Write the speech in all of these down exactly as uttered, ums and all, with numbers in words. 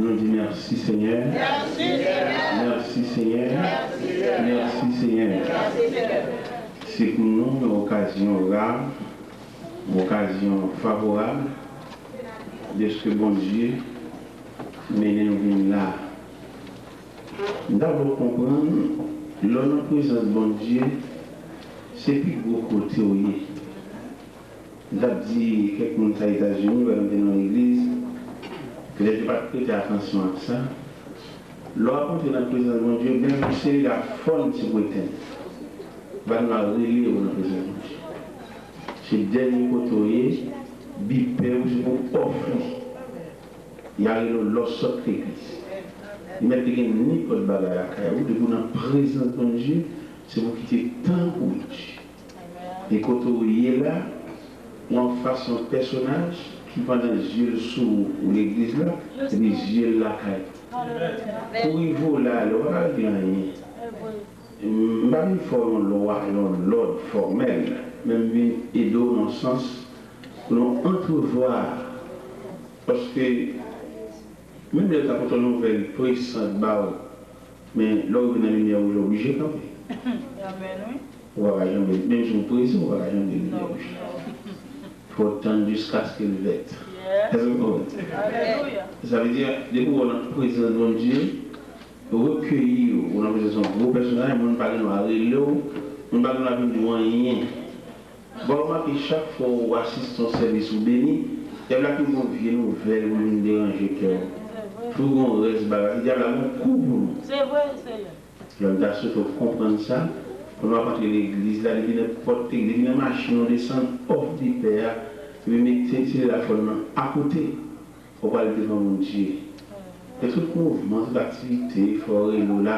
Nou di mèsi Senyè. Mèsi Senyè. Mèsi Senyè. Se pou nou yon okazyon ra, yon okazyon favorab, dèske Bondye mennen nou vin la. M ta vle w konprann, lè w nan prezans Bondye, se pi gwo kote w ye. M t ap di kèk moun sa Etazini, lè m te nan legliz, petèt yo pa t prete atansyon ak sa. Lè w ap antre nan prezans Bondye, menm si selila fòn ti pou etenn, va gen dwa rele w nan prezans Bondye. Se dènye kote w ye, bipè ou se pou ofri. Y a rele w lè w sot legliz. Li mèt te gen nenpòt bagay lakay ou, depi w nan prezans Bondye, se pou w kite tan pou Bondye. E kote w ye la, w anfas yon pèsonaj ki pandan zye l sou ou legliz la, epi zye l lakay ou. Pou rive w la, lè w pa ka regle anyen. M pa vin fè w yon lwa, yon lòd fòmèl, men m vin ede w nan yon sans pou nou antrevwa. Paske, menm lè yo ta pote yon nouvèl presant ba w, men lè w rive nan limyè wouj, ou oblije kanpe. Ou pa ka janbe, menm si w prese, ou pa ka janbe limyè wouj la. Fò w tann jiskaske l vèt. Èske w konprann? Sa vle di, depi w nan prezans Bondye, rekeyi w, ou nan prezans yon gwo pèsonaj, moun pa gen dwa rele w, moun pa gen dwa vin di w anyen. Bon, remake chak fwa w asiste yon sèvis ou beni, dyab la toujou gon vye nouvèl pou vin deranje kè w. Toujou gon rès bagay. Dyab la gon kou pou nou. Se vre, Seyè. Lè m ta swete w konprann sa, pou nou ap antre legliz la, depi nan pòt legliz, depi nan machin ou desann, òf bipè a, epi mete ti telefòn nan akote. Ou pral devan Bondye. E tout mouvman, tout aktivite, fè w rele w la,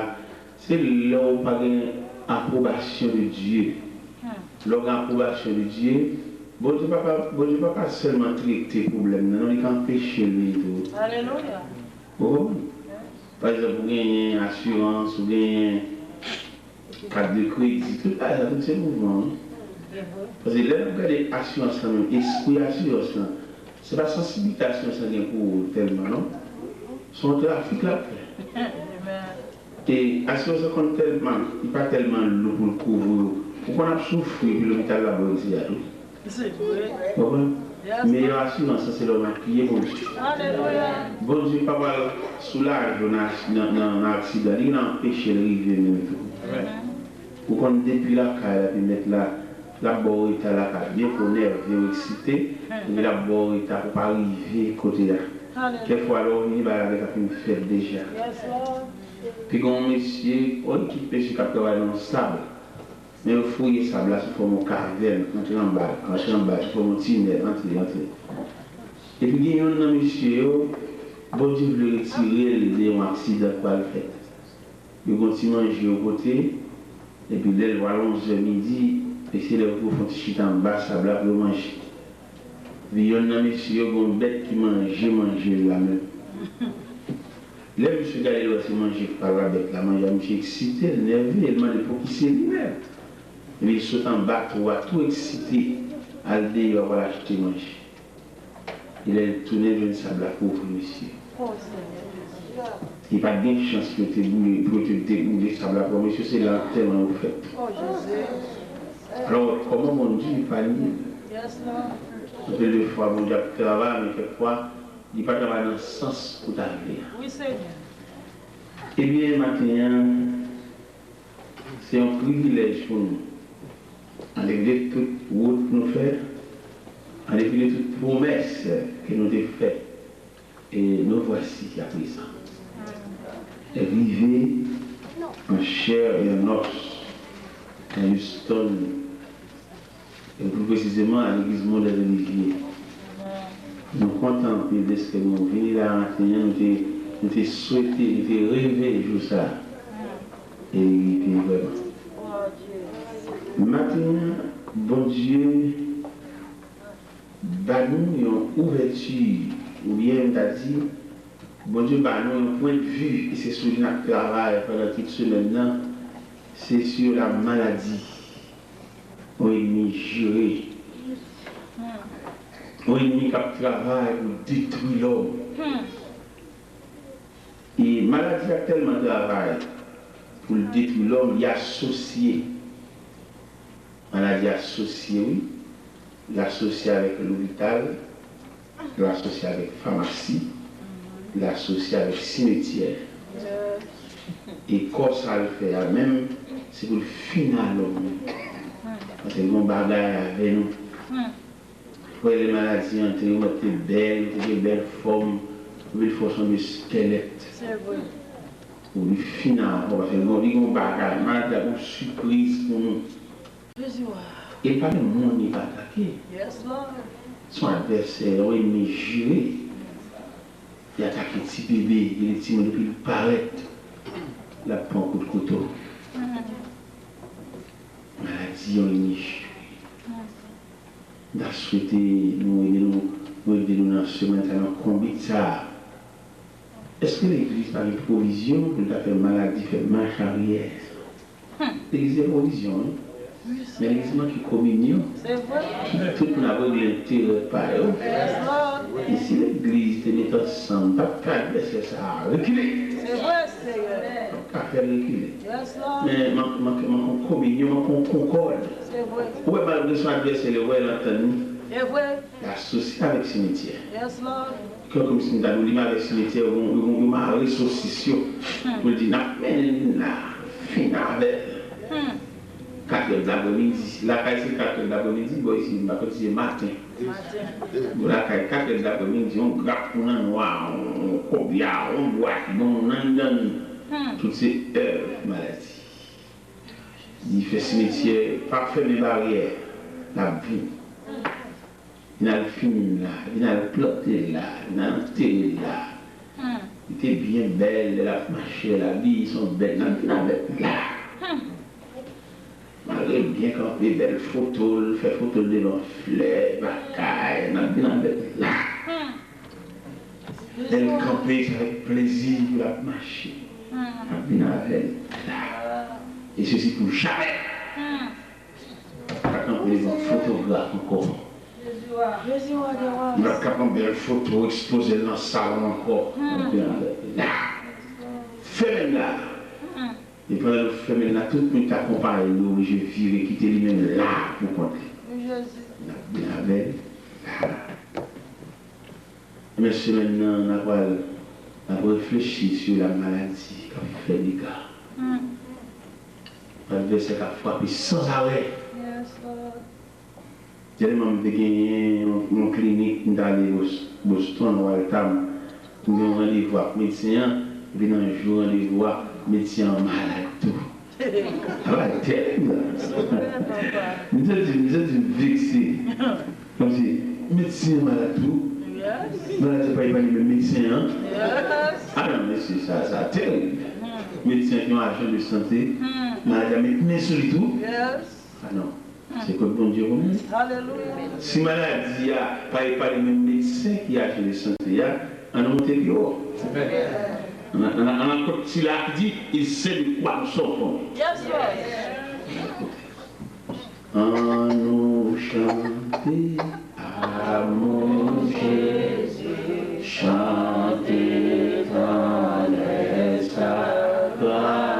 se lè w pa gen apwobasyon de Dye. Lè w gen apwobasyon de Dye, Bondye pa ka, Bondye pa ka sèlman trete pwoblèm nan, non, li ka anpeche l vini tou. Alelouya. Ou konprann? Pa egzanp, ou genyen asirans, ou genyen kat de kredi, tout bagay sa, tout se mouvman, wi. Paske lè n ap gade asirans lan menm, espri asirans lan, se pa sansiblite asirans lan gen pou ou tèlman, non. Se yon trafik l ap fè. E asirans lan konn tèlman, li pa tèlman lou pou l kouvri w. Ou konn ap soufri epi lopital la ba w egzeyat, wi. Se vre. Konprann? Meyè asirans lan se lè w makiye Bondye. Alelouya. Bondye pa pral soulaje w nan, nan, nan, nan aksidan. Li nan anpeche l rive menm tou. Ou konn depi lakay la, epi mèt la, l ap ba w reta lakay. Byen ke w nève, w eksite, epi l ap ba w reta pou w pa rive kote a. Kèk fwa lè w vini, bagay la gentan fin fèt deja. Pi gen yon mesye, yon ekip mesye k ap travay nan sab. Men yo fouye sab la sou fòm yon kavèn, antre anba l, antre anba l, sou fòm yon tinèl, antre, antre. Epi gen yonn nan mesye yo, Bondye vle retire l de yon aksidan k pral fèt. Yo gen yon ti manje yo pote, epi lè l pral onzè midi, mesye lè yo fè yon ti chita anba sab la pou yo manje. Epi yonn nan mesye yo gen yon bèt ki manje manje l la menm. Lè misye gade l wè se manje k pral ba bèt la manje a, misye eksite, l nève, l mande pou ki se li menm. Epi l sot anba twou a tou eksite, al deyò pou al achte manje. E lè l tounen, l jwenn sab la kouvri misye. Li pa t gen chans pou yo te boule, pou yo te deboule sab la pou misye, se la antèman yo fèt. Alò, kòman Bondye epanye l? Anpil de fwa, Bondye ap travay, men kèk fwa, li pa travay nan sans ou ta vle a. Ebyen, maten an, se yon privilèj pou nou. An depit de tout wout nou fè, an depit de tout pwomès ke nou te fè, e nous voici à présent. Rive an chè e an òs nan Houston, e pli presizeman a legliz Modèl Olivye. Nou kontan anpil dèske nou vini la maten an, nou te, nou te swete, nou te reve jou sa a. E li rive vrèman. Maten an, Bondye ba nou yon ouvèti, oubyen m ta di, Bondye ba nou yon pwennvi, e se sou li n ap travay pandan tout semèn nan, se sur la maladie. Yon ènmi jire. Yon ènmi k ap travay pou detwi lòm. Maladi a tèlman travay pou l detwi lòm, li asosye. Maladi asosye, wi. Li asosye avèk lopital, li asosye avèk famasi, li asosye avèk simetyè. E kò sa l fè a menm, se pou l fini a lòm. Paske l gen yon bagay avè nou. Wè lè maladi antre, ou mèt te bèl, ou te gen bèl fòm, epi l fè w sanble eskèlèt. Se vre. Ou li fini a kò, paske li gen yon bagay, maladi a gen yon sipriz pou nou. Jezi wa. E pa menm moun li pa atake. Yes, Lord. Se yon advèsè, yon ènmi jire. Li atake ti bebe, li timoun depi l parèt. L ap pran kout kouto. Maladi yon ènmi jire. M ta swete nou ede nou, nou ede nou nan semèn sa, nan konbit sa. Èske legliz pa gen pwovizyon pou l ta fè maladi fè mach aryè? Legliz gen pwovizyon, wi. Men legliz manke kominyon. Tout moun ap regle enterè pa yo. E si legliz te met ansanm, pa t ka advèsè sa a rekile. Pa t ka fè l rekile. Men manke, manke, manke yon kominyon, manke yon konkòd. Ou wè, malgre se yon advèsè, lè w wè l antann li. L asosye avèk simetyè. Kè kòmsi m ta di w li mare simetyè, yo, yo, yo mare sosis yo. Pou l di, n ap mennen l la, fin avè l. Katrè d aprèmidi. Lakay se katrè d aprèmidi, bò isi, m pa konn si se maten. Bò lakay, katrè d aprèmidi, yon grap moun an nwa, yon kobya, yon bwat, bon, moun anndan. Tout se èv maladi. Li fè simetyè, pa fèmen baryè, l ap vin. Vin al fini l la, vin al plante l la, vin al antere l la. Li te byen bèl, lè l ap mache, l abiye se yon bèt, n ap vin avè l la. Mare l byen kanpe, bèl foto l, fè foto l devan flè, bagay, n ap vin avè l la. Lè l kanpe, se avèk plezi pou l ap mache. N ap vin avè l la. E sesi pou jamè. Pa kanpe devan fotograf ankò. Nou pa ka pran bèl foto, ekspoze l nan salon ankò. Anpil anpil. La. Fèmen l la. E pandan nou fèmen l la, tout moun k akonpaye l, li oblije vire, kite li menm la pou kont li. N ap byen avè l la. Men semèn nan, n a pral, n ap reflechi sou la maladi k ap fè dega. Yon advèsè k ap frape san arè. Dènyèman, m te genyen yon, yon klinik, m t ale Bos-, Boston, Waltham. M gen yon randevou ak medsen an, epi nan jou randevou a, medsen an malad tou. Sa bagay tèrib la. M santi, m santi m vekse. Kòmsi, medsen an malad tou. Maladi a pa epanye menm medsen an. A non, mesye, sa, sa tèrib. Medsen an ki yon ajan de sante, maladi a met men sou li tou. A non. Se kot Bondye konnen. Si maladi a pa epanye menm medsen ki ajan de sante a, ann monte pi wo. Ann, ann, ann, ann kot sila ki di, il sait de quoi nous souffrons. Ann nou chante amour Jésus, chante tandresse sa grâce.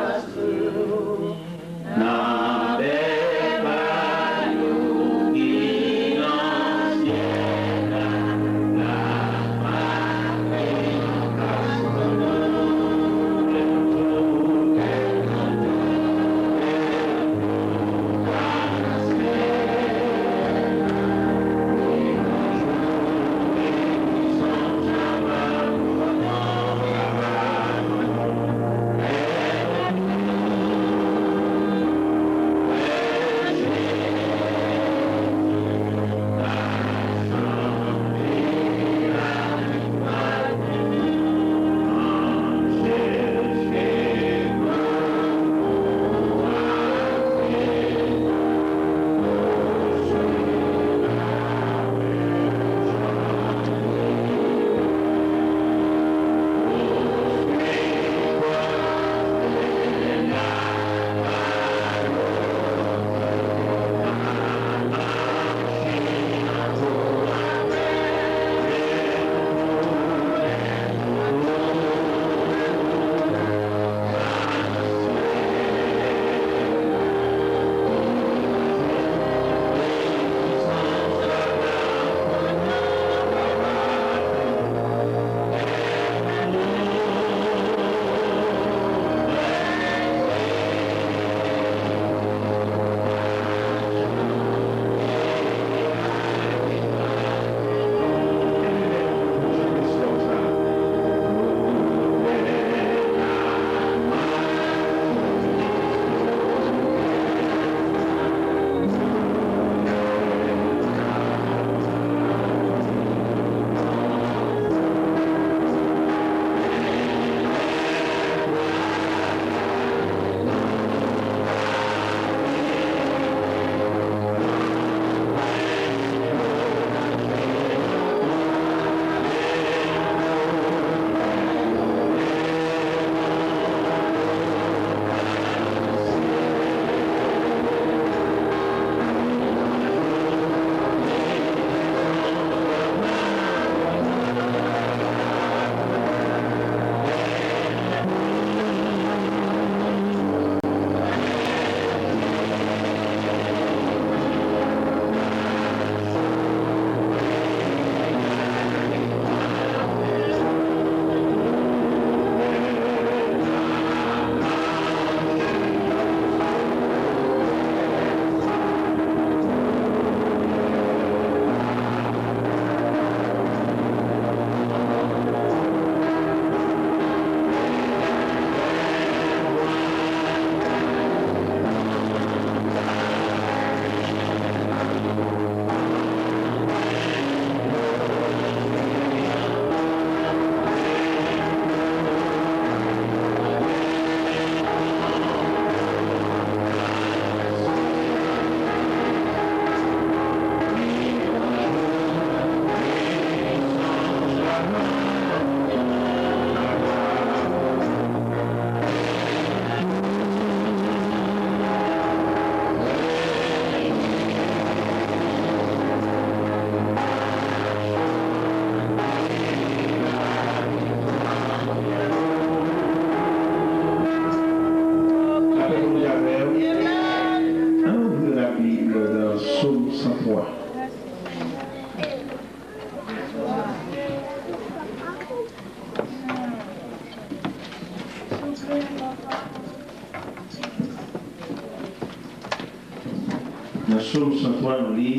Nan Sòm san twa, nou li,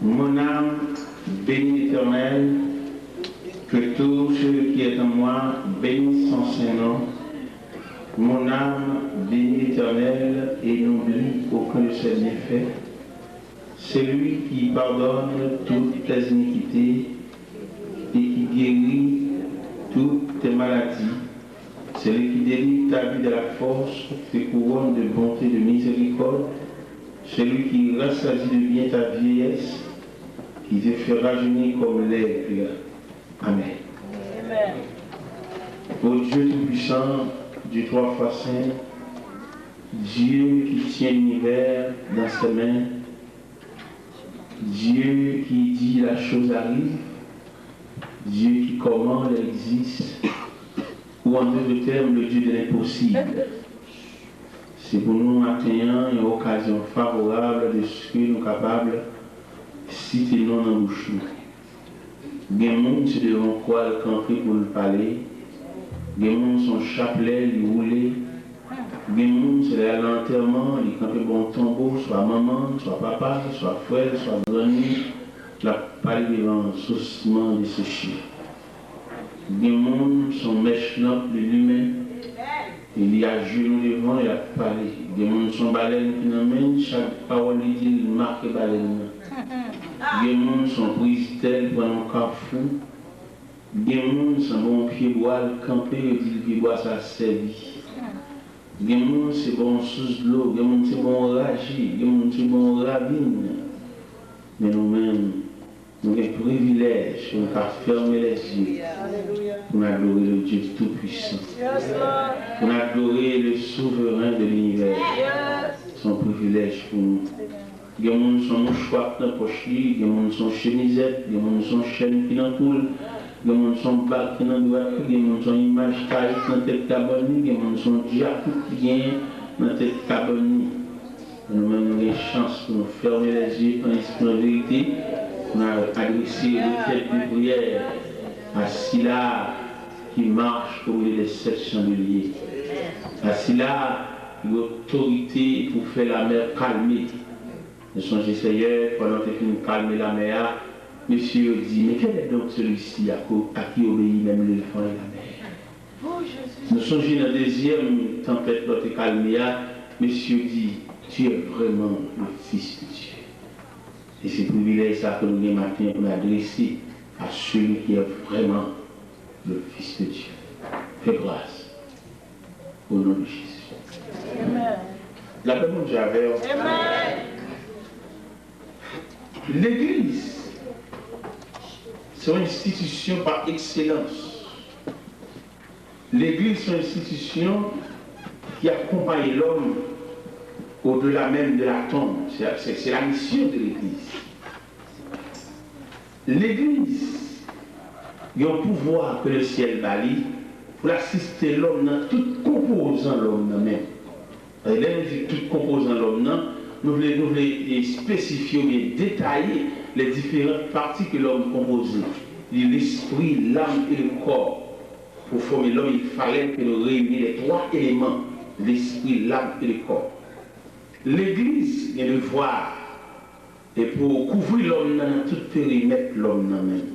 Mon âme, bénis l'Éternel, que tout ce qui est en moi bénisse son saint nom. Mon âme, bénis l'Éternel et n'oublie aucun de ses bienfaits. C'est lui qui pardonne toutes tes iniquités et qui guérit toutes tes maladies. C'est lui qui délivre ta vie de la fosse, qui te couronne de bonté et de miséricorde. C'est lui qui rassasie de bien ta vieillesse, qui te fait rajeunir comme l'aigle. Amen. Ô Dieu Tout-Puissant, Dieu trois fois saint, Dieu qui tient l'univers dans ses mains, Dieu qui dit la chose arrive, Dieu qui commande existe, ou en d'autres termes, le Dieu de l'impossible. Se pou nou maten an yon okazyon favorab de ce que nou kapab site non nan bouch nou. Gen moun se devan kwa l kanpe pou l pale. Gen moun se yon chaplè li woule. Gen moun se lè al nan antèman, li kanpe bò yon tonbo, swa manman l, swa papa l, swa frè l, swa grann li, l ap pale devan sosman deseche. Gen moun se yon mèch lanp li limen, e li ajenou devan, l ap pale. Gen moun se yon balèn ki nan men l, chak pawòl li di, li make balèn nan. Gen moun se yon prizitè, li pran yon kafou. Gen moun se bò yon pyebwa l kanpe, yo di l pyebwa sa sèvi. Gen moun se bò yon sous dlo, gen moun se bò yon raje, gen moun se bò yon ravin. Men nou menm, nou gen privilèj pou nou ka fèmen lèzye pou n adore le Dieu Tout-Puissant, pou n adore le Souverain de l'univers. Se yon privilèj pou nou. Gen moun se yon mouchwa k nan pòch li, gen moun se yon chemizèt, gen moun se yon chèn ki nan kou l, gen moun se yon bag ki nan dwèt li, gen moun se yon imaj kayik nan tèt kabann li, gen moun se yon dyakout ki genyen nan tèt kabann li. Nou menm, nou gen chans pou nou fèmen lèzye an espri, an verite, pou nou adrese le tèt de priyè à sila qui marche au milieu des sept chandeliers, à sila ki gen otorite pou fè lamè kalme. Nou sonje, Seyè, pandan w te fin kalme lamè a, mesye yo di, Mais quel est donc celui-ci à qui obéit même le vent et la mer? Nou sonje nan dezyèm tanpèt lè w te kalme a, mesye yo di, Tu es vraiment le Fils de Dieu. E se privilèj sa ke nou gen maten an pou n adrese à celui qui est vraiment le Fils de Dieu. Fè gras. Au nom de Jésus. Lapè Bondye avè w. Legliz se yon enstitisyon pa ekselans. Legliz se yon enstitisyon ki akonpaye lòm au-delà même de la tombe. C'est, c'est, c'est la mission de l'église. Legliz gen yon pouvwa ke lesyèl ba li pou l asiste lòm nan, tout konpozan lòm nan menm. Lè nou di tout konpozan lòm nan, nou vle, nou vle espesifye oubyen detaye les différentes parties que l'homme composé. Li lespri, lam e le kò. Pou fòme lòm, il fallait que nous réunir les trois éléments, l'esprit, l'âme et le corps. Legliz gen devwa e pou kouvri lòm nan, nan tout perimèt lòm nan menm.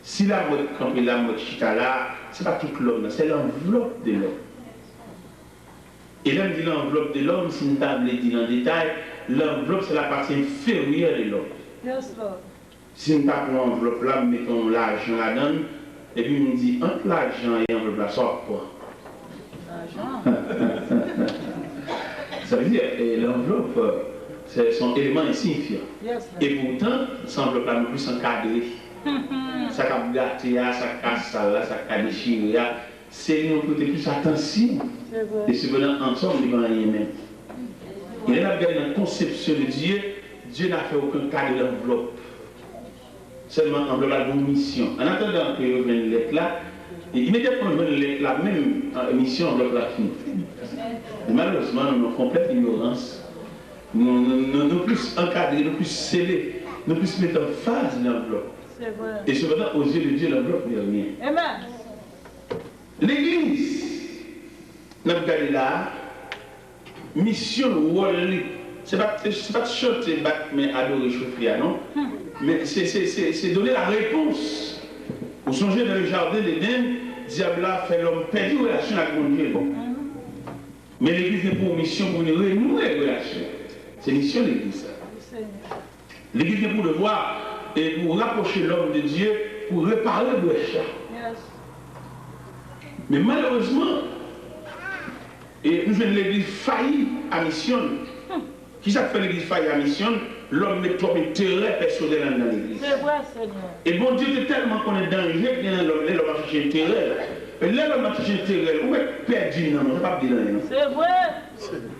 Si la m wè k kanpe la, m wè k chita la, se pa tout lòm nan, se l'enveloppe de l'homme. E lè m di l'enveloppe de l'homme, si m ta vle di l an detay, l'enveloppe, c'est la partie inférieure de l'homme. Si m ta pran anvlòp la, m mete yon lajan ladan l, epi m di, ant lajan e anvlòp la, sa w ap pran? Sa vle di, e, l'enveloppe, se, se yon eleman ensiyifiyan. E poutan, se anvlòp la nou plis ankadre. Sa k ap gate a, sa k ka sal la, sa k ka dechire a, se li nou prete plis atansyon. E sepandan, an sòm, li pa anyen menm. E lè n ap gade nan konsepsyon de Dye, Dye n'a fait aucun cas de l'enveloppe. Sèlman anvlòp la gen yon misyon. An atandan ke yo jwenn lèt la, e imedyatman yo jwenn lèt la menm, misyon anvlòp la fini. Men malerezman, nou nan konplèt ignorans. Nou, nou, nou, nou plis ankadre, nou plis sele, nou plis mete anfaz nan anvlòp. E sepandan, aux yeux de Dieu, l'enveloppe n'est rien. Amen. Legliz, N ap gade la a, misyon l, wòl li, se pa t, se pa t chante, bat men, adore, chofe a, non. Men se, se, se, se donner la réponse. Ou sonje nan le jardin d'Éden, dyab la fè lòm pèdi relasyon ak Bondye l. Men legliz gen pou misyon pou vin renouwe relasyon. Se misyon legliz sa. Legliz gen pou devwa e pou rapwoche lòm de Dye, pou repare brèch la. Men malerezman, e nou jwenn legliz fayi a misyon l. Kisa k fè legliz fayi a misyon l? Lòm met twòp enterè pèsonèl anndan legliz. Se vre, Senyè. E Bondye te tèlman konnen danje k gen nan lòm, lè lòm ap chache enterè l. E lè lòm ap chache enterè l, ou mèt pèdi nanm, sa p ap di l anyen, non. Se vre.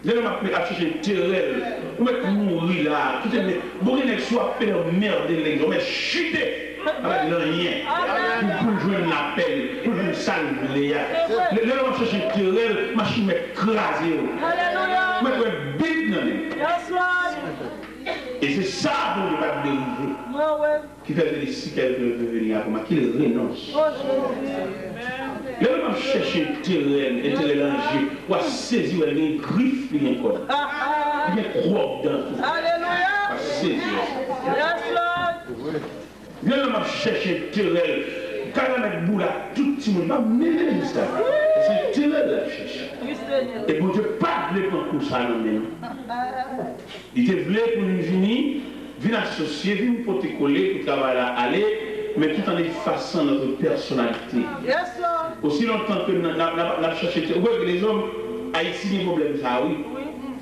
Lè lòm ap, ap chache enterè l, ou mèt mouri la. Kite, men, bon, gen nèg si w ap fè anmède legliz, ou mèt chite. Pa di l anyen. Pou, pou l jwenn lapè l, pou l jwenn sa l vle a. Lè, lè lòm ap chache enterè l, machin mèt kraze yo. Ou mèt wè bib nan men l. E se sa Bondye pa t vle rive. Ki fè l te di, si quelqu'un veut venir après moi, qu'il renonce. Lè lòm ap chèche enterè l, enterè l an je, w a sezi wè l gen grif, li gen kòd. Li gen kròk dan tou. W a sezi wè. Lè lòm ap chèche enterè l, kay la mèt boule ak tout timoun, li pa menm sa. Se enterè l l ap chèche. E Bondye pa t vle pran kou sa nan men nou. Li te vle pou nou vini, vin asosye, vin pote kole pou travay la ale, men tout en effaçant notre personnalité. Osi lontan ke n, n, n, n ap chèche, ou wè ke lèzòm, Ayiti gen pwoblèm sa a, wi.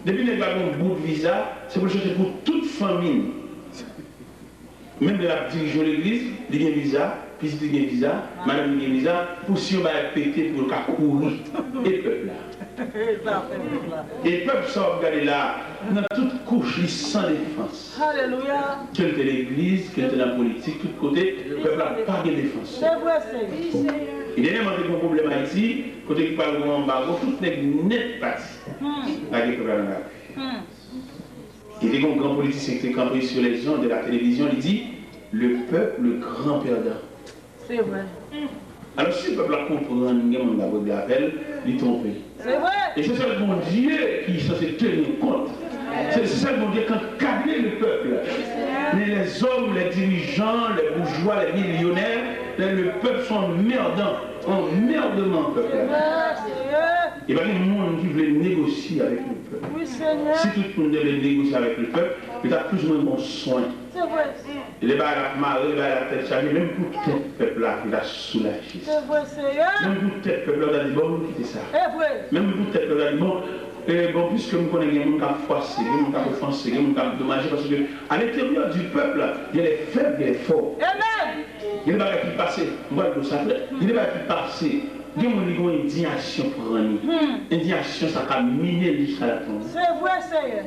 Depi nèg la gen yon bout viza, se pou l chèche pou tout fanmi l. Menm lè l ap dirije yon legliz, li gen viza, pitit li gen viza, madanm li gen viza, pou si yon bagay pete, pou l ka kouri. E pèp la? E pèp sa w ap gade la, nan tout kouch, li san defans. Ke l te legliz, ke l te nan politik, tout kote, pèp la pa gen defans. E dènyèman, te gen yon pwoblèm Ayiti, kote ki pral gen yon anbago, tout nèg nèt pati. Lage pèp la nan lari. E te gen yon gran politisyen ki te kanpe sur les ondes de la télévision, li di, le peuple, le grand perdant. Se vre. Alò, si pèp la konprann gen moun k ap regle avè l, li twonpe. Se vre. E se sèl Bondye ki sanse tenir kont. Se, se sèl Bondye k ankadre le pèp. Men lèzòm, lè dirijan, lè boujwa, lè milyonè, lè le pèp se yon anmèdan, anmèdman pèp la. E pa gen moun ki vle negosye avèk le pèp. Si tout moun te vle negosye avèk le pèp, yo t ap plis ou mwen bon swen. E lè bagay la ap mare, lè bagay la ap tèt chaje, menm pou tèt pèp la, yo t ap soulaje sa. Menm pou tèt pèp la, yo t ap di, bon, nou kite sa. Menm pou tèt pèp la, di, bon, e, bon, piske m konnen gen moun k ap fwase, gen moun k ap ofanse, gen moun k ap domaje, paske à l'intérieur du peuple, il y a les faibles, il y a les forts. Gen de bagay ki pase, m pral di w sa klè, gen de bagay ki pase, gen moun li gen yon endiyasyon pran li. Endiyasyon sa ka mennen l jiska latonm. Se vre, Seyè.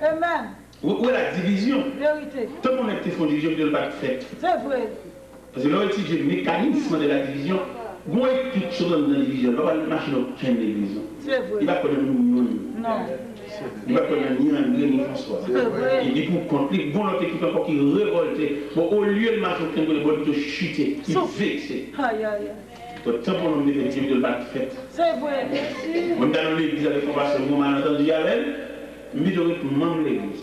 Amen. Ou, ou wè la divizyon. Verite. Tankou nèg te fè yon divizyon, li pa t fèt. Se vre. Paske lè w etidye mekanisme de la division, gon ekip sot anndan divizyon, l pa pral mache nan okenn legliz, non. Se vre. Li pa kwè nan nou youn. Non. Li pa kwè nan ni Andre, ni Franswa. Se vre. Li, li pou kont li, gon lòt ekip ankò ki revòlte. Bon, olye l mache okenn kote, bon, li pito chite, li vekse. Ay, ay, ay. Bon, tanpon nonm li te di m ke l pa t fèt. Se vre. Mwen, m t al nan legliz avèk yon pastè, m gen yon malantandi avè l. M pito ret manm legliz.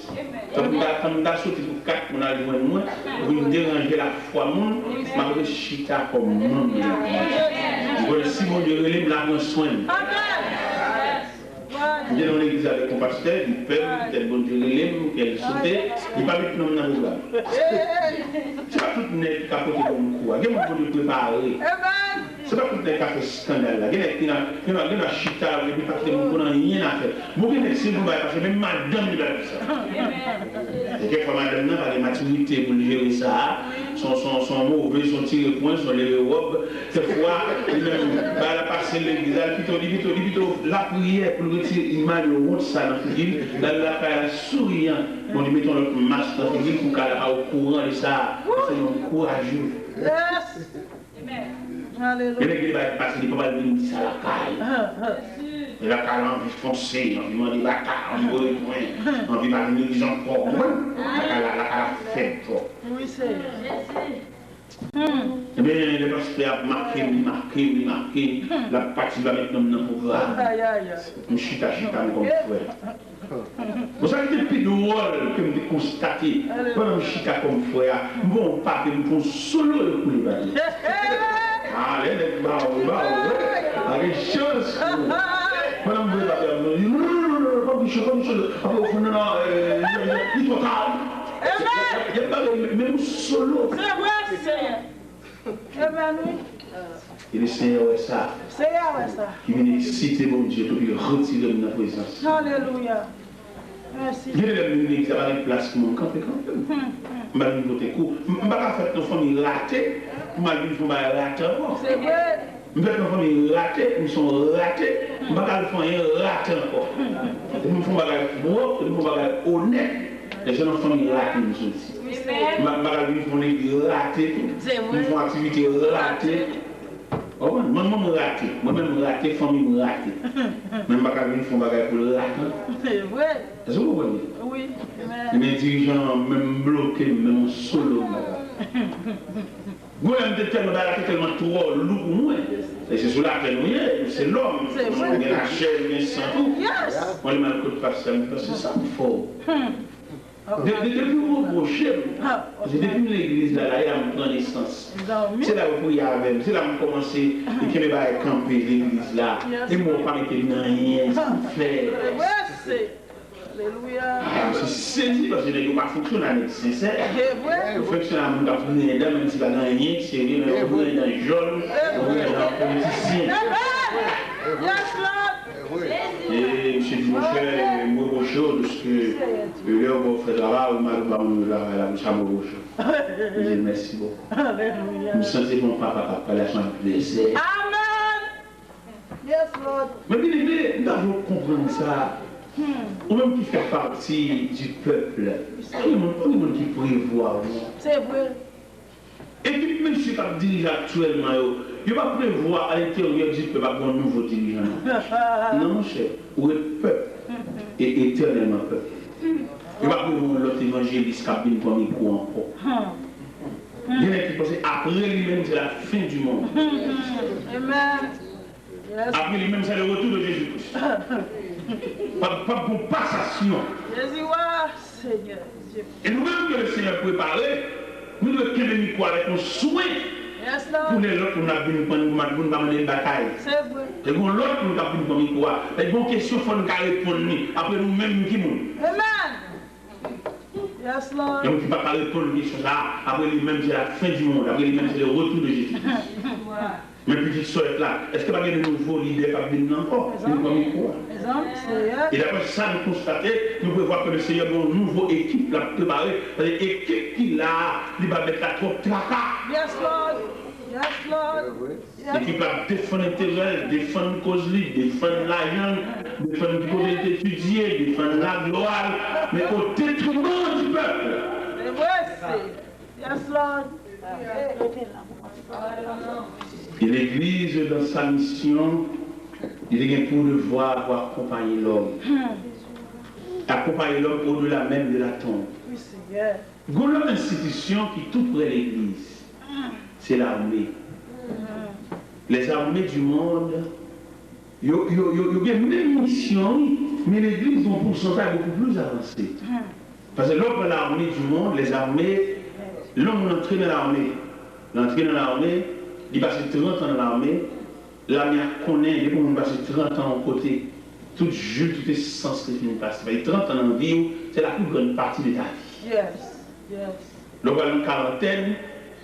Tanpon m ta, tanpon m ta soti pou kat moun al jwenn mwen, pou vin deranje lafwa moun, m ap ret chita kòm manm legliz. M konnen si Bondye rele m, l a pran swen m. M te nan yon legliz avèk yon pastè, li pè m, petèt Bondye rele m, kè l sote, li pa met non m nan pwogram. Se pa tout nèg ki ka pote bon kou a. Gen moun Bondye prepare. Se pa tout nèg k ap fè eskandal la. Gen nèg ki nan, gen nan, gen nan chita, epi pa kite moun konn anyen nan afè. Bon, gen nèg se bon bagay, paske menm madanm li pa di sa. E kèk fwa madanm nan pa gen matirite pou l jere sa a. Se yon, se yon, se yon move, se yon tire pwen, se yon leve wòb. Kèk fwa, li menm, bagay la pase legliz la, li pito, li pito, li pito lapriyè pou l retire imaj wont sa nan figi l, l al lakay la souriyan. Bon, li mete yon lòt mas nan figi l pou kay la pa okouran de sa. Se yon kourajè. Gen nèg ki te bay pase, li pa pral vin di sa lakay. Lakay la anvi fonse, anvi mande batay, anvi voye pwen, anvi pa vin legliz ankò. Ou konprann? Lakay la, lakay la fèb twòp. Ebyen, lè pastè ap make m, li make m, li make m, l ap pati, l pa met non m nan pwogram. M chita, chita m kòm frè. Bon, sa ki te pi dwòl ke m te konstate, pandan m chita kòm frè a, m pran yon papye, m fè yon solo, yo koule papye. A, lè nèg ba ou, ba ou, wi. Pa gen chans pou ou. Pandan m voye papye a, m di, non, non, non, non, non, pa touche, pa touche. Apre, ou fè, non, non, li twò ta. Y ap bare menm solo. Se vre, Senyè. Amen, wi. E le Senyè wè sa. Senyè wè sa. Ki vin eksite Bondye tou, ki retire m nan prezans. Alelouya. Mèsi. Gen de lè m vin legliz la, pa gen plas pou mwen, m kanpe, kanpe. M pa vin pote kou. M pa ka fèt nan fanmi rate, pou m al vin fè yon bagay rate ankò. Se vre. M fèt nan fanmi rate, m se yon rate, m pa ka al fè anyen rate ankò. Depi m fè yon bagay pwòp, depi m fè yon bagay onèt, e se nan fanmi rate m soti. M pa, m pa ka al vin fè yon legliz rate tou. M fè yon aktivite rate. Ou konprann? Manman m rate, mwen menm rate, fanmi m rate. Men m pa ka vin fè yon bagay pou l rate. Se vre. Èske w konprann? Wi. Men dirijan an menm bloke m, menm yon solo m pa ka. Gwo lè m te tèlman, bagay la te tèlman twò lou pou mwen. E se sou latè nou ye, nou se lòm. Nou gen lachè, nou gen san tou. Mwen, lè m al kot pastè, m di, pastè, sa m fè w? De, de, depi w repwoche m, paske depi m legliz la, la, la m pran nesans. Se la yo priye avè m, se la m kòmanse kenbe bagay kanpe legliz la. E mwen, yo pa mete m nan anyen, sa m fè? Alelouya. Ah, m sezi paske nèg yo pa fonksyone avèk sensè. Yo fonksyone ak moun k ap renmen dan, menm si pa gen anyen ki serye, men yo renmen dan jòn, yo renmen dan politisyen. E misye di, monchè, m repwoche w, paske lè yo ba w fè travay, ou mal ba moun yo travay la, konsa m repwoche w. M di, mèsi bokou. M santi se yon papa k ap pale ak yon advèsè. Amen. Yes, Lord. Men byeneme, m ta vle w konprann sa. Ou menm ki fè pati di pèp la, pa gen moun, pa gen moun ki prevwa w, non. Se vre. Ekip mesye k ap dirije aktyèlman yo, yo pa prevwa a lenteryè di pèp ap gen yon nouvo dirijan, non. Non, monchè, ou ret pèp e etènèlman pèp. Yo pa prevwa yon lòt evanjelis k ap vin pran mikwo ankò. Gen nèg ki panse apre li menm, se la fin du monde. Amen. Apre li menm, se le retour de Jésus-Christ. P ap, p ap gon pasasyon. Jezi wa, Senyè Dye. E nou menm ke le Senyè prepare, nou dwe kenbe mikwo avèk yon swen pou lè lòt moun ap vin pran nou, pou moun pa mande n batay. Se vre. E gon lòt moun k ap vin pran mikwo a. E gon kesyon fò n ka reponn li. Apre nou menm, nou ki moun? Amen. Yes, Lord. Yon moun ki pa ka reponn kesyon sa a, apre li menm, se la fin du monde. Apre li menm, se le retour de Jésus-Christ. Men pitit sòyèt la, èske pa gen de nouvo lidè k ap vin nan ankò? Vin pran mikwo a. E daprè sa nou konstate, nou prevwa ke le Senyè gen yon nouvo ekip l ap prepare. Paske ekip ki la a, li ba bèt la twòp traka. Yes, Lord. Yes, Lord. Ekip la ap defann enterè l, defann koz li, defann lajan l, defann ki kote l te etidye, defann laglwa l, men o detriman di pèp. Se vre, se. Yes, Lord. E l'église, dans sa mission, li te gen pou devwa pou akonpaye lòm. Akonpaye lòm au-delà même de la tombe. Wi, Senyè. Gon lòt enstitisyon ki tou prè legliz, se lame. Les armées du monde, yo, yo, yo, yo gen menm misyon, wi, men legliz gon pousantaj bokou plis avanse. Paske lè w pran l'armée du monde, les armées, lè yon moun antre nan lame, l antre nan lame, li pase trant an nan lame, lame a konnen, depi yon moun pase trant an yon kote, tout jou, tout esans li fin pase. Paske trant an nan vi w, se la plus grande partie de ta vie. Yes, yes. Lè w pral nan karantèn,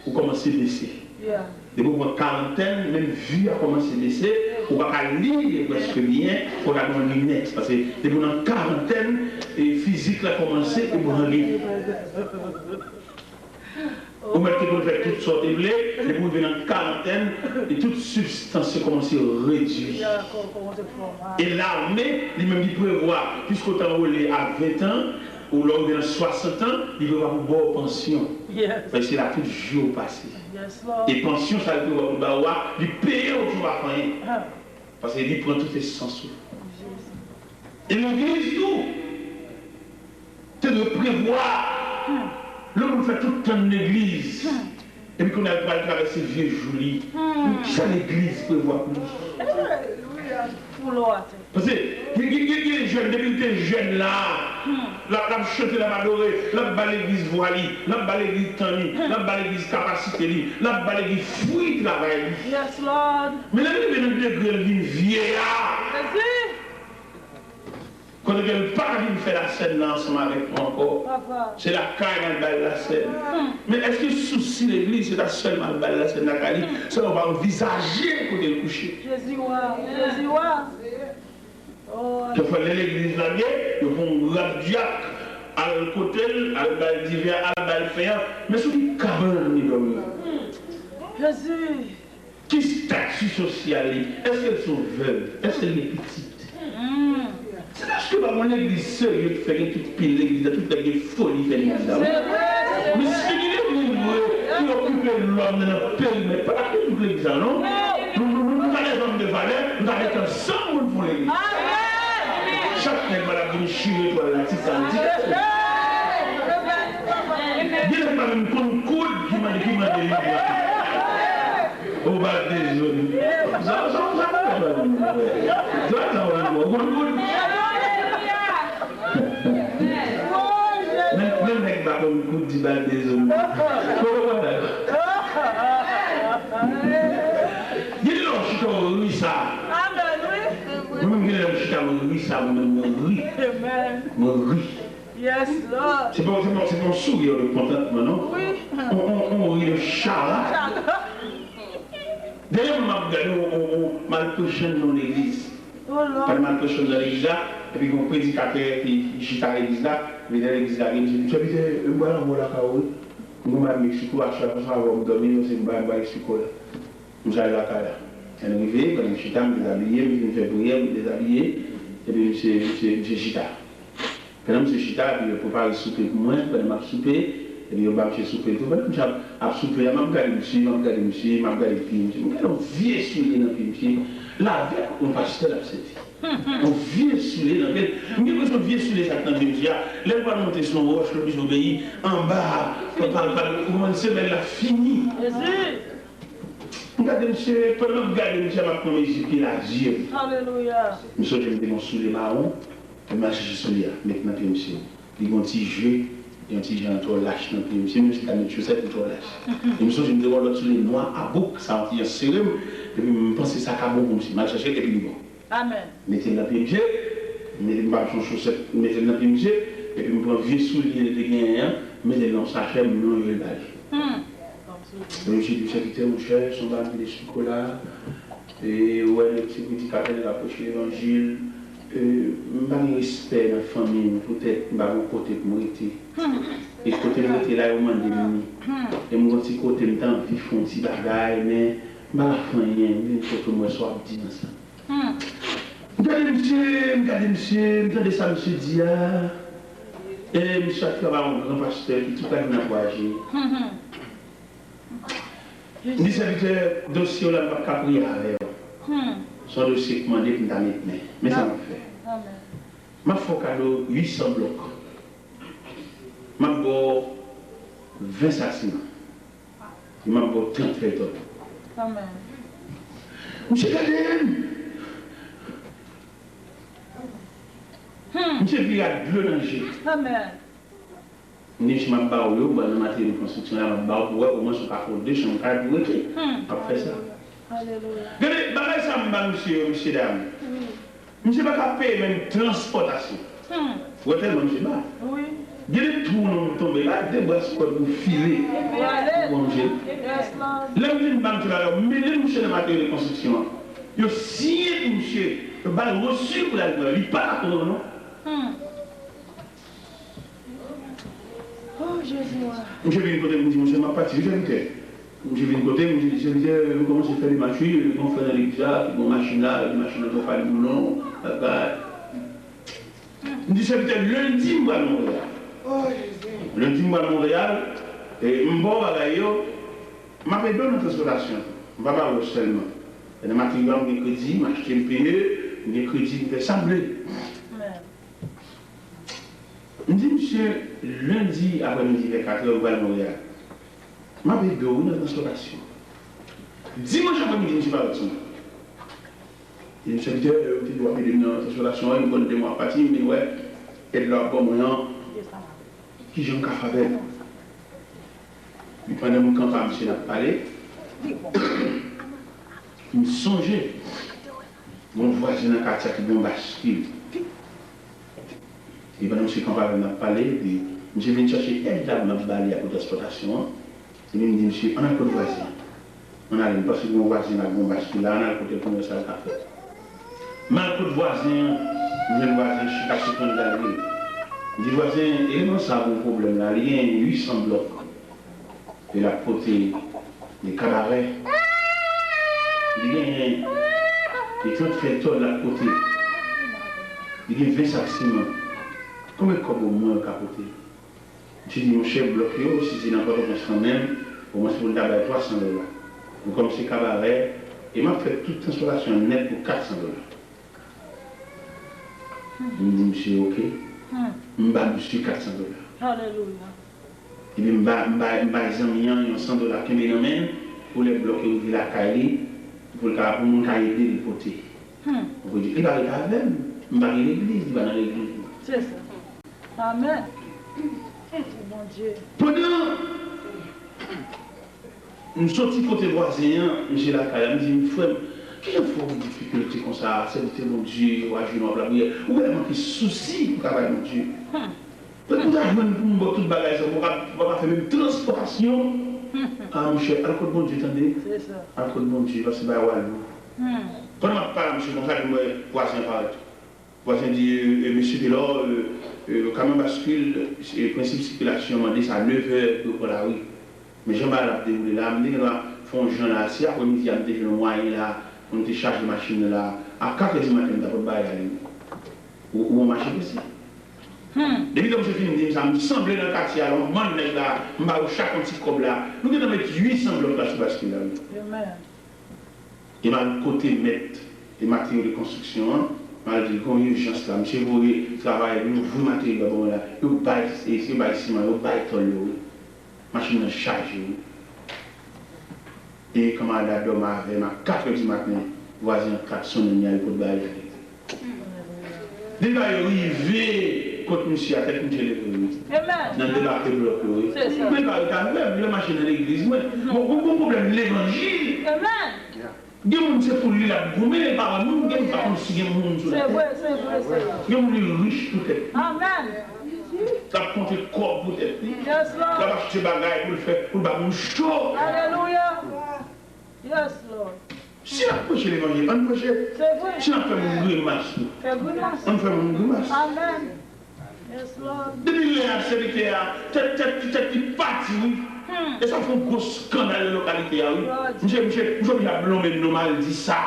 ou kòmanse bese. Yeah. Depi w pran karantèn, menm vi a kòmanse bese, ou pa ka li prèske byen, fò w ta gen yon linèt. Paske depi w nan karantèn, e fizik la kòmanse ebranle. Ou mèt te konn fè tout sa w te vle, depi w rive nan karantèn, e tout sibstans yo kòmanse redui. E lame, li menm, li prevwa, jiskotan w rele a ven an, ou lè w rive nan swasant an, li prevwa pou ba w pansyon. Paske se la tout jou w pase. E pansyon sa li prevwa pou l ba ou a, li peye w san w pa fè anyen. Paske li pran tout esans ou. E legliz tou te dwe prevwa, lè moun fè tout tan nan legliz, Epi kounye a l pral travèse vye jou li. Kisa legliz prevwa pou li? Alelouya. Pou lò atè. Paske gen, gen, gen, gen jèn, depi l te jèn la, l ap, l ap chante, l ap adore, l ap ba legliz vwa li, l ap ba legliz tan li, l ap ba legliz kapasite li, l ap ba legliz fwi travay li. Yes, Lord. Men lè l rive nan degre l vin vye a, Jezi. Kote ke l pa ka vin fè lasèn nan ansanm avèk nou ankò. Se lakay n al ba l lasèn. Men èske sousi legliz se ta sèlman al ba l lasèn lakay li, sèlman pa anvizaje kote l kouche? Jezi wa, Jezi wa. Oh, Kèk fwa lè legliz la gen, yo pran yon rad dyak, al kote l, al ba l diven, al ba l fen an, men sou ki kabann li dòmi? Jezi. Ki estati sosyal li? Èske l se yon vèv? Èske l gen pitit? Se paske pa gen legliz serye ki fè gen tout pil legliz la, tout nèg gen foli fè legliz la wi. Men si gen legliz vre ki okipe lòm nan nan perimèt, pa ta gen tout legliz la non. Nou, nou, nou, nou ta gen zòm de valè, nou ta mete ansanm moun pou legliz. Chak nèg pa t ap vin chire twal la ti kal ti kal. Gen nèg pa menm konn koud ki mande ki mande li. Ou pa bezwen. Sa, sa, sa, sa, sa, sa, ou konn koud. Men, men nèg pa konn koud di pa bezwen. Ou konprann? Gen lè w chita w ri sa. Mwen menm gen lè m chita m ri sa, mwen menm mwen ri. Mwen ri. Yes, Lord. Se pa, se pa, se pa yon sourire de kontantman non. Wi. On, on, on ri de chara. Dèyè m ap gade, on, on, on, m al preche nan yon legliz. Oh, Lord. Pandan m al preche nan legliz la, epi gen yon predikatè ki chita legliz la, epi nan legliz la, li di, "Msye Pitè, m pral anba w lakay ou wi. M gon bagay Meksiko, achte avan m dòmi, paske m pa, m pa Meksiko la." M sot al lakay la. Lè n rive, pandan m chita, m dezabiye, m fin fè priyè, m dezabiye, epi msye, msye, msye chita. Pandan msye chita, epi yo prepare soupe pou mwen, pandan m ap soupe, epi yo ba msye soupe tou. Pandan msye ap, ap soupe a, m ap gade msye, m ap gade msye, m ap gade pye msye. M gade yon vye soulye nan pye msye, lavèk yon pastè l ap sèvi. Yon vye soulye nan pye l. M gen enpresyon vye soulye sa k nan pye msye a, lè l pral monte sou yon wòch, l oblije obeyi, anba a, pa, pa, pa, ou konprann, semèl la fini. Jezi. M gade msye, pandan m ap gade msye a, m ap pran mezi pye l a zye m. Alelouya. M sonje m te gen yon soulye mawon, m al chèche soulye a, met nan pye msye. Li gen yon ti je, yon ti jan twò lach nan pye msye, menm si l ta met chosèt, li twò lach. E m sonje m te gen yon lòt soulye nwa a bouk, sa yon ti jan sere m, epi m panse sa ka bon pou msye. M al chèche l epi li bon. Amèn. Mete l nan pye msye, mete m pa t yon chosèt, mete l nan pye msye, epi m pran vye soulye li te genyen an, mete l nan yon sachè, m lonje l ba li. Mwen di, "Sèvitè, monchè, se yon bagay ki te sou kola. E, ou wè, nèg se predikatè, nèg ap preche levanjil. E, m pa gen respè nan fanmi m, poutèt m pa gen kote pou m rete. E kote m rete la, yo mande m ni. E m gen yon ti kote m ta anvi fè yon ti bagay, men m pa ka fè anyen. M vin kote w, m wè sa w ap di nan sa." M gade msye, m gade msye, m tande sa msye di a. E msye ap travay yon gran pastè ki tou ka vin ankouraje. M di, "Sèvitè, dosye w la, m p ap ka priye avè w. Se yon dosye k mande pou m ta met men. Men sa m ap fè. M ap fè w kado uit san blòk. M ap ba w ven sak siman. E m ap ba w trant fèy tòl." Amèn. Msye gade m. Msye vire ak dlo nan je. Amèn. M di, "Msye, m ap ba w yo, m pral nan materyèl konstriksyon la, m ap ba w pou wè, omwen si w ka fè yon de chanm kay pou rete." M ap fè sa. Alelouya. Gade, bagay sa m ba msye yo, mesye dam. Msye pa ka peye menm transpòtasyon. Ou wè tèlman msye ba. Wi. Gen de twou nan m tonbe la, de bras kòd pou file. Epi ale. Pou manje. Yes, Lord. Lè m vin ba msye la, yo mennen msye nan materyèl konstriksyon an. Yo siyen pou msye, yo ba l resu pou l al pran. Li pa ka pran non. Oh, Jezi, wa. Msye vin kote m, m di, "Monchè, m ap pati wi, sèvitè." Msye vin kote m, m di, "Sèvitè, nou kòmanse fè demach wi, nou gen yon frè nan legliz la ki gen yon machin la, epi machin nan gen yon pale boulon, bagay." M di, "Sèvitè, lendi m pral Monreyal." Lendi m pral Monreyal, e m ba w bagay yo, m ap ede w nan transpòtasyon. M pa ba w yo sèlman. E nan materyo a, m gen kredi, m achte, m peye, m gen kredi, m fè sa m vle. M di, "Msye, lendi aprèmidi vè katrè, ou pral Monreyal." M ap ede w wi nan transpòtasyon. Dimanch apremidi, misye parèt sou mwen. Li di m, "Sèvitè, lè yo te di w ap ede m nan transpòtasyon an, m konn de mwa ap pati, men wè, èd la w ap ban mwen an, kijan m ka fè avè l?" Epi pandan m kanpe a misye n ap pale, m sonje gon vwazen nan katye a ki gen yon baskil. Epi pandan misye kanpe avè m n ap pale, epi misye vin chache èd la m ap ba li a pou transpòtasyon an. Epi m di misye, "Ann al kot vwazen an. Ann ale, m panse gen yon vwazen la, gen yon baskil la, ann al kote l pou n wè sa l ka fè." M al kot vwazen an, m jwenn vwazen an chita sou pwen galri. M di, "Vwazen, eleman sa a gen yon pwoblèm la, li gen uit san blòk. E l ap pote de kabarè. Li genyen de trant fè tòl l ap pote. Li gen ven sak siman. Konbyen kòb omwen l ka pote?" Misye di, "Monchè, blòk yo, si se nan Pòtoprens kanmenm, omwen se pou l ta bay twa san dola. Men kòm se kabarè, e m ap fè tout transpòtasyon an nèt pou kat san dola." M di misye, "Oke." M ba misye kat san dola. Alelouya. Epi m ba, m ba, m bay zanmi an yon san dola kenbe nan men l pou lè blòk yo rive lakay li, pou l ka, pou moun ka ede l pote. Ou konprann? Li pa ret avè m. M pa gen legliz, li pa nan legliz mwen. Se sa. Amèn. Bondye. Pandan m soti kote vwazen an, misye lakay la, m di, "Frè m, kijan fè w gen difikilte konsa, sèvitè Bondye, w a jenou, w ap lapriyè, ou genlè manke sousi pou travay Bondye. Mwen pou ta jwenn pou m ba w tout bagay sa, ou pa ka, ou pa ka fè menm transpòtasyon." A, monchè, al kot Bondye, tande. Se sa. Al kot Bondye, paske bagay w a lou. Pandan m ap pale a misye konsa, epi m wè vwazen an parèt. Vwazen di, e, e, "Mesye Telor, e, e, kamyon baskil, e, prensip sikilasyon mande sa nevè pou yo pran lari. Men jan bagay la ap dewoule la, m te gendwa fè yon jan la, si apremidi a m te jwenn yon mwayen la, pou m te chaje machin nan la, a katrè di maten m ta pot bagay ale wi. Ou, ou wè yon mache prese." Depi lè misye fin di m sa, m sanble nan katye a, yon bann nèg la, m ba yo chak yon ti kòb la. Nou gentan met uit san blòk la sou baskil la wi. Amen. E m al kote mèt e materyo de konstriksyon an, m al di l, "Gen yon ijans la, misye voye travayè pou yo voye materyo a ban mwen la, yo bay, e, yo bay siman, yo bay tòl yo wi. Machin nan chaje wi." E kanmarad la dòmi avè m a katrè di maten, vwazen an klaksonnen, m di, "Al kot bagay la ye." Depi yo rive kot misye a, tèt misye leve wi. Amen. Nan debake blòk yo wi. Se sa. Men pa yo ta vle, vle mache nan legliz mwen. Bon, bon, bon pwoblèm levanjil. Amen. Gen moun se pou li l ap goumen, pa wè moun, gen pa konn si gen moun sou latè. Se vre, se vre, se vre. Gen moun li rich poutèt li. Amen. L ap konte kòb poutèt li. Yes, Lord. L ap achte bagay pou l fè, pou l ba moun cho. Alelouya. Yes, Lord. Si n ap preche levanjil, ann preche. Se vre. Si n ap fè moun grimas tou, fè grimas, ann fè moun grimas. Amen. Yes, Lord. Depi lè a, sèvitè a, tèt, tèt, tèt li pati wi. E sa fè yon gwo eskandal nan lokalite a wi. Misye, misye, misye oblije ap lonmen m non, m al di sa.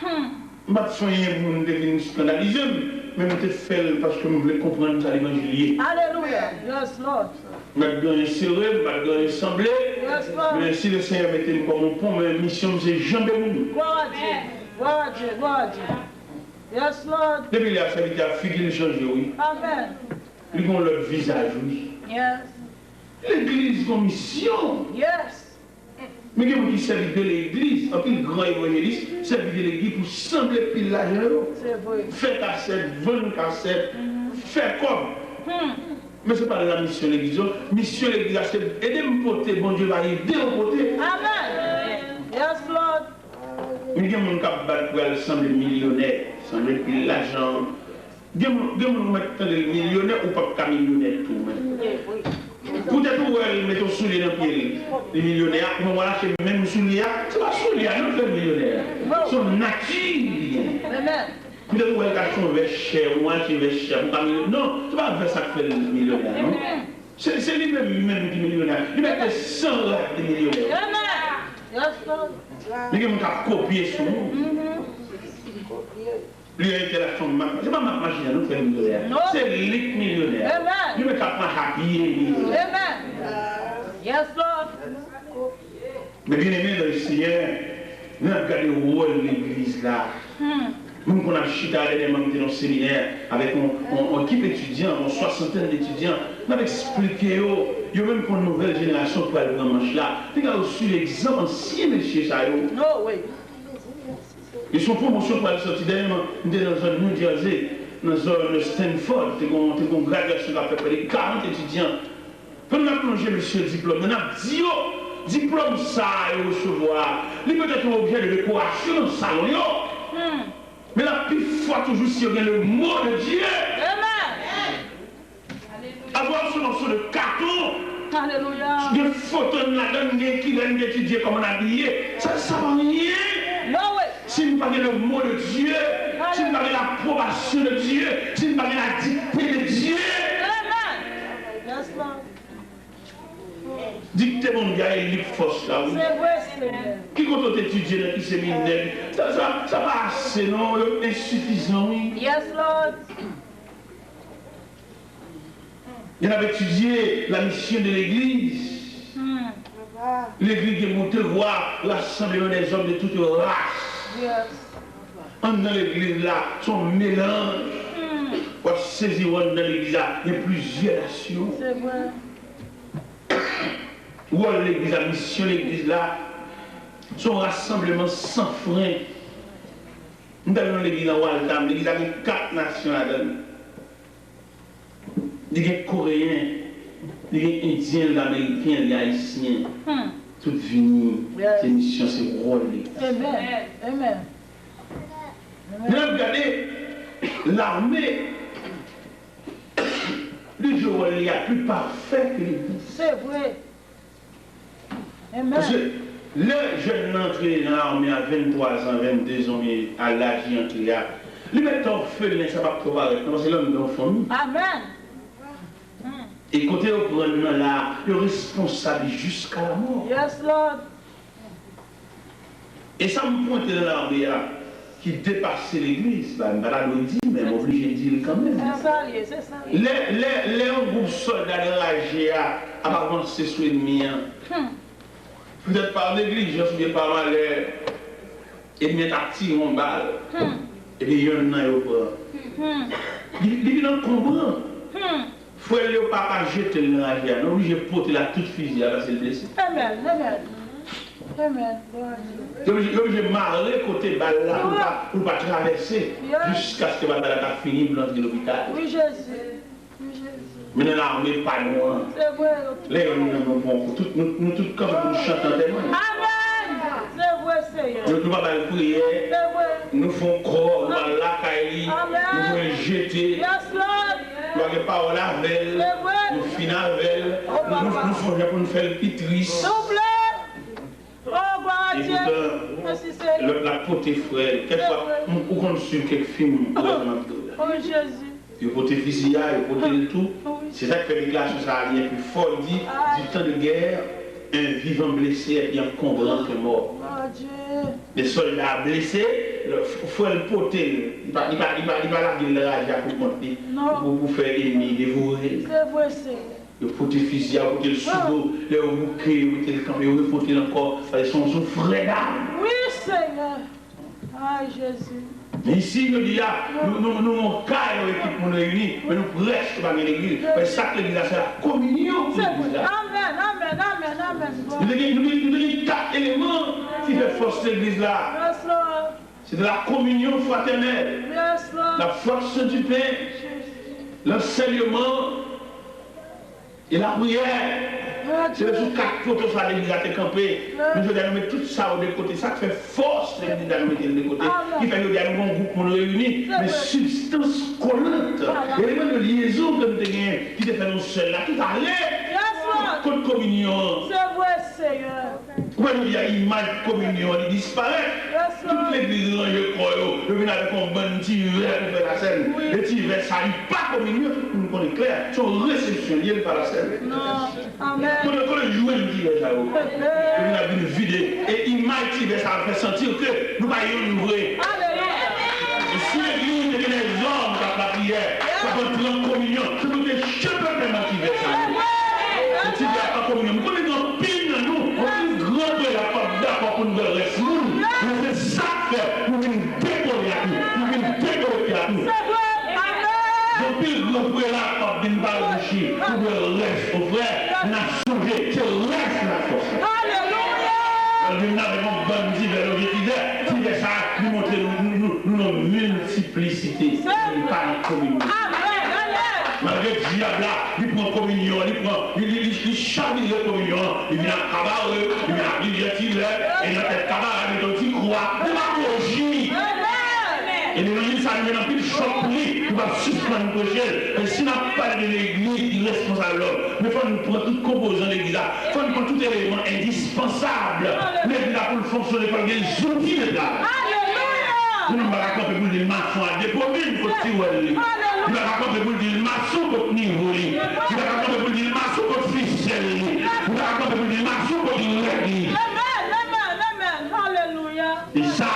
M pa t fè anyen pou moun te vin eskandalize m, men m te fè l paske m vle konprann sa levanjil ye. Alelouya. Yes, Lord. M pa t gen anyen sere, m pa t gen anyen sanble. Yes, Lord. Men si Lesenyè mete m kòm yon pon, men misyon m se janbe moun. Gloire à Dieu. Gloire à Dieu. Gloire à Dieu. Yes, Lord. Depi lè a, sèvitè a, figi l chanje wi. Amen. Li gen yon lòt vizaj wi. Yes. Legliz gon misyon. Yes. Men gen moun ki sèvi de legliz, anpil gran evanjelis sèvi de legliz pou sanble pil lajan yo. Se vre. Fè kasèt, vann kasèt, fè kòb. Men se pa la misyon legliz yo. Misyon legliz la se ede m pote, Bondye va ede w pote. Amen. Yes, Lord. Men gen moun k ap bat pou al sanble milyonè, sanble pil lajan. Gen moun, gen moun ou mèt tande l milyonè, ou p ap ka milyonè tou, men. Poutèt ou wè l mete yon soulye nan pye l, li milyonè a, ou menm w al achte menm soulye a, se pa soulye a non k fè l milyonè a. Se yon nati li genyen. Poutèt ou wè l ka achte yon vè chè, ou achte vè chè pou w ka milyonè. Non, se pa vè sa k fè l milyonè a, non. Se, se li menm, li menm ki milyonè a. Li mèt gen san rad li milyonè. Men gen moun k ap kopye sou moun. Li entèl ak fòm mak, se pa mak machin an nou fè milyonè a. Se li k milyonè a. Li menm k ap mache a pye milyonè. Amen. Yes, Lord. Men byeneme nan Senyè, lè n ap gade wòl legliz la, Mwen konn ap chita, dènyèman m te nan yon seminè avèk yon, yon, yon ekip etidyan, yon swasantèn etidyan. N ap eksplike yo, yo menm pou yon nouvèl jenerasyon k pral pran manch la. Piga yo swiv egzanp ansyen mesye sa yo. Yo se yon pwomosyon k pral sòti. Dènyèman, m te nan zòn New Jersey, nan zòn Stanford, te gon, te gon gradyasyon k ap fèt, prè de karant etidyan. Pandan n ap lonje mesye diplòm nan, n ap di yo, diplòm sa a yo resevwa a, li petèt yon objè de dekorasyon nan salon yo. Men l ap pi fò toujou si yo gen le mot de Dieu. Amen. Apre w ap sou mòso de katon. Alelouya. Gen foto n ladan, gen kilè n te etidye, kòman n abiye. Sa, sa pa anyen. Si n pa gen le mot de Dieu, si n pa gen lapwobasyon de Dieu, si n pa gen la dikte de Dieu. Amen. Dikte Bondye a e li k fòs la, wi. Se vre, Senyè. Ki kote w te etidye, nan ki seminè? Sa, sa, sa pa ase, non. Yo ensifizan, wi. Yes, Lord. Gen ap etidye la mission de l'église. Legliz gen pou devwa rasanbleman dèzòm de tout ras. Anndan legliz la, se yon melanj. W ap sezi wè anndan legliz la, gen plizyè nasyon. Wòl legliz la, misyon legliz la, se yon rasanbleman san fren. M t al nan legliz nan Waltham, legliz la gen kat nasyon ladan l. Li gen Koreyen, li gen Endyen, li Ameriken, li Ayisyen. Tout vini, se misyon, se wòl legliz. Amen. Amen. Lè n ap gade lame, li jwe wòl li a pi pafè ke legliz. Se vre. Paske lè jèn nan antre nan lame a venntwa zan, venndezan, oubyen a laj li antre a, li mèt ta òfelen, sa p ap twò parèt non, paske l anndan yon fanmi. Amen. E kote yo pran l nan la a, yo responsab jiska lamò. Yes, Lord. E sa m pwente nan lame a, ki depase legliz, ba, m pa ta dwe di, men m oblije di l kanmenm. Se sa l ye, se sa l ye. Lè, lè, lè yon gwoup sòlda anraje a ap avanse sou ènmi an, petèt pa neglijans oubyen pa malè, ènmi an t ap tire yon bal, epi yonn nan yo pran. Li, li vin ankonbran. Frè l yo pa ka jete l nan raje a, non, oblije pote l ak tout fizi a, paske l blese. Amen, amen. Amen. Glwa a Dye. Yo oblije, yo oblije mare kote bal la pou l pa, pou l pa travèse jiskaske batay la ta fini pou l antre lopital. Wi, Jezi. Wi, Jezi. Men nan lame pa nou an. Se vre, yo tout. Lè yonn nan nou pran kou, tout, nou, nou tout kanpe pou nou chante antèman. Amen. Se vre, Senyè. Nou, nou pa ba l priyè. Se vre. Nou fè yon kò, nou al lakay li, nou voye l jete. Yes, Lord. Nou pa gen pawòl avè l, nou fin avè l, nou, nou, nou fè yon jan pou nou fè l pi tris. Souple. Oh, glwa a Dye. Mèsi, Senyè. Lòt la pote frè l. Kèk fwa, ou konn swiv kèk fim, ou wè sa m ap di w la. Oh, Jezi. Yo pote fizi a, yo pote l tou. Se sa k fè deklarasyon sa a li enpe fò, li di, du temps de guerre, un vivant blessé est plus encombrant qu'un mort. Glwa a Dye. Lè sòlda a blese, lè f-, frè l pote l. Li pa, li pa, li pa, li pa lage l nan raje a pou kont li. Pou, pou fè ènmi devore l. Se vre, Senyè. Yo pote fizi a, yo pote l sou do. Lè yo bouke, yo mete l kanpe, yo repote l ankò. Paske se yon, se yon frè dam. Wi, Senyè. Ay, Jezi. Men isi, jodi a, nou, nou, nou yon kay, yon ekip moun reyini, men nou prèske pa gen legliz. Paske sak legliz la, se la kominyon ki legliz la. Amen, amen, amen, amen. Nou te gen, nou te, nou te gen kat eleman ki fè fòs legliz la. Yes, Lord. Se te la kominyon fratènèl, la fraction du pain, lansèyman, e lapriyè. Se sou kat poto sa legliz la te kanpe. Men jodi a nou met tout sa yo de kote. Sa k fè fòs legliz la nou mete l de kote. Ki fè jodi a nou gen yon gwoup moun reyini. Men sibstans kolant, eleman de lyezon ke nou te genyen, ki te fè nou sèl la, tout ale. Kot kominyon an? Se vre, Senyè. Ou wè jodi a imaj kominyon an li disparèt. Tout legliz ranje kò yo, yo vin avèk yon bann ti vè pou fè lasèn. E ti vè sa li pa kominyon, pou nou konnen klè, se yon resepsyon li ye, li pa lasèn. Kote, kote yo jwenn ti vè sa yo? Yo vin ap vin vide. E imaj ti vè sa yo fè santi ke nou pa yonn vre. E si legliz te gen dèzòm k ap lapriyè, k ap antre an kominyon, se pou te chante pèman ti vè sa yo. Se ti vè a pa kominyon. M konnen gen anpil nan nou, anpil gran prela p ap dakò pou n vè rès moun. Men se sa k fè nou vin dekole ak nou. Nou vin Anpil gran prela k ap vin pale bouch li pou bwè rès o frè, n ap sonje se rès n ap fòse. Alelouya! Lè vin avèk yon bann divè, lè vye divè, divè sa a, li montre nou, nou, nou, nou nan miltiplisite, li pa nan kominyon. Malgre dyab la, li pran kominyon, li pran, li, li, li, li chavire kominyon an, li vin ak kabare, li vin ak plizyè ti lè, e nan tèt kabare a, li met yon ti kwa, demagoji. E levanjil sa, nou jwenn anpil chòk pou li, nou p ap sispann preche l. Men si n ap pale de legliz, li responsab lòm. Men fò n pran tout konpozan legliz la, fò n pran tout eleman endispansab legliz la pou l fonksyone, fò l gen zouti de travay. Yon nonm pa ka kanpe pou l di l mason a depo mil kot tiwèl li. Li pa ka kanpe pou l di l mason kot nivo li. Li pa ka kanpe pou l di l mason kot fisèl li. Li pa ka kanpe pou l di l mason kot règ li. Amen, amen, amen. Alelouya. E sa,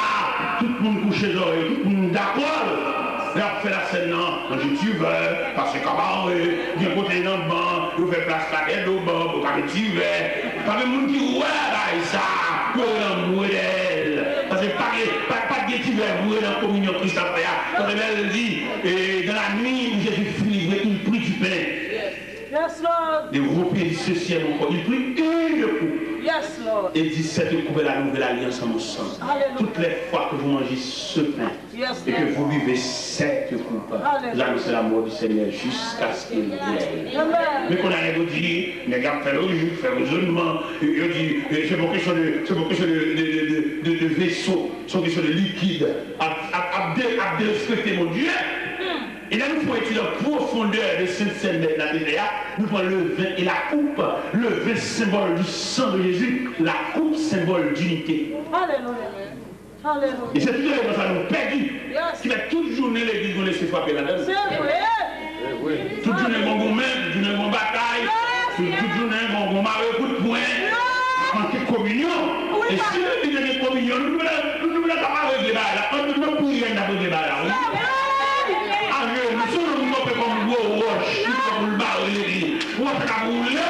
tout moun kouche zòrèy yo, tout moun dakò. Lè y ap fè lasèn nan, manje ti vè, pase kabare, gen kote nan ban, yo fè plas lakay do ban, pou ka met ti vè. Pa gen moun ki wè bagay sa, yo rele anmwedèl. Paske pa gen, pa, pa gen ti vè vre nan kominyon Kris ap fè a. Paske Bib di, et dans la nuit où Jésus fut livré, il prit du pain. Yes, Lord. Et rompit ce ciel encore. Il prit une coupe. Yes, Lord. Et dit, cette coupe est la nouvelle alliance à mon sang. Toutes les fois que vous mangez ce pain et que vous buvez cette coupe, vous annoncez la mort du Seigneur jusqu'à ce qu'il vienne. Men kounye a nèg yo di, nèg ap fè lojik, fè rezònman, yo di, se pa kesyon de, se pa kesyon de, de, de, de, de, de veso, se yon kesyon de likid, ap, ap, ap de-, ap derespekte Bondye. E lè nou fè yon etid an pwofondè de Sent Sèn Mèt la te fè a, nou pran le vin et la coupe. Le vin, symbole du sang de Jésus, la coupe, symbole d'unité. Alelouya. E se tout eleman sa nou pèdi, ki fè tout jounen legliz nou lese frape ladan l. Tout jounen gon goumen, tout jounen gon batay, tout, tout jounen gon, gon mare kout pwen, manke kominyon. E si legliz te gen kominyon, nou, nou, nou, nou ta pa regle bagay la. An nou, nou priyè n ap regle bagay la, wi. Ajenou, sou nou kanpe kòm gwo wòch, ki pran pou l bare legliz. Wòch la boule.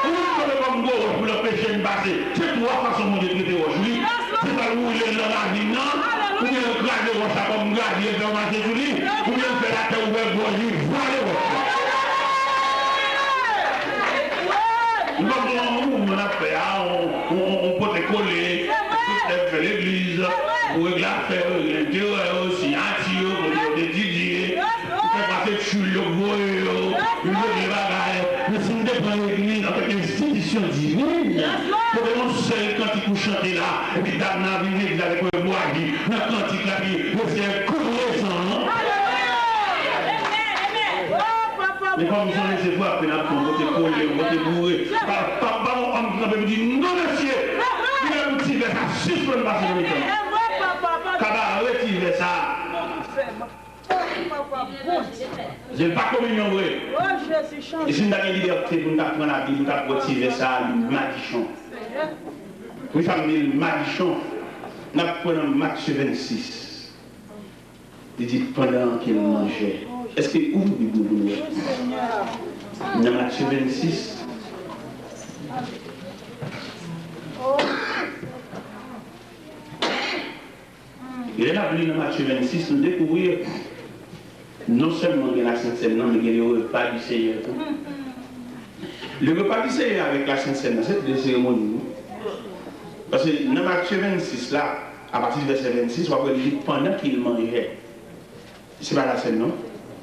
Ou kanpe kòm gwo wòch pou l anpeche n pase. Se twa fason Bondye trete wòch, wi. Se swa l woule l nan ravin nan, oubyen l kraze wòch la kòm gravye, l fè yon mache sou li, oubyen l fè latè ouvè gòj li, vale wòch la. Nou pa bezwen yon mouvman n ap fè a, yon, yon, yon, yon pote kole, tout nèg fè legliz, pou regle afè yo, regle enterè yo, siyati yo, kote yo te etidye, pou fè pase tchoul yo, voye yo, yo regle bagay. Men si n te pran legliz antanke enstitisyon divin, kote yon sèl kantik ou chante la, epi dam nan vin legliz avèk yon bwaji nan kantik la, epi yo se koule san an. Men kòm si w lese frape n ap pran, kote kole, kote boure. Pa, pa, pa yon òm ki kanpe pou di, "Non, mesye, li lè pou ti vè sa sispann pase nan mitan." Kabare ti vè sa. Papa, Bondye. Jen pa kominyon vre. E si n ta gen libète pou n ta pran Labib, nou ta pran ti vè sa a, li madichon. Wi, sa m di l madichon. N ap pran nan Matye vennsis. Li di, pandan ke l manje. Èske ouvri Bib nou pou nou wè? Nan Matye vennsis. E lè n ap li nan Matye vennsis, nou dekouvri non sèlman gen Lasent Sèn nan, men gen le repas du Seigneur tou. Le repas du Seigneur avèk Lasent Sèn nan, se de seremoni, wi. Paske nan Matye vennsis la, apati de vèsè vennsis, w ap wè li di pandan ke l manje. Se pa lasèn non.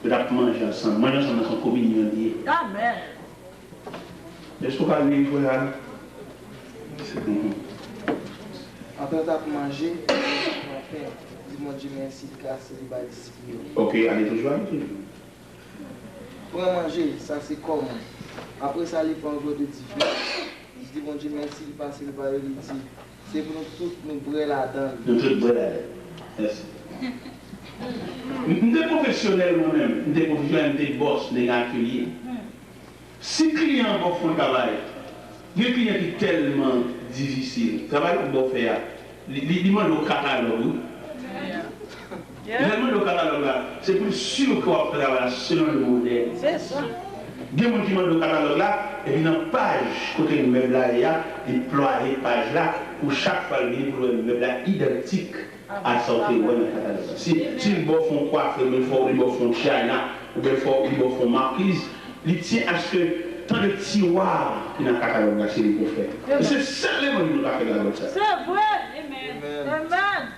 Yo t ap manje ansanm. Manje ansanm nan se yon kominyon li ye. Amèn. Èske w ka li frè a? Mhm. Pandan l t ap manje, li pran pen, li di Bondye mèsi, li kase, li bay disip li yo. Ok, ale toujou, ale toujou. Pran manje, sa se kò mwen. Apre sa, li pran yon vè de diven, li di Bondye mèsi, li pase l ba yo, li di, se pou nou tout nou bwè ladan l. Nou tout bwè ladan l. Mèsi. M, m te pwofesyonèl mwen menm, m te pwofesyonèl, m te bòs, m te gen atelye. Si kliyan an ba w fon travay, gen kliyan ki tèlman difisil, travay ou ba w fè a, li, li, li mande w katalòg, wi. Lè l mande w katalòg la, se pou l si ke w ap fè travay la selon le modèl. Gen moun ki mande w katalòg la, epi nan paj kote mèb la ye a, li plwaye paj la pou chak fwa l vini pou l wè mèb la idantik. a sa w te wè nan katalòg la. Si, si l ba w fè yon kwafi, oubyen fò li ba w fè yon china, oubyen fò li ba w fè yon makiz, li tyen aske tan de tiwa ki nan katalòg la, se li pou w fè. E se sèl lemonn ki ka fè katalòg sa. Se vre. Amen.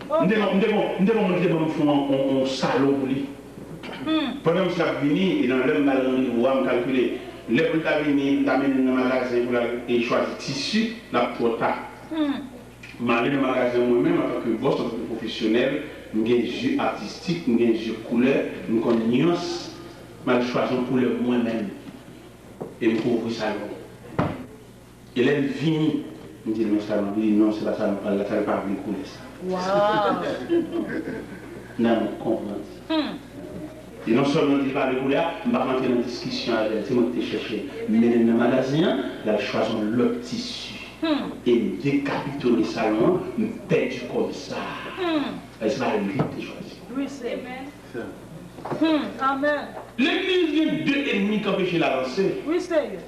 M te gon, m te gon, m te gon moun ki te ban m fè yon, yon, yon salon pou li. Pandan misye ap vini, e nan lè m ba l randevou a, m kalkile, lè pou l ta vini, m ta mennen l nan magazen pou l al e chwazi tisi, l ap twò ta. M ale nan magazen mwen menm, antanke bòs, antanke pwofesyonèl, m gen zye atistik, m gen zye koulè, m konn nyans, m al chwazi yon koulè mwen menm, e m kouvri salon. E lè l vini, m di l, "Men sa, non," li di, "Non, se pa sa m pral la, sa l pa vle koulè sa." Wow! Nan nou konprann. Hmm. E non sèlman li pa vle koulè a, m pa antre nan diskisyon avè l, se mwen ki te chèche l. M mennen l nan magazen an, l al chwazi yon lòt tisi. Hmm. E m dekapitone salon an, m pèdi kòb sa. Hmm. E se pa li ki te chwazi. Wi, se. Amen. Hmm. Amen. Legliz gen de ènmi k anpeche l avanse. Wi, Seyè.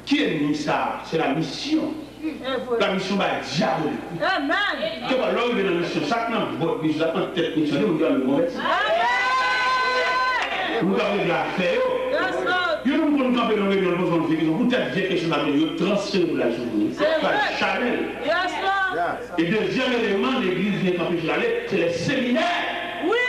Ki ènmi sa a? Se lamisyon. Lamisyon bay dyabolik. Amen. Kèlkeswa lè w rive nan misyon, sa k nan bòt misyon, sa k nan tèt misyon, gen moun ki pa menm konvèti. Amen. Moun k ap regle afè yo. Yes, Lord. Youn moun konn kanpe nan reyinyon, l poze yon vye kesyon. Poutèt vye kesyon sa yo, yo transfere pou l al sou moun. Se vre. Chanèl. Yes, Lord. E dezyèm eleman legliz gen k anpeche l ale, se lè seminè. Wi.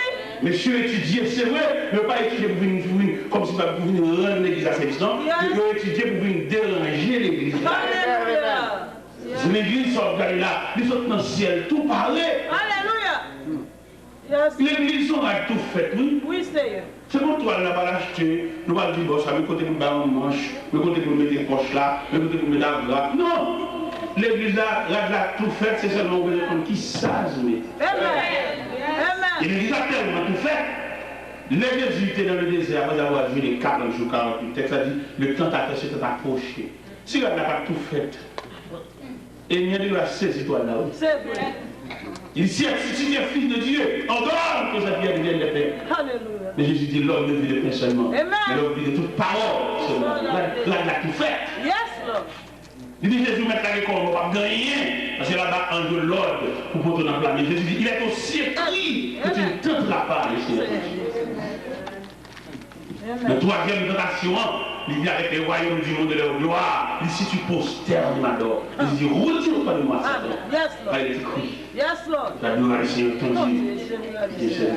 Mesye etidye, se vre, men yo pa etidye pou vin, pou vin, kòmsi pa pou vin rann legliz la sèvis, non. Yo, yo etidye pou vin deranje legliz la. Alelouya. Legliz sa w ap gade la, li sot nan syèl tou pare. Alelouya. Legliz se yon rad tou fèt, wi. Wi, Seyè. Se pou twal la pral achte, nou pral di bòs la, men kote pou l bay yon manch, men kote pou l mete pòch la, men kote pou l mete agrap. Non! Legliz la, rad la tou fèt, se sèlman ou bezwen konn ki saz ou mete. Amen. Amen. E legliz la tèlman tou fèt, lè Jezi te nan le désert, après avoir jeûné quarante jours, quarante nuits, tèks la di, le tentateur s'est approché. Si rad la pa t tou fèt, ènmi an te dwe sezi twal la, wi. Se vre. Il dit, si, si tu es fils de Dieu, ordonne que cette pierre devienne des pains. Alelouya. Men Jezi di, l'homme ne vit de pain seulement, amen, mais l'homme vit de toute parole qui sort de la bouche. Rad, rad la tou fèt. Yes, Lord. Li di Jezi, mèt la gen kòman, w p ap gen anyen, paske laba anj yo lòd pou pote w nan pla men. Jezi di, il est aussi écrit que tu ne tenteras pas le Seigneur ton Dieu. Nan twazyèm tantasyon an, li di avec les royaumes du monde et leur gloire, li si tu prosternes et m'adores. Li di, retire auprès de moi, Satan. Car il est écrit, tu adoreras le Seigneur ton Dieu et serviras lui seul.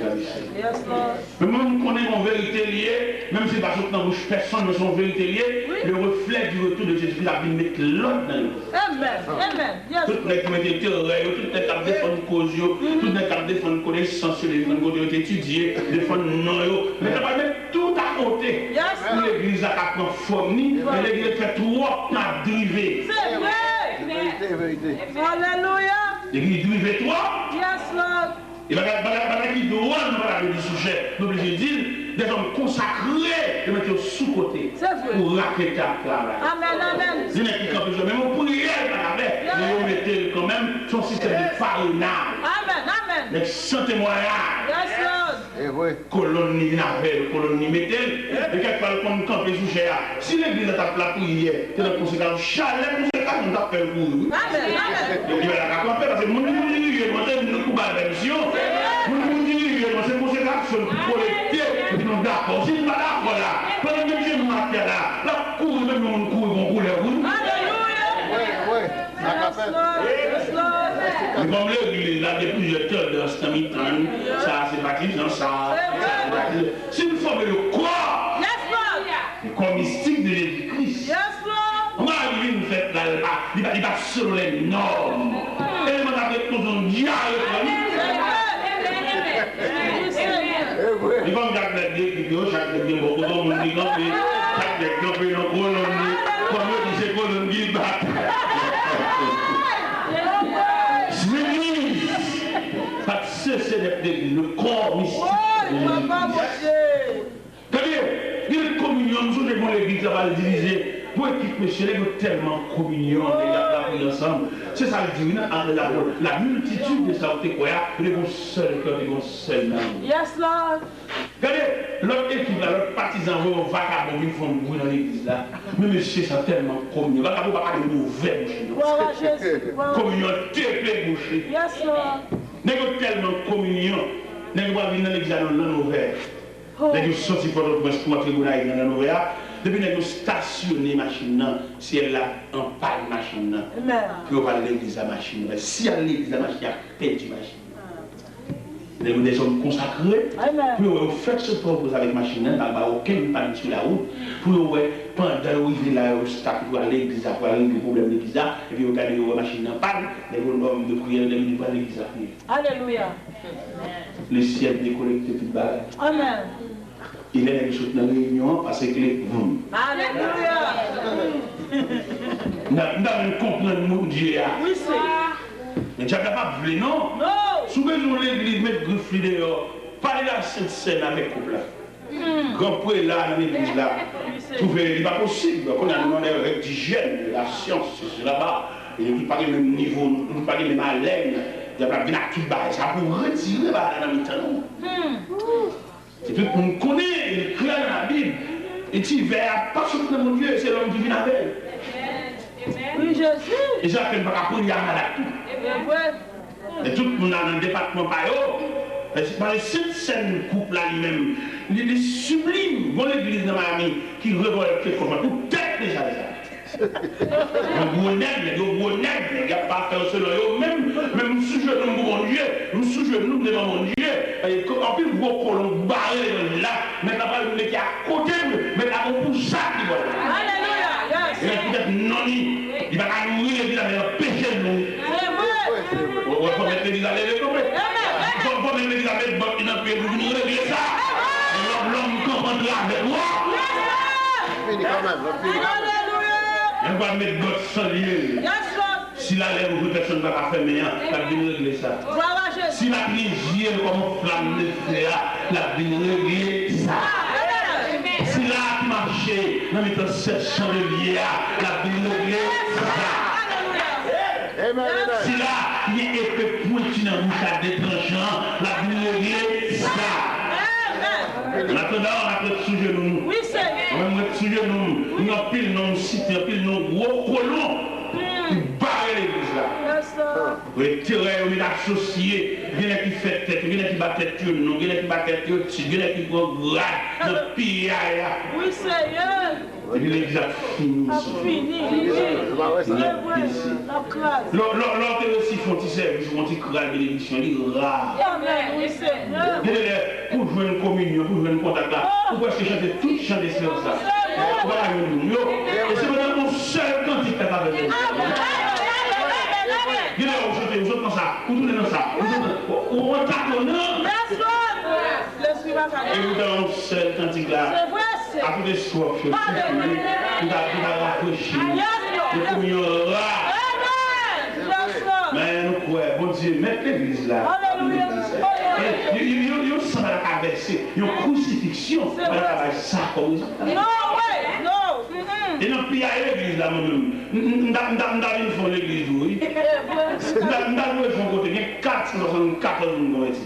Men mwen, m konnen yon verite li ye, menm si l pa sot nan bouch pèsonn, men se yon verite li ye, le reflet du retour de Jésus-Christ ap vin met lòd nan legliz. Amen. Amen. Tout nèg ki mete terè yo, tout nèg k ap defann koz yo, tout nèg k ap defann konesans yo, defann kote yo te etidye, defann non yo. Men yo pral met tout akote pou legliz la ka pran fòm li, men legliz la fè twòp tan ap drive. Se vre. Alelouya. Legliz drive twòp. Yes, Lord. E bagay, bagay, bagay ki dwòl, nou pa ta vle di sijè, nou oblije di l, des hommes consacrés, yo mete yo sou kote pou raketa ap travay. Amen, amen. Gen nèg ki kanpe sou, menm yon priyè l pa ka fè, men yo mete l kanmenm, se yon sistèm de parenaj. Amen, amen. Nèg san temwayaj. Yes, Lord. Kolonn li vin avè l, kolonn li mete l, e kèk fwa l konn kanpe sou chè a. Si legliz la t ap lapriyè, te nan konsekrasyon, chalè konsekrasyon t ap fè l kouri, wi. Amen, amen. Li pa ta ka kanpe, paske moun ki pou dirije nou an, se moun ki pou ba l pèmisyon. Moun ki pou dirije nou an, se konsekrasyon l pou kolekte, epi nou dakò. Si nou pa dakò la, pandan n met jenou atè la, l ap kouri, menm jan moun kouri pou yon koulèv, wi. Alelouya. Wi, wi. Sa ka fèt. Yes, Lord. Men kòm legliz la gen plizyè tandans nan mitan n, sa a se patizan, sa a, sa a se patizan. Si n fòme le corps, le corps mystique de Jésus-Christ, anba vin fèt la, li pa, li pa, li pa selon les normes. Eleman sa ap ret konsa yon dyare pran li. Li pa yon chak nèg gen ekip yo, chak nèg gen bò kote yon moun ki kanpe, chak nèg kanpe nan kolonn li. Kòm yo di se kolonn ki bat. Legliz pa t sese dèt legliz, le corps mystique de Jésus-Christ. Tande, gen kominyon, m sonje gon legliz la pral divize. Gon ekip mesye, nèg yo tèlman kominyon, nèg y ap lapriyè ansanm. Se sa l di, wi, nan Actes des Apôtres, la multitude de sa yo te kwè a, yo te gon sèl kè, yo te gon sèl nanm. Yes, Lord. Gade, lòt ekip la, lòt patizan voye yon vakabon vin fè yon bri nan legliz la. Men mesye sa tèlman kominyon. Vakabon pa ka gen ouvè bouch li non. Glwa a Jezi, glwa. Kominyon te ple bouch li. Yes, Lord. Nèg yo tèlman kominyon, nèg yo pral vin nan legliz la nan Lannovè. Oh. Nèg yo soti Pòtoprens pou antre Gonayiv nan Lannovè a. Depi nèg yo stasyone machin nan, si èl la anpàn machin nan. Amen. Pou yo pral legliz la, machin nan. Si y al legliz la, machin nan pèdi machin nan. Nèg yo dèzòm konsakre. Amen. Pou yo wè yo fèk sot Pòtoprens avèk machin nan, pa ba okenn pàn sou lawout. Pou yo wè, pandan yo rive la, yo start pou al legliz la, pou al regle pwoblèm legliz la. Epi yo gade, yo wè machin nan pàn. Nèg yo, nonm de priyè, nèg yo di pral legliz la priye. Alelouya. Lesyèl dekonekte tout bagay. Amen. E lè nèg yo sot nan reyinyon an, pase kle, voum. Alelouya. M ta, m ta vin konprann Bondye a. Wi, Senyè. Men dyab la p ap vle, non. Non. Si w bezwen yon legliz, met grif li deyò. Pale la Sent Sèn avèk koup la. Hmm. Gran prela nan legliz la. Wi, Senyè. Twouve li pa posib. Kounye a, nou nan lè règ dijyèn, de la syans, sesi, sela. E nou tout pa gen menm nivo, nou tout pa gen menm alèn. Dyab la vin ak tout bagay sa pou retire bagay la nan mitan nou. Hmm. E tout moun konnen, li klè nan Labib. E ti vè a pa sot nan Bondye, se lòm ki vin avè l. Wi, Jezi. E sa fè n pa ka priye a malad tou. Se vre. E tout moun la nan depatman pa yo. E se pa Sent Sèn gwoup la li menm. Li, li siblim. Gon legliz nan Miami ki revòlte kòman pou tèt deja deja. Yo gwo nèg, nèg yo gwo nèg, nèg y ap pa fè yo selon yo menm, men m sou jenou m pou Bondye, m sou jenou m devan Bondye, e, anpil gwo kolon bare levanjil la, men n ap al mete akote m, men la gon pou chak li bò. Alelouya, yes. E poutèt non li, li pa ka nouri legliz la, men l anpeche l nouri. Se vre. Ou, ou fò mèt legliz la leve kanpe. Fò, fò mèt legliz la met bòt li nan pye pou vin regle sa. Lòm, lòm kanpe antravè. Fini kanmenm, lòm fini kanmenm. Alelouya. Yo pa met bòt san lye. Yes, Lord. Si la lè ouvri pèsonn pa ka fèmen an, l ap vin regle sa. Glwa a Jezi. Si l ap rizye kòm yon flam de fè a, l ap vin regle sa. Amen. Si la ki mache nan mitan sèt chandelye a, l ap vin regle sa. Alelouya. Amen, amen. Si la ki gen epe pwenti nan bouch la de tranchan an, l ap vin regle sa. Amen. An atandan, n ap ret sou jenou nou. Wi, Senyè. Mwen menm, m ret sou jenou m. M gen anpil non m site, anpil non gwo kolon ki bare legliz la. Yes, Lord. Wi, terè yo met asosye, gen nèg ki fè tèt yo, gen nèg ki ba tèt yo non, gen nèg ki ba tèt yo tit, gen nèg ki pran grad nan piyay la. Wi, Senyè. Epi legliz ap fini. Ap fini, wi. N ap bese. Lè, lè, lè w te resi fè yon ti sèvis, yon ti kral benediksyon, li ra. Amen, wi, Senyè. Gen de lè, pou jwenn kominyon, pou jwenn kontak la, ou prèske chante tout chan desperans la. Ou pa ka jwenn moun yo. E se pandan yon sèl kantik k ap avè nou. Gen lè ou chante, ou sot nan sa, ou tounen nan sa, ou sot nan, ou, ou antagonan. Lespri pa ka. E poutan yon sèl kantik la, a tout eswaf yo sifi, pou ta, pou ta rafrechi nou. Yon kominyon ra. Men nou kwè, Bondye, mèt legliz la. Alelouya. E, yon, yon, yon, yon san pa ta ka vèse, yon krisifiksyon pa ta ka bay sa kòm rezilta. No way, no. Mm-mm. E nan piyay legliz la, mwen menm, m, m, m ta, m ta, m ta vin fè yon legliz tou, wi. M ta, m ta dwe fè yon kote, gen kat san swasannkatòz moun konvèti.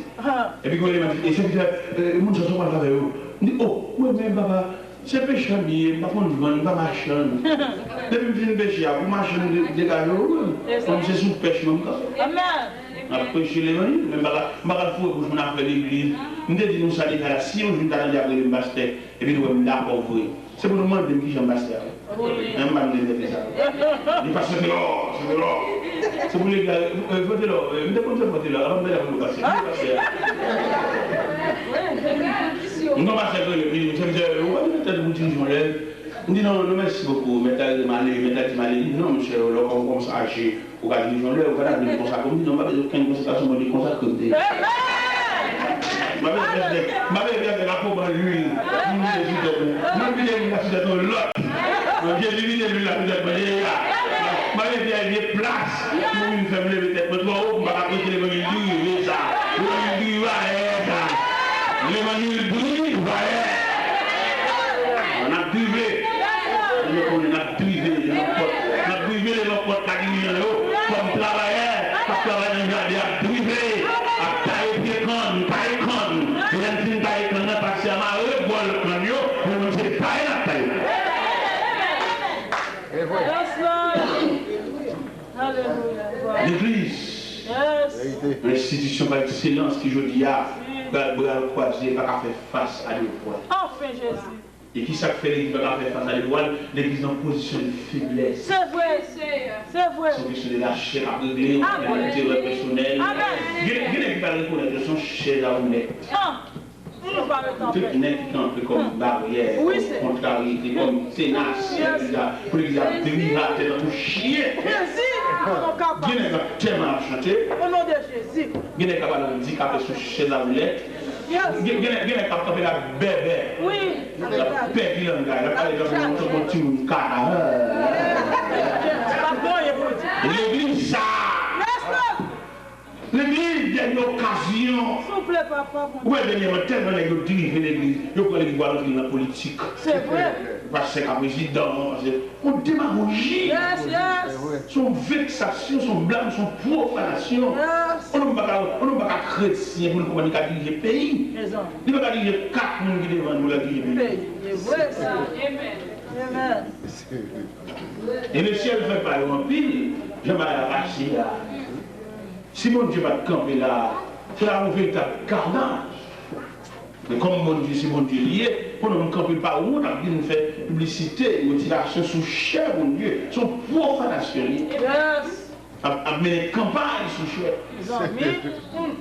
Epi gwo eleman di, e sèvitè, e, moun sa sa w pral fè avè yo? M di, o, wi, men papa, se pechè m ye, m pa konn vann, m pa machann. Depi m fin peche a, pou machann de-, degaje yo, wi. Kòm se sou pèch mwen m kanpe. Amen. M ap preche levanjil, men m pa ka, m pa ka foure bouch mwen afè legliz. M te di nou sa deja la, si yon jou m ta tande y ap rele m pastè, epi nou wè m dakò vre. Se pou nou mande m kijan m pastè a. Wi. Men m pa vle mete sa. Li pastè Telò, se Telò. Se pou legliz la, e, Frè Telò, e, m te konn fè Frè Telò, avan m te la pou pastè. Ki pastè a? M konn pastè Telò, li di, m se, m se, ou pa vin tèt pou dirijan lè. M di, non, non, mèsi bokou, mèt la rele m ale, mèt la di m ale, li di, non, mesye, lè w kòm, kòm sa aje. Ou ka dirije yon lè, ou ka ta vin konsa kòm di, non, m pa bezwen okenn konsakrasyon, Bondye konsakrem deja. M pa bezwen, m pa bezwen vye afè lapoman lwil pou m vide sou tèt mwen. Mwen vide lwil la sou tèt yon lòt. Mwen vye vide lwil la sou tèt mwen deja. M pa bezwen vye plas pou vin fè m leve tèt mwen twò wo pou m pa ka preche levanjil dri, vye sa. Levanjil dri, vayè sa. Levanjil dri, vayè. N ap drive. Mwen konnen n ap drive devan pòt. N ap drive devan pòt la dirijan yo. Kòm travayè k ap travay nan jaden, ap drive, ap taye pye kann, taye kann. Lè n fin taye kann nan, pase Yon enstitisyon pa ekselans ki jodi a, bra, bra l kwaze, pa ka fè fas a devwa l. Anfen, Jezi. E ki sa k fè legliz pa ka fè fas a devwa l? Legliz nan pozisyon de feblès. Se vre, se vre. Se yon kesyon de lachè k ap regle, yon kesyon de enterè pèsonèl. Gen, gen nèg ki pa rekonèt yo se yon chèz a woulèt. Tout nèg ki kanpe kòm baryè, kòm kontrarite, kòm tenas pou legliz la, pou legliz la vire atè tankou chyen. Gen nèg k ap tèlman ap chante. Gen nèg k ap al andikape sou chèz a woulèt. Gen, gen, gen nèg k ap kanpe la bèbè. L ap pèdi langay, l ap pale tankou, tankou yon timoun kaka. Legliz sa a, legliz dènye okazyon. Ou wè dènyèman tèlman nèg yo dirije legliz, yo pran legliz pou al antre nan politik. Se vre. Pastè ka prezidan, pastè yon demagoji. Se yon veksasyon, se yon blam, se yon pwofanasyon. Yon nonm pa ka, yon nonm pa ka kretyen pou l konprann li ka dirije peyi. Li pa ka dirije kat moun ki devan l pou l al dirije peyi. E lesyèl fè pa yo anpil, jan bagay la pase a. Si Bondye pa t kanpe la, se ta yon veritab kanaj. Men kòm Bondye se Bondye li ye, pou nonm kanpe pa wont ap vin fè piblisite, motivasyon sou chè Bondye, se yon pwofanasyon li ye. Ap, ap mennen kanpay sou chè.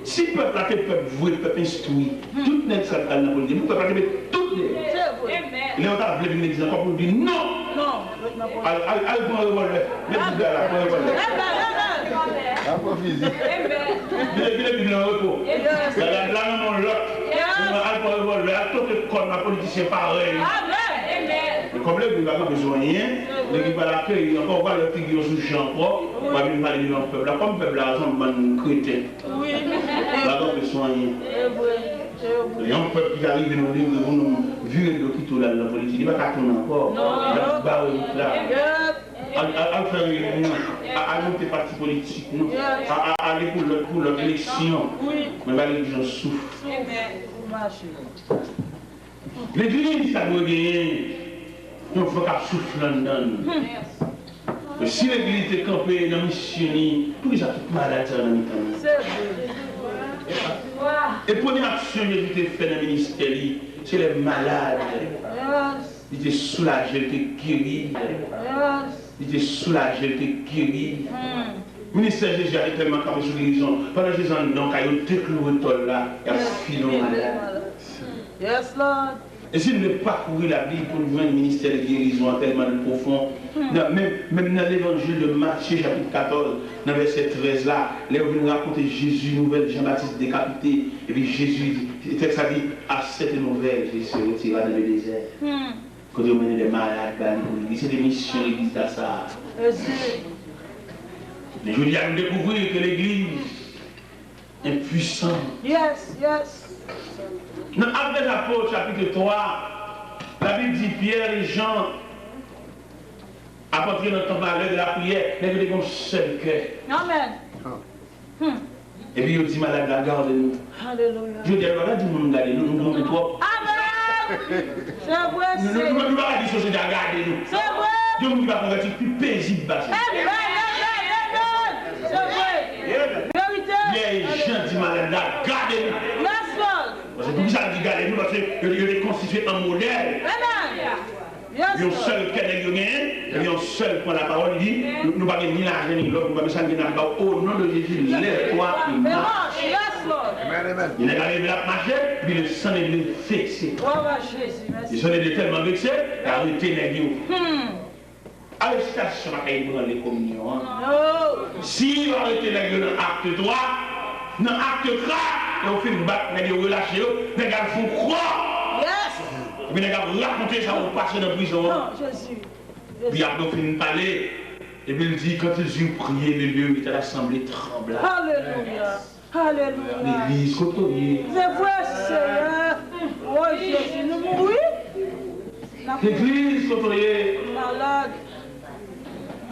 Si pèp la te pèp vre, pèp enstwi, tout nèg sa t al nan politik, pou pèp la te met tout dèyè. Lè yo ta vle vin legliz ankò pou yo di non. Al, al, al pran revòlvè. Met bouda la, pran revòlvè. Al pran fizi. Vin legliz la an repo. Gade la nan men yon lòt. Al pran revòlvè, al toke kòn a politisyen parèy. Men kòm legliz pa kanpe sou anyen, legliz pa akeyi ankò, ou pa lè figi yo sou chè ankò, ou pa vin pale devan pèp la. Kòm pèp la se yon bann kreten. Pa kanpe sou anyen. Yon pèp ki ta rive nan yon degre pou nou vire do kite w la nan politik, li pa ka tounen ankò. L ap bare wout la. Al, al, al fè reyinyon. Al monte pati politik nou. Al, al, ale pou lòt, pou lòt eleksyon. Men ba legliz yon souf. Legliz sa dwe genyen yon van k ap soufle anndan l. Men si legliz te kanpe nan misyon li, poukisa tout malad sa yo nan mitan nou? E premye aksyon Jezi te fè nan ministè li, se lè malad li te soulaje, li te geri. Li te soulaje, li te geri. Ministè Jezi a te tèlman kanpe sou gerizon. Pandan Jezi anndan kay yo, dekloure tòl la, y ap file yon malad. E si n vle pakouri Labib pou n jwenn ministè de gerizon an tèlman l pwofon, nan, menm, menm nan levanjil de Matye chapit katòz, nan vèsè trèz la, lè yo vin rakonte Jezi nouvèl Jan Batis dekapite, epi Jezi di, tèks la di, à cette nouvelle, Jésus se retira dans le désert. Kote yo mennen de malad ba li pou li geri. Se te misyon legliz la sa a. Men jodi a nou dekouvri ke legliz enpwisan. Nan Actes des Apôtres chapit twa, Labib di Pyè e Jan ap antre nan tanp la, lè de lapriyè, nèg yo te gen yon sèl kè. Epi yo di malad la, gade nou. Jodi a, nou pa ka di moun gade nou, nou gonfle twòp. Nou, nou, nou, nou pa ka di sosyete a gade nou. Gen moun ki pa konvèti ki pi pezib pase nou. Pyè e Jan di malad la, gade nou. Paske poukisa l di gade nou? Paske yo, yo te konstitye an modèl. Yon sèl kè nèg yo genyen, epi yon sèl pran lapawòl, li di, nou, nou pa gen ni lajan ni lò, nou pa gen sa, nou gen n ap ba w, au nom de Jésus, lève-toi et marche. Nèg la leve, l ap mache, epi le sang de Dieu vekse. Le sang de Dieu tèlman vekse, l arete nèg yo. Arestasyon pa ka ebranle kominyon an. Si yo arete nèg yo nan akte twa, nan akte kat, lè yo fin bat nèg yo, relache yo, nèg al fè yon krò. Epi nèg ap rakonte sa yo pase nan prizon an. Epi apre yo fin pale, epi l di, quand ils eurent prié, le lieu et l'assemblée trembla. Alelouya. Legliz, kote w ye? Se vre, Seyè. O Jezi, nou mouri. Legliz, kote w ye? Malad.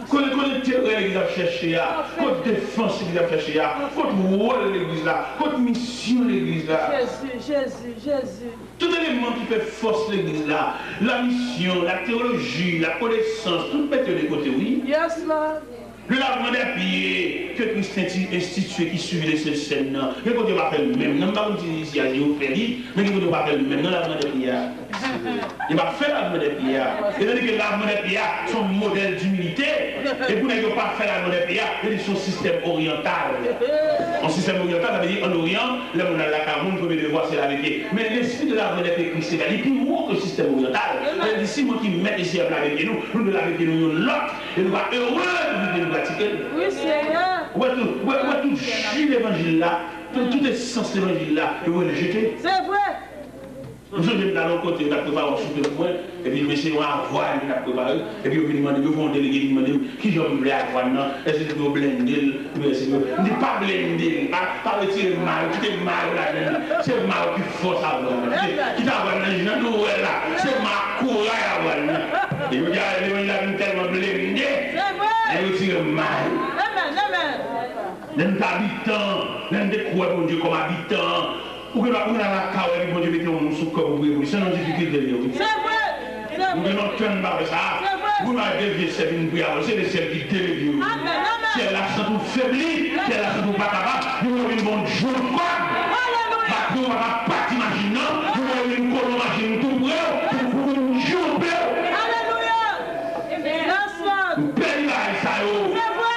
Kote, kote enterè legliz ap chèche a? Kot defans legliz ap chèche a? Kot wòl legliz la? Kot misyon legliz la? Jezi, Jezi, Jezi. Tout eleman ki fè fòs legliz la, lamisyon, lateyoloji, lakonesans, tout mete yo de kote, wi. Yes, Lord. Le lavement des pieds que Christ insti- institue qui suivent les Saintes Cènes nan, gen kote yo pa fè l menm non, m pa konn si isi a yo fè li, men gen kote yo pa fè l menm non, lavement des pieds a. Yo pa fè lavement des pieds a. E tandis que lavement des pieds a se yon modèl d'humilité, e pou nèg yo pa fè lavement des pieds a, yo di se yon sistèm oryantal. Yon sistèm oryantal, sa vle di an Oryan, lè moun al lakay yon moun, premye devwa se lave pye. Men lespri de lavement des pieds Christ te fè, li pi wo ke sistèm oryantal. Sa vle di si mwen ki mèt isi a m lave pye nou, nou dwe lave pye nou youn lòt. E nou pa ere pou kite nou pratike l. Wi, Senyè. Ou wè tout, ou wè, ou wè tout ji levanjil la, tout, tout esans levanjil la, yo rejete. Se vre. M sonje m t al yon kote, yo t ap prepare yon soupe pou mwen, epi mesye yon avwàn yo t ap prepare, epi yo vin mande m, yo voye yon delege vin mande m, kijan m vle avwàn nan, èske se pou yo blende l, oubyen èske yo, m di, pa blende l, pa, pa retire may, kite may yo ladan l, se may yo ki fòs avwàn nan, kite, kite avwàn nan, jan nou wè la, se may ak kouray avwàn nan. E yo di, a, levanjil la vin tèlman blende, se vre, lè yo retire may. Amèn, amèn. Lè n te abitan, lè n te kwè Bondye kòm abitan, ou gen dwa, ou gen dwa lakay ou epi Bondye mete yon moun sou kè w pou w priye pou li, se nan difikilte l ye wi. Se vre, se vre. Ou gen lontan n pa fè sa. Se vre. Ou gen dwa de vye sè vin priye avè w, se de sè ki delevye w. Amèn, amèn. Syèl la santi w febli, syèl la santi w pa kapab, li wè w vin bon djòl kòb. Alelouya. Batri w pa ka pati machin nan, li wè w vin kolon machin tou pre w, pou, pou vin djoupe w. Alelouya. Yes, Lord. Nou pèdi bagay sa yo. Se vre.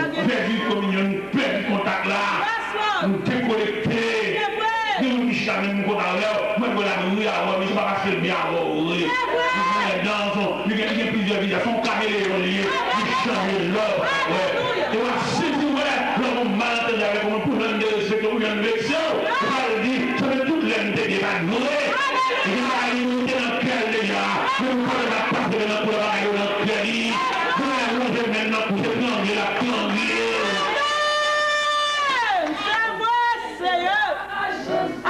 Nou pèdi kominyon, nou pèdi kontak la. Yes, Lord. Nou dekonekte. Se vre. Gen moun ki chita menm kontak avè w. Mwen wè l ap ri avè w, men se pa paske l byen avè w vre. Se vre. Li gen, li gen plizyè vizaj. Se yon kameleyon li ye. Li chanje lè. Wi. E w ap sezi wè lè w gon malantèz avèk yon moun pou jan l derespekte w, pou jan l vekse w. Ou pral di, se menm tout lè m te byen, pa t vre. Li gen bagay li moute nan kè l deja. Men nou konnen l ap pase nan kou l ap bagay yo nan kè li. Kounye a l lonje men l nan kou, se trangle l ap trangle. Amèn! Se vre, Seyè!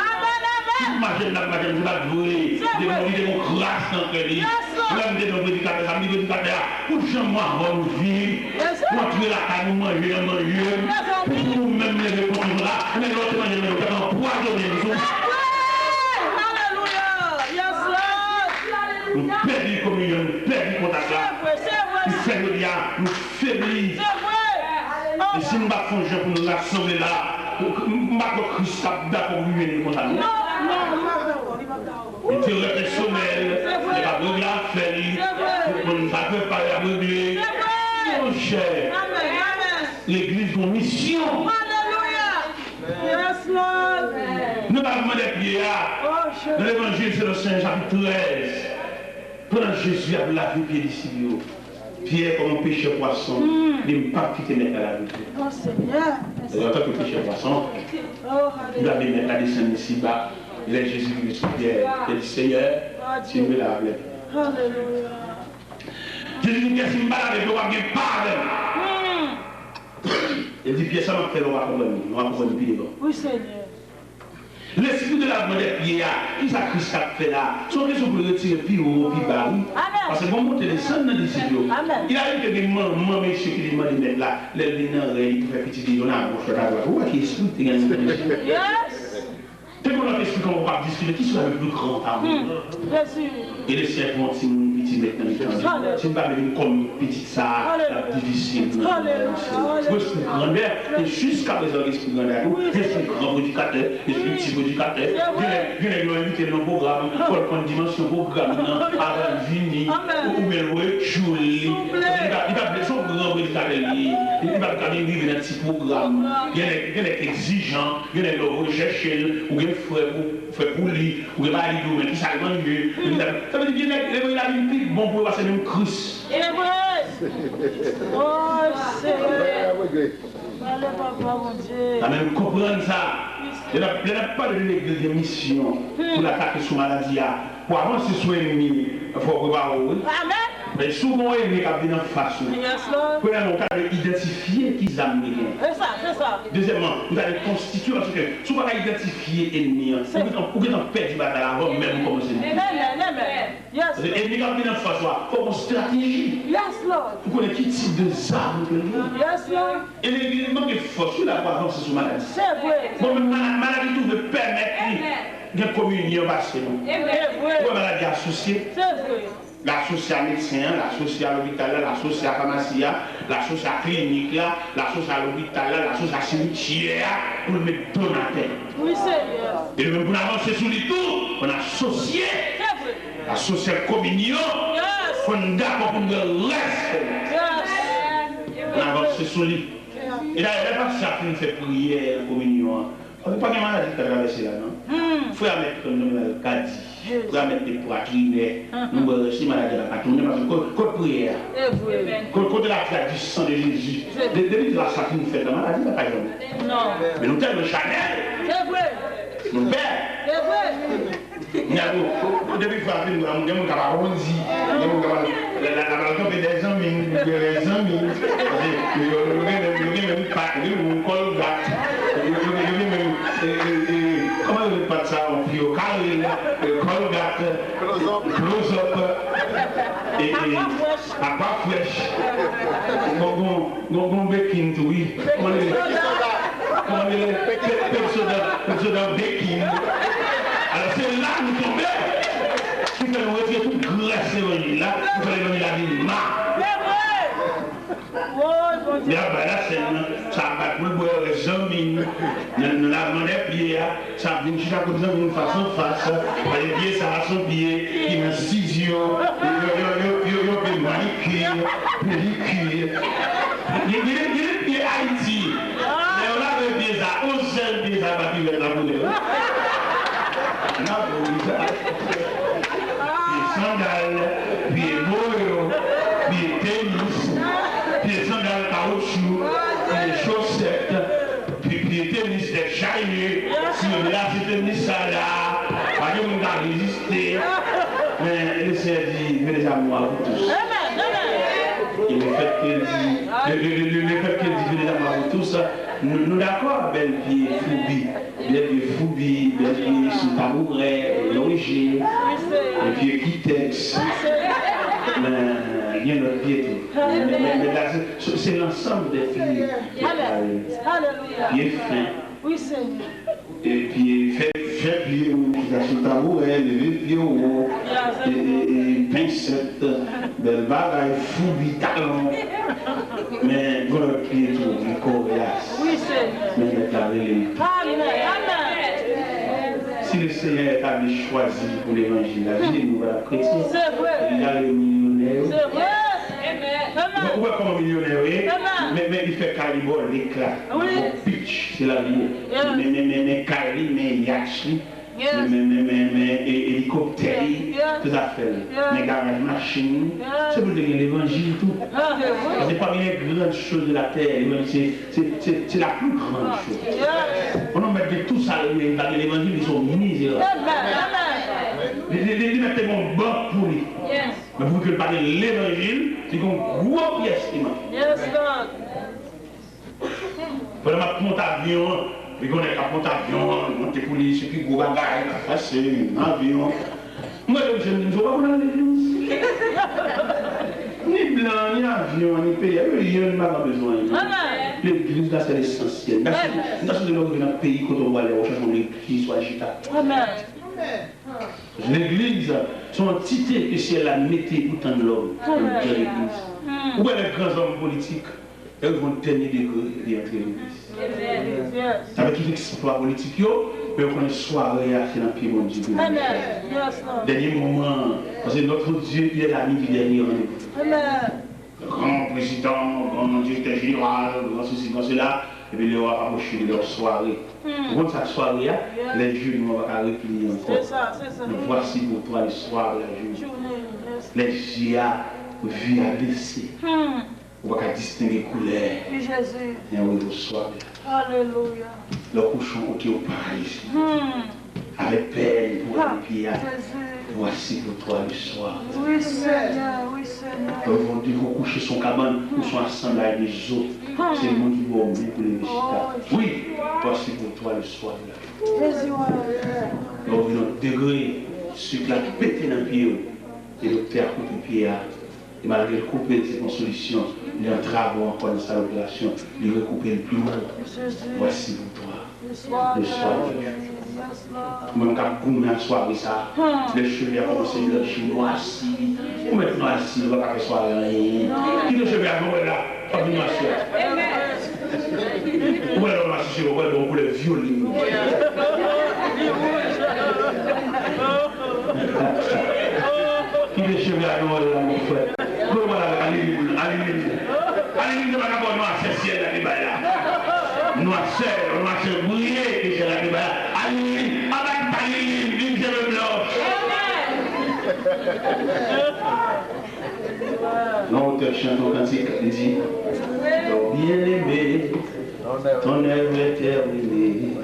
Amèn, amèn! Tout mache l ap mache, se pa t vre. Se vre. Li te gon, li te gon kras nan kè li. Yes, Lord. Lè m te nan predikatè, sa m di predikatè a, pou jan mwen avè w nou viv, yes, sir, w antre lakay nou manje nan manje, mezanmi, pou, pou nou menm leve kont nou la, men lè w te manje nan manje, w te anpwazonnen nou. Se vre! Alelouya! Yes, Lord! Nou pèdi kominyon, nou pèdi kontak la. Se vre, se vre. Ki fè jodi a, nou febli. Se vre. E si nou pa t fè yon jan pou nou rasanble la, m pa kwè Kris t ap dakò pou li vini konsa, non. Non, non, non, non. Enterè pèsonèl, li p ap regle afè li. Se vre. Pou moun sa fè pa y ap regle. Se vre. Monchè, amèn, amèn, legliz gon misyon. Alelouya. Yes, Lord. Nan lavman dè pye a, oh, nan Levanjil selon Sen Jan chapit trèz, pandan Jezi ap lave pye disip yo, Pyè, kòm yon pechè pwason, li di, m p ap kite Mèt la lave pye m. Oh, Senyè. E antanke pechè pwason, oh, alelouya, li lave Mèt la desann isiba. Lè Jezi rive sou Pyè, li di, Senyè, si m vle lave pye m. Alelouya. Jezi di, Pyè, si m pa lave pye w, w ap gen pa avè m. Li di, Pyè, sa m ap fè la, w a konprann li, w a konprann li pi devan. Wi, Senyè. Lespri de lavman dè pye a, kisa Kris t ap fè la? Se yon kesyon pou l retire pi wo, pi ba, wi. Amèn. Paske gon monte desann nan disip yo. Amèn. Il arrive ke gen manman mesye ki vin mande Mèt la, lè l vin nan rèy, li pou fè pitit li, yonn agoch, lòt adwat. Ou wè ki espri ki te gen nan mesye? Yes. Te gon lòt espri kòman w ap diskite, qui sera le plus grand parmi nous? Hmm. Jezi. E Lesenyè pran yon timoun piti mèt nan mitan yo. Alelouya. Si n pa vle vin kòm pitit sa a, l ap difisil pou nou. Alelouya. Alelouya. Espri grandè, e jiskaprezan espri grandè a tou, wi, espri gran predikatè, espri ti predikatè. Se vre. Gen nèg, gen nèg yo envite l nan pwogram, fò l konn dimansyon pwogram nan, avan l vini, amèn, oubyen l retchoul li. Souple. Li pa, li pa vle, se yon gran predikatè li ye. Li pa ka vin rive nan ti pwogram. Gen nèg, gen nèg egzijan, gen nèg lè w rechèche l, ou gen frè pou, frè pou li, ou gen mari, ou men kisa l manje, men kisa l, sa vle di gen nèg, gen nèg la vin pi bon pou yo pase menm Kris. Se vre. Oh, Senyè. Pale, Papa Bondye. Sa menm konprann sa. Lè n ap, lè n ap pale de legliz gen misyon pou l atake sou maladi a, pou avanse sou ènmi, fò w prepare w, wi. Amèn. Men si w gen yon ènmi k ap vin anfas ou, yes, Lord, premyèman, ou ta dwe idantifye ki zam li gen. Se sa, se sa. Dezyèmman, ou ta dwe konstitye, paske si w pa ka idantifye ènmi an, ou gentan, ou gentan pèdi batay la avan menm ou kòmanse lite. Amen, amen. Yes. Paske ènmi k ap vin anfas ou a, fò w gen yon estrateji. Yes, Lord. Pou konnen ki tip de zam ke l gen. Yes, Lord. E legliz manke fòs wi la pou avanse sou maladi. Se vre. Bon, men mala-, maladi tou vle pèmèt li gen kominyon pase nou. Se vre. Ou wè maladi a sousye. Se vre. L asosye a medsen an, l asosye a lopital la, l asosye a famasi a, l asosye a klinik la, l asosye a lopital la, l asosye a simityè a, pou l met do nan tè. Wi, Senyè. E nou menm pou n avanse sou li tou, fò n asosye. Se vre. Asosye l kominyon. Yes. Fò n dakò pou n gen rès. Yes. Pou n avanse sou li. E dayè, lè pastè a fin fè priyè kominyon an, paske pa gen maladi ki ka travèse la, non. Hmm. Frè a mèt pran nan men l ka di. Frè a mèt te pwatrinè. Hmm. Nou wè si maladi a pa ka tounen, paske ko-, kot priyè a? Se vre. Ko-, kote la di a di san de Jezi? Se vre. De-, depi la sa fin fèt la, maladi pa ka janm. Non. Men nou tèlman chanèl. Se vre. Nou pè. Se vre. N ap, depi fwa fin, gen moun k ap awondi, gen moun k ap, la, la, la, la, kanpe dèzanmi, dèzanmi. Yo, yo, yo gen menm, yo gen menm pat, yo gen menm kòlgat. Yo, yo, yo gen menm, e, e, e, kòman yo rele pat sa, yon fi yo kare, e, kòlgat, close up, close up, e, e, aqua fresh. Bon, bon. Gon, gon bekin tou, wi. Kòman li rele? Kòman li rele? Pe-, Pepsodent, Pepsodent bekin. Alò, se la nou tonbe. Ki fè nou retire tout grès levanjil la, pou fè levanjil la vin ma. Se vre. Woy, Bondye. Men ap bay la sèn nan, sa ap bay pou l bwè, zanmi. Nan, nan lavman dè pye a. Sa ap vin chita kot zanmi nou fas an fas, paske pye sa a se yon pye ki nan sizyon, yo, yo, yo, yo, yo, yo pye manikir, pedikir. Gen, gen, gen pye Ayiti, lè yo lave pye sa, yon sèl pye sa pa kivèt la pou de. N ap ri sa. Pye sandal, pye boyo, pye tenis, pye sandal kawotchou, pye chosèt. Pi, pye tenis tèt chaje, si yo lase tenis sa la, pa gen moun ka reziste. Men, Lesenyè di, venez à moi, vous tous. E le fait que di, le, le, le, le, le fait que di, venez à moi, vous tous, nou, nou dakò, bèl pye foubi, bèl pye foubi, bèl pye sou tabourè, lonje, pye kitèks. Men, gen lòt pye tou. Men, men, men, men la, se, se, se lansanm dè pye. Pye kare, pye fen. Wi, Senyè. Epi fè, fè pye ou chita sou tabourè, leve pye ou wo, e, e, e, pensèt, bèl bagay, foubi, talon. Men, gen lòt pye tou, li koryas. Wi, Senyè. Men Mèt la rele l tou. Amèn, amèn. Si Lesenyè ta vle chwazi pou levanjil la, vini nou va kretyen. Se vre. Li ta rele milyonè yo. Se vre. Ou wè, ou wè kòman milyonè yo ye? Men, men li fè kay li bò lek la. Wi. Bò beach, se la li ye. Men, men, men, men kay li, men yach li. Men, men, men, men, men e, elikoptè li, tout afè li. Men garaj machin li. Se pou l te gen levanjil tou. Paske parmi les grandes choses de la terre, levanjil se, se, se, se la plus grande chose. Un homme mèt gen tout sa li, men li pa gen levanjil, li se yon mizerab. Li, li, li, li mèt te gen yon bank pou li. Men pouki l pa gen levanjil, li gen yon gwo pyès li manke. Yes, Lord. Pandan m ap monte avyon an, li gen yon nèg k ap monte avyon an, li monte pou li, se pi gwo bagay k ap pase nan avyon an. Mwen, lè m jwenn li, m di, "W pa konn al legliz?" Ni blan, ni avyon, ni peyi, yo, yo, m pa bezwen anyen, non. Legliz la, se lesansyèl. M ta sou-, m ta swete lè w rive nan peyi kote w prale, w chèche yon legliz, w al chita. Legliz, se yon antite ke syèl la mete pou tann lòm. Jan legliz. Ou wè lè gran zòm politik, lè yo rive yon dènye degre, li antre legliz. Sa vle di tout eksplwa politik yo, men yo konnen sware a se nan pye Bondye pou yo fè. Dènye moman an, paske notre Dieu, il est l'ami du dernier rendez-vous. Gran prezidan, gran direktè jeneral, gran sesi, gran sela, epi lè w ap apwoche, lè w sware. Ou konn sa k sware a? Lè jenou an pa ka repliye ankò. Voici pour toi le soir, la journée. Lè je a, vi a bese. Ou pa ka distenge koulè. Men wi, oswa. Alelouya. Lè w kouche yon kote, ou paralize. Avèk pèn pou gade pye a. Voici pour toi le soir. Wi, Senyè, wi, Senyè. Lè w, lè w kouche sou yon kabann, ou sou yon asanblay de zo. Se moun ki ba w men pou leve chita. Wi, voici pour toi le soir. Lè w vin yon degre, sik la pete nan pye w. E doktè a koupe pye a. E malgre l koupe l, se pa yon solisyon, li antrave w ankò nan sal operasyon, li rekoupe l pi wo. Voici pour toi. Le soir. Mwen k ap goumen ak sware sa. Lè cheve a kòmanse blanchi, nwasi. Ou mèt nwasi, ou pa ka fè sware anyen. Kite cheve a, nou wè la. Pa vin nwasi a. Ou wè lè w nwasi cheve, ou wè l gen yon koulè vyole. Kite cheve a, nou wè la, mon frè. Kote w al avèk Alilin, Alilin? Alilin te pa ka ba w nwasè syèl la te bay la. Nwasè, nwasè briye ke syèl la te bay la. Alilin, aba ki pa Alilin, vin cheve blan. Yon otè chante yon kantik, li di, Ô bien-aimé, ton œuvre est terminée.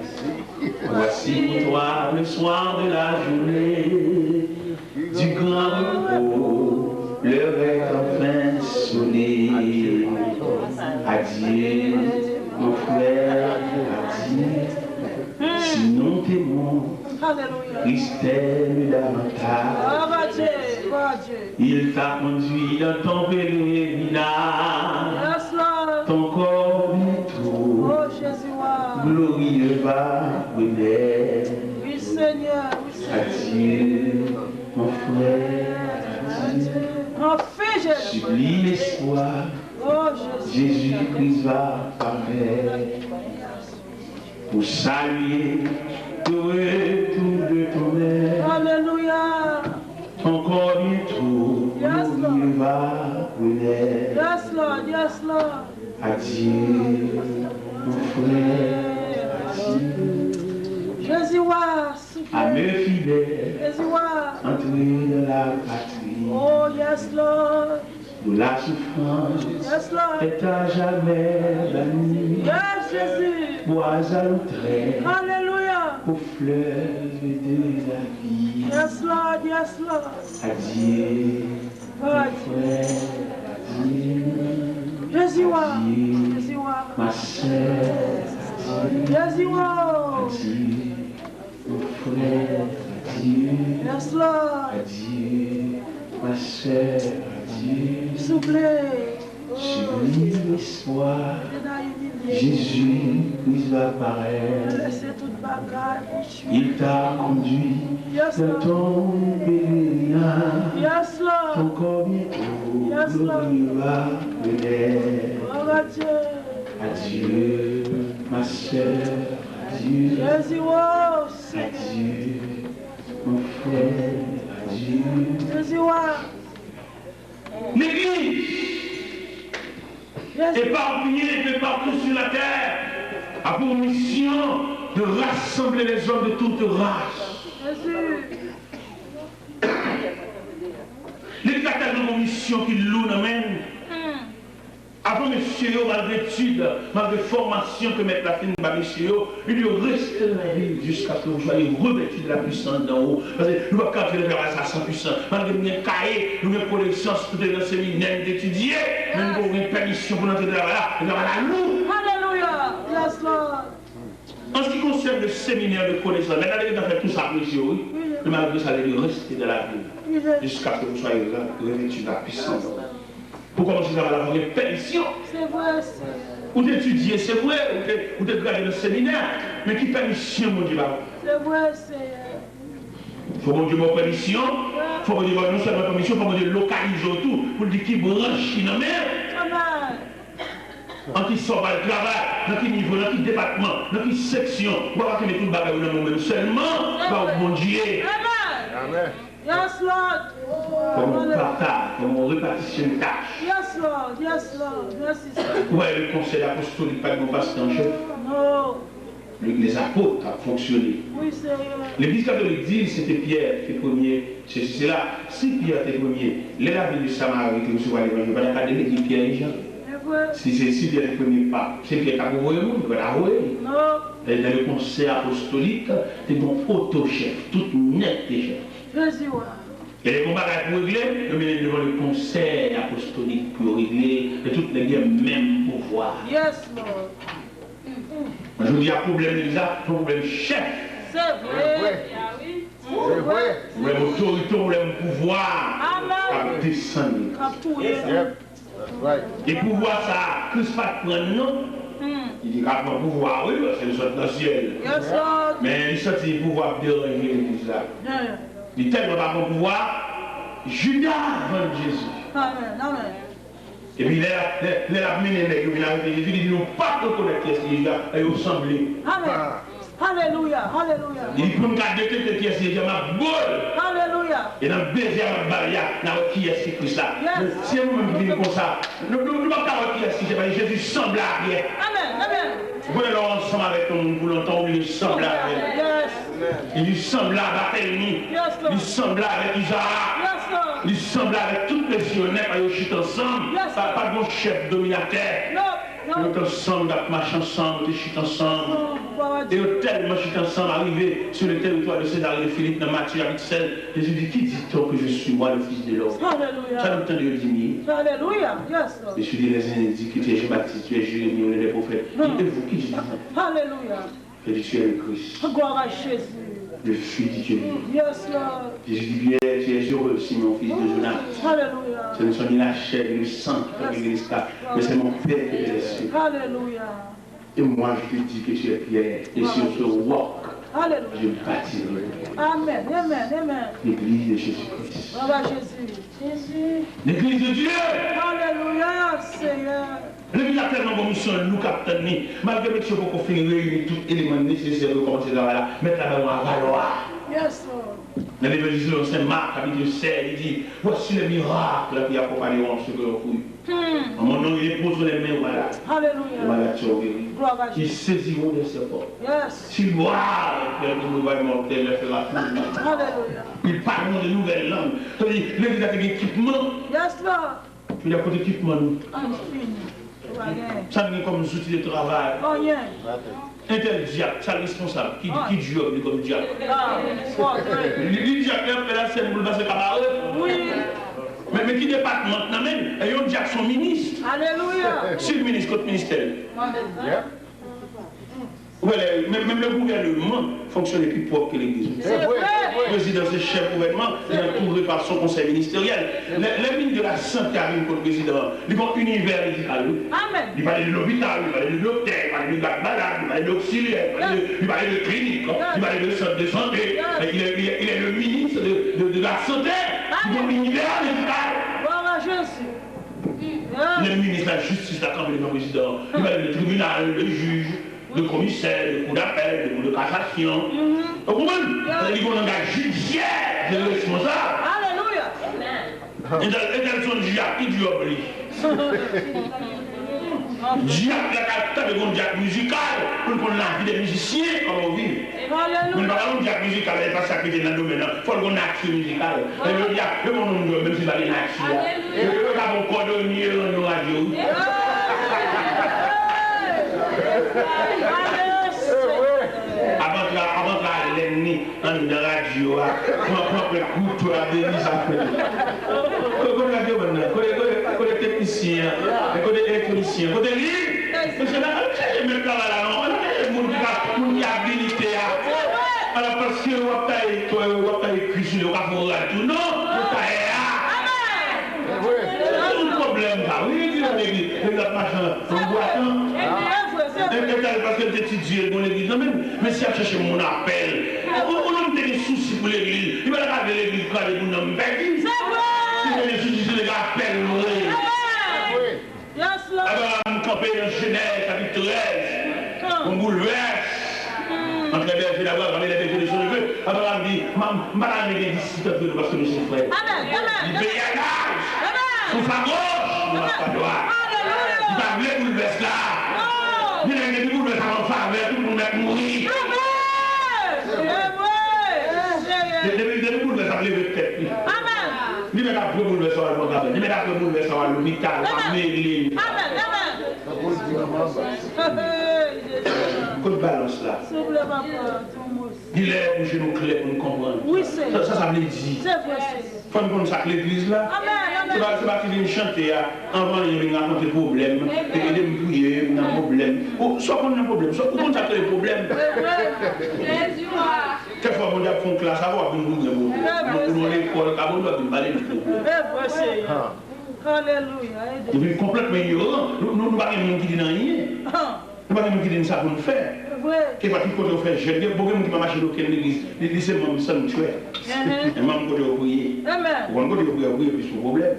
Voici pour toi le soir de la journée. Du grand repos, l'heure est enfin sonnée. Adieu, mon frère, adieu. Si nous t'aimons, Christ t'aime davantage. Il t'a conduit dans ton pèlerinage. Ton corps bientôt glorieux va renaître. Adieu, mon frère, adieu. Sublie l'espoir, Jésus-Christ va paraître pour saluer le retour de ton maître. Ton corps bientôt glorieux va renaître. Adieu, mon frère, adieu. Âme fidèle, entrez dans la patrie. Où la souffrance est à jamais bannie. Bois à l'entrée, au fleuve de la vie. Adieu, mon frère, adieu. Adieu, ma sœur, adieu. Adieu, mon frère, adieu. Adieu, ma sœur, adieu. Sublie l'espoir, Jésus-Christ va paraître. Il t'a conduit dans ton pèlerinage. Ton corps bientôt glorieux va renaître. Adieu, ma sœur, adieu. Adieu, mon frère, adieu. L'église, éparpillée un peu partout sur la terre, a pour mission de rassembler les hommes de toute race. Legliz la tèlman gen yon misyon ki lou nan men l. Avan mesye yo, malgre etid, malgre fòmasyon ke mèt la fin ba mesye yo, li di yo, restez dans la ville jusqu'à ce que vous soyez revêtus de la puissance d'en haut. Paske nou p ap ka antre nan travay sa san pwisans. Malgre nou gen kaye, nou gen konesans, nou te nan seminè, nou te etidye, men nou poko gen pèmisyon pou n antre nan travay la. Travay la lou. Alelouya. Yes, Lord. An ce qui concerne le séminaire de connaissance, mèt la te gentan fè tout sa preche yo, wi. Men malgre sa, li di, restez dans la ville jusqu'à ce que vous soyez revêtus de la puissance. Pou kòmanse travay la, fò gen pèmisyon. Se vre, Seyè. Ou te etidye, se vre, ou te, ou te gradye nan seminè, men ki pèmisyon Bondye ba ou? Se vre, Seyè. Fò Bondye ba w pèmisyon, fò Bondye ba w non sèlman pèmisyon, fò Bondye lokalize w tou, pou l di ki branch ki nan men w. Amen. An ki sa w pral travay, nan ki nivo, nan ki depatman, nan ki seksyon, ou pa ka kenbe tout bagay yo nan men w menm sèlman, ba w Bondye. Amen. Amen. Yes, Lord. Kòm yon pata, kòm yon repatisyon tach. Yes, Lord. Yes, Lord. Mèsi, Seyè. Ou pa wè le konsèy apostolik pa t gen yon pastè an chèf? Non. Legliz apot ap fonksyone. Wi, Seyè. Legliz katolik di se te Pyè ki te premye, sesi, sela. Si Pyè te premye, lè lavil de Samari te resevwa levanjil, yo pa ta ka delege Pyè e Jan. Se vre. Si se, si Pyè te premye pap, se Pyè k ap voye moun, yo pa ta voye l. Non. E nan le konsèy apostolik, te gen yon oto chèf, tout nèt te chèf. Jezi wa. E lè gen yon bagay pou regle, yo mennen l devan le konsèy apostolik pou yo regle, e tout nèg gen menm pouvwa. Yes, Lord. Jodi a, pwoblèm legliz la, se yon pwoblèm chèf. Se vre. Se vre. Pwoblèm otorite, pwoblèm pouvwa k ap desann. K ap touye nou. E pouvwa sa a, Kris pa t pran l non. Li ka pran pouvwa, wi, paske li sot nan syèl. Yes, Lord. Men li santi pouvwa ap deranje legliz la. Li tèlman pa pran pouvwa, Jida vann Jezi. Amen, amen. Epi lè, lè, lè l ap mennen nèg yo vin arete Jezi, li di, "Nou pa t rekonèt kiyès ki Jida, e yo sanble." Amen. Alelouya, alelouya. Li di, "Pou n ka detekte kiyès ki Jida, m ap bo l." Alelouya. E nan bezye a m ap ba l la, n a wè kiyès ki Kris la. Yes. Men si e nou menm ki vin konsa, nou, nou, nou p ap ka wè kiyès ki Jezi, paske Jezi sanble avèk. Amen, amen. Ou konnen lè w ansanm avèk yon moun pou lontan, ou vin sanble avèk. Yes. Li sanble avèk Elmi. Yes, Lord. Li sanble avèk Izarak. Yes, Lord. Li sanble avèk tout lezyonè, pa yo chita ansanm. Yes, Lord. Pa, pa gon chèf dominatè. Non, non. Yo t ansanm, yo t ap mache ansanm, yo te chita ansanm. Oh, glwa a Dye. E yo tèlman chita ansanm, arive sur le territoire de Césarée de Philippe, nan Matthieu chapitre seize, Jésus dit, "Qui dit-on que je suis, moi, le Fils de l'homme?" Alelouya. Sa nou tande yo di li. Alelouya. Yes, Lord. Jésus dit, "Les uns disent que tu es Jean-Baptiste, tu es Jérémie, ou l'un des prophètes. Et vous, qui dites-vous?" Alelouya. Jésus, tu es le Christ, Glwa a Jezi. Le Fils du Dieu vivant. Yes, Lord. Jésus dit, Pierre, tu es heureux, Simon, fils de Jonas. Alelouya. Ce ne sont ni la chair ni le sang qui t'a révélé cela, mais c'est mon Père qui est dans les cieux. Alelouya. Et moi, je te dis que tu es Pierre, et sur ce roc, Alelouya. Je bâtirai mon église. Amen, amen, amen. L'église de Jésus-Christ. Glwa a Jezi. Jezi. L'église de Dieu. Alelouya, Seyè. Legliz la tèlman bon, misyon lou k ap tann li. Malgre mesye yo poko fin reyini tout eleman nesesè pou yo kòmanse travay la, mèt la ba yo avalwa. Yes, Lord. Nan Levanjil selon Sen Mak, kapitèl sèz, li di, "Voici les miracles qui accompagneront ceux qui ont cru. Hmm. En mon nom, ils imposeront les mains aux malades. Alelouya. Les malades seront guéris. Glwa a Jezi. Ils saisiront des serpents. Yes. S'ils boivent quelque breuvage mortel, il leur fera plus de mal. Alelouya. Ils parleront de nouvelles langues." Sa vle di, legliz la te gen ekipman. Yes, Lord. Jodi a, kote ekipman nou? Anfin. Ou pa gen. Sa n gen kòm zouti de travay? Anyen. Entèl dyak, sa l responsab? Ki, ki djòb li kòm dyak? Ah, fò, wi. Li, li dyak, li ap fè lasèn pou l pase kabare? Wi. Men, men ki depatman k nan men l? E yon dyak se yon minis. Alelouya. Si l minis, kot ministè l? Yep. Ou wè, lè, menm, menm le gouvèneman fonksyone pi pwòp ke legliz. Se vre. Prezidan se chèf gouvènman, li antoure pa son konsèy ministeryèl. Lè, lè minis de la sante a vin kot prezidan an, li gon inivè medikal, wi. Amen. Li pale de lopital, li pale de doktè, li pale de gad malad, li pale de oksilyè, li pale de, li pale de klinik, li pale de sant de sante. Il est, il est, il est le ministre de, de, de la santé. Li gon inivè medikal. Glwa a Jezi. Lè minis lajistis la kanpe devan prezidan an, li pale de tribinal, de jij, de komisè, de kou dapèl, de kou de kasasyon. Ou konprann? Sa vle di gon langaj jidisyè de responsab. Alelouya. Entèl, entèl se yon dyak, ki djòb li? Dyak la ka tande gon dyak mizikal pou l konn lavi de mizisyen, kòman yo viv. Alelouya. Men li pa ka yon dyak mizikal, e pa sa ki te nan domèn nan. Fò l gon nati mizikal. E yo di a, yo ban yon moun djòb, menm si l pa gen nati a. Yo, yo ka ba w kòdonye nan yon radyo, wi. Ap antre, ap antre a lènmi anndan radyo a. Pran, pran, pran kouto a, deliz ap fèt. Kote, kote radyomann nan? Kote, kote, kote teknisyen an? Kote elektwonisyen an? Kote li? Mesye, n al chèche mèt travay la, non. N al chèche moun ki ka, moun ki abilite a. Ala paske w ap taye, w ap taye kwi sou li, w ka fè yon rad tou. Non, se tayè a. Se yon pwoblèm sa, wi, di nan legliz, legliz ap mache nan bwat, non? E, e, e, paske l te etidye, l gon legliz nan men l. Men si y ap chèche moun apèl, ou, ou, ou nonm te gen sousi pou legliz, li pa ta ka vle legliz kraze pou nanm pèdi. Se vre. Si te gen sousi, se nèg apèl vre. Amen. Yes, Lord. Abraham kanpe nan Jenèz chapit trèz. Yon boulvès. Antre bèje d'Abraham et les bergers de son neveu. Abraham di, "M, m pa ta renmen gen dispit antre nou paske nou se frè." Amen, amen. Li peye a gaz. Amen. Sou pa goch, nou pa dwat. Alelouya. Li pa vle boulvès la. Non. Li gen depi boulvès la an favè, tout moun mèt mouri. Amen. Se vre. Depi, depi boulvès la leve tèt li. Amen. Li mèt ap pran boulvès sa w al pran kabèn. Li mèt ap pran boulvès sa w al lopital, w al mele. Amen, amen. Kot balans la? Souple, papa, ton mo. Li lè pou je nou klè, pou n konprann. Wi, Senyè. Sa, sa, sa vle di. Se vre, Senyè. Fò n konn sa k legliz la. Amen, amen. Se pa, se pa ki vin chante a, anvan anyen vin rakonte pwoblèm, e ede m priye, m nan pwoblèm. Ou, sa w konn nan pwoblèm, sa w konn sa k rele pwoblèm. Se vre. Jezi wa. Kèk fwa Bondye ap fè yon klas avè w, w ap vin boure bò. Ou nan lekòl, ka Bondye w ap vin pale nou. Se vre, Senyè. Alelouya, ede. Nou vin konplètman inyoran. Nou, nou, nou pa gen moun ki di n anyen. Nou pa gen moun ki di n sa pou n fè. Ke pa tout kote yo fè jèn, gen bon gen moun ki pa mache nan okenn legliz. Li, li se manm sanktyè. Men manm kote yo priye. Ou konn kote yo priye, yo priye plis pou pwoblèm.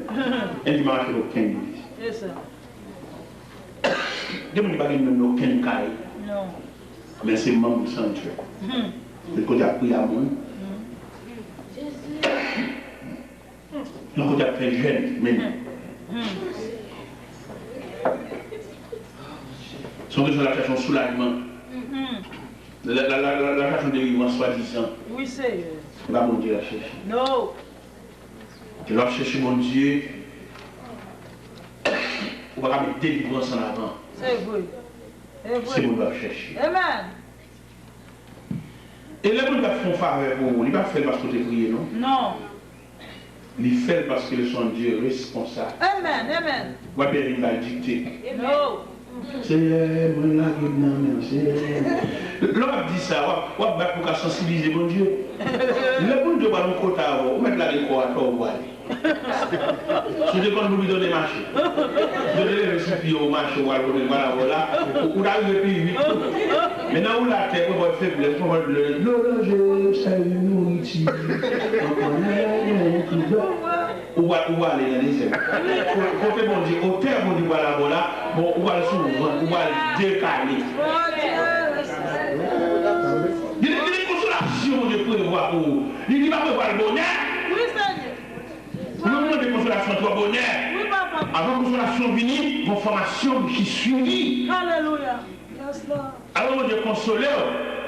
Enn ki pa mache nan okenn legliz. Gen moun ki pa gen menm nan okenn kay. Men se manm sanktyè. Se kote y ap priye a moun. Yon kote ap fè jèn, men se yon kesyon l ap chèche yon soulajman. L ap chèche yon delivrans swadizan. Wi, Seyè. Se pa Bondye l ap chèche. Non. Lè w ap chèche Bondye, ou pa ka met delivrans an avan. Se vre. Se vre. Se Bondye w ap chèche. Amen. E lè Bondye ap fè yon favè pou ou, li pa fè l paske w te priye, non. Non. Li fè l paske l se yon Dye responsab. Amen, amen. W ap byen vin ba l dikte. Amen. Seyè, mwen lage m nan men w, Seyè. Lè w ap di sa, w ap, w ap bat pou ka sansibilize Bondye. Lè Bondye ba w yon kota, ou mèt lage kò w atò, ou ale. Si w te konn pou bidone mache, bidone leve sou pye w mache w al kote l pa la, w la, ou, ou ta rive pi vit tou. Men nan woule atè, pran bòl feblès, pran bòl dlo, dlo nan je, sèvi nouriti, anpwen, ou va, ou va ale nan dezè. Ko-, kote Bondye, otè Bondye pral avè w la, bon, ou pral sou vant, ou pral dekale. Gen, gen de konsolasyon Bondye prevwa pou ou. Li, li pa prevwa l bonè. Wi, Senyè. Ou menm mande konsolasyon twò bonè. Wi, papa. Avan konsolasyon vini, gon fòmasyon ki swivi. Alelouya. Yes, Lord. Alò, Bondye konsole w,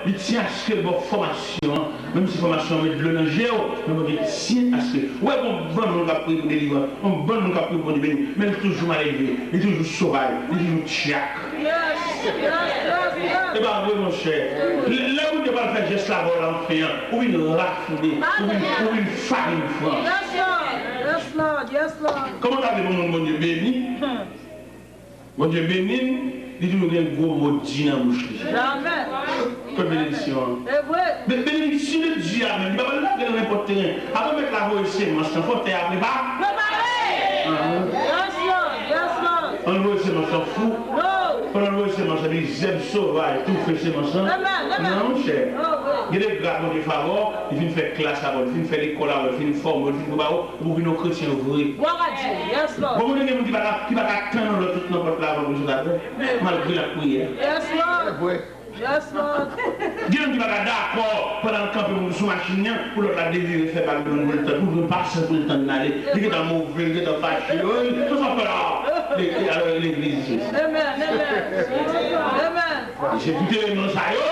li tyen aske l ba w fòmasyon an, menm si fòmasyon an met dlo nan je w, men Bondye tyen aske. Ou wè, gon bann moun k ap priye pou delivrans, gon bann moun k ap priye pou Bondye beni, men li toujou malelve, li toujou sovaj, li toujou tchak. Yes, yes, yes, yes. E pa vre, monchè. Lè, lè Bondye pral fè jès la avè w la anfen an, ou vin rafine, ou vin, ou vin farin frans. Yes, Lord. Yes, Lord. Yes, Lord. Kòman w ta vle pou moun Bondye beni? Hmm. Bondye beni n, li toujou gen gwo mo di nan bouch li. Amen. Kot benediksyon an? E vre. Be-, bénédiction de Dieu, amen. Li pa pral lage nan nenpòt teren. Avan mèt la voye semans lan, fò tè a prepa-, prepare. Ahan. Yes, Lord. Yes, Lord. Ann voye semans lan fou. No. Pandan l voye semans lan, li zèb sovaj, toufe semans lan. Amen, amen. Non, monchè. Oh, wi. Gen de gras Bondye favè w, li fin fè klas avè w, li fin fè lekòl avè w, li fin fòme w, li fin prepare w pou w vin yon kretyen vre. Gloire à Dieu. Yes, Lord. Bon, konnen gen moun ki pa ka, ki pa ka tann yon lòt tout nan pòt la avan pou l sot atè, malgre l ap priye. Yes, Lord. Yes, Lord. Gen moun ki pa ka dakò pandan l kanpe moun sou machin nan, pou lòt la devire fè bal pou l tann, pou l pran pasyans pou l tann l ale. Li gentan move, li gentan fache. Wi, tout sa fè la. Alò, legliz. Amen, amen. Amen. E se tout eleman sa yo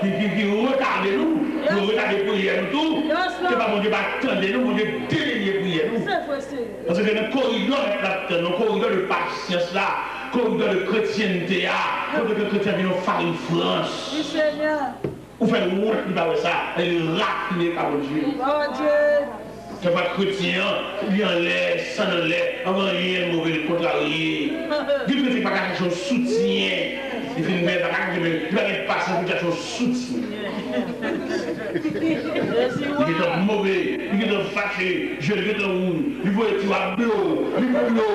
ki, ki, ki retade nou, yo retade priyè nou tou. Yes, Lord. Se pa Bondye pa tande nou, Bondye delenye priyè nou. Se vre, Senyè. Paske nan koridò mèt la ap tann, nan koridò de pasyans la, koridò de kretyente a, kote ke kretyen vin yon farin frans. Wi, Senyè. Ou fè l wont, li pa wè sa, li rafine ka Bondye. Bondye. Kèlkeswa kretyen an, li anlè, san anlè, anvan anyen move, li kontrarye. Gen kretyen ki pa ka chèche yon soutyen. Li fin bèl, pa ka chèche, men li pa gen pasyans pou chèche yon soutyen. Li gentan move, li gentan fache, je l gentan wouj, li voye ti wap dlo, li dlo.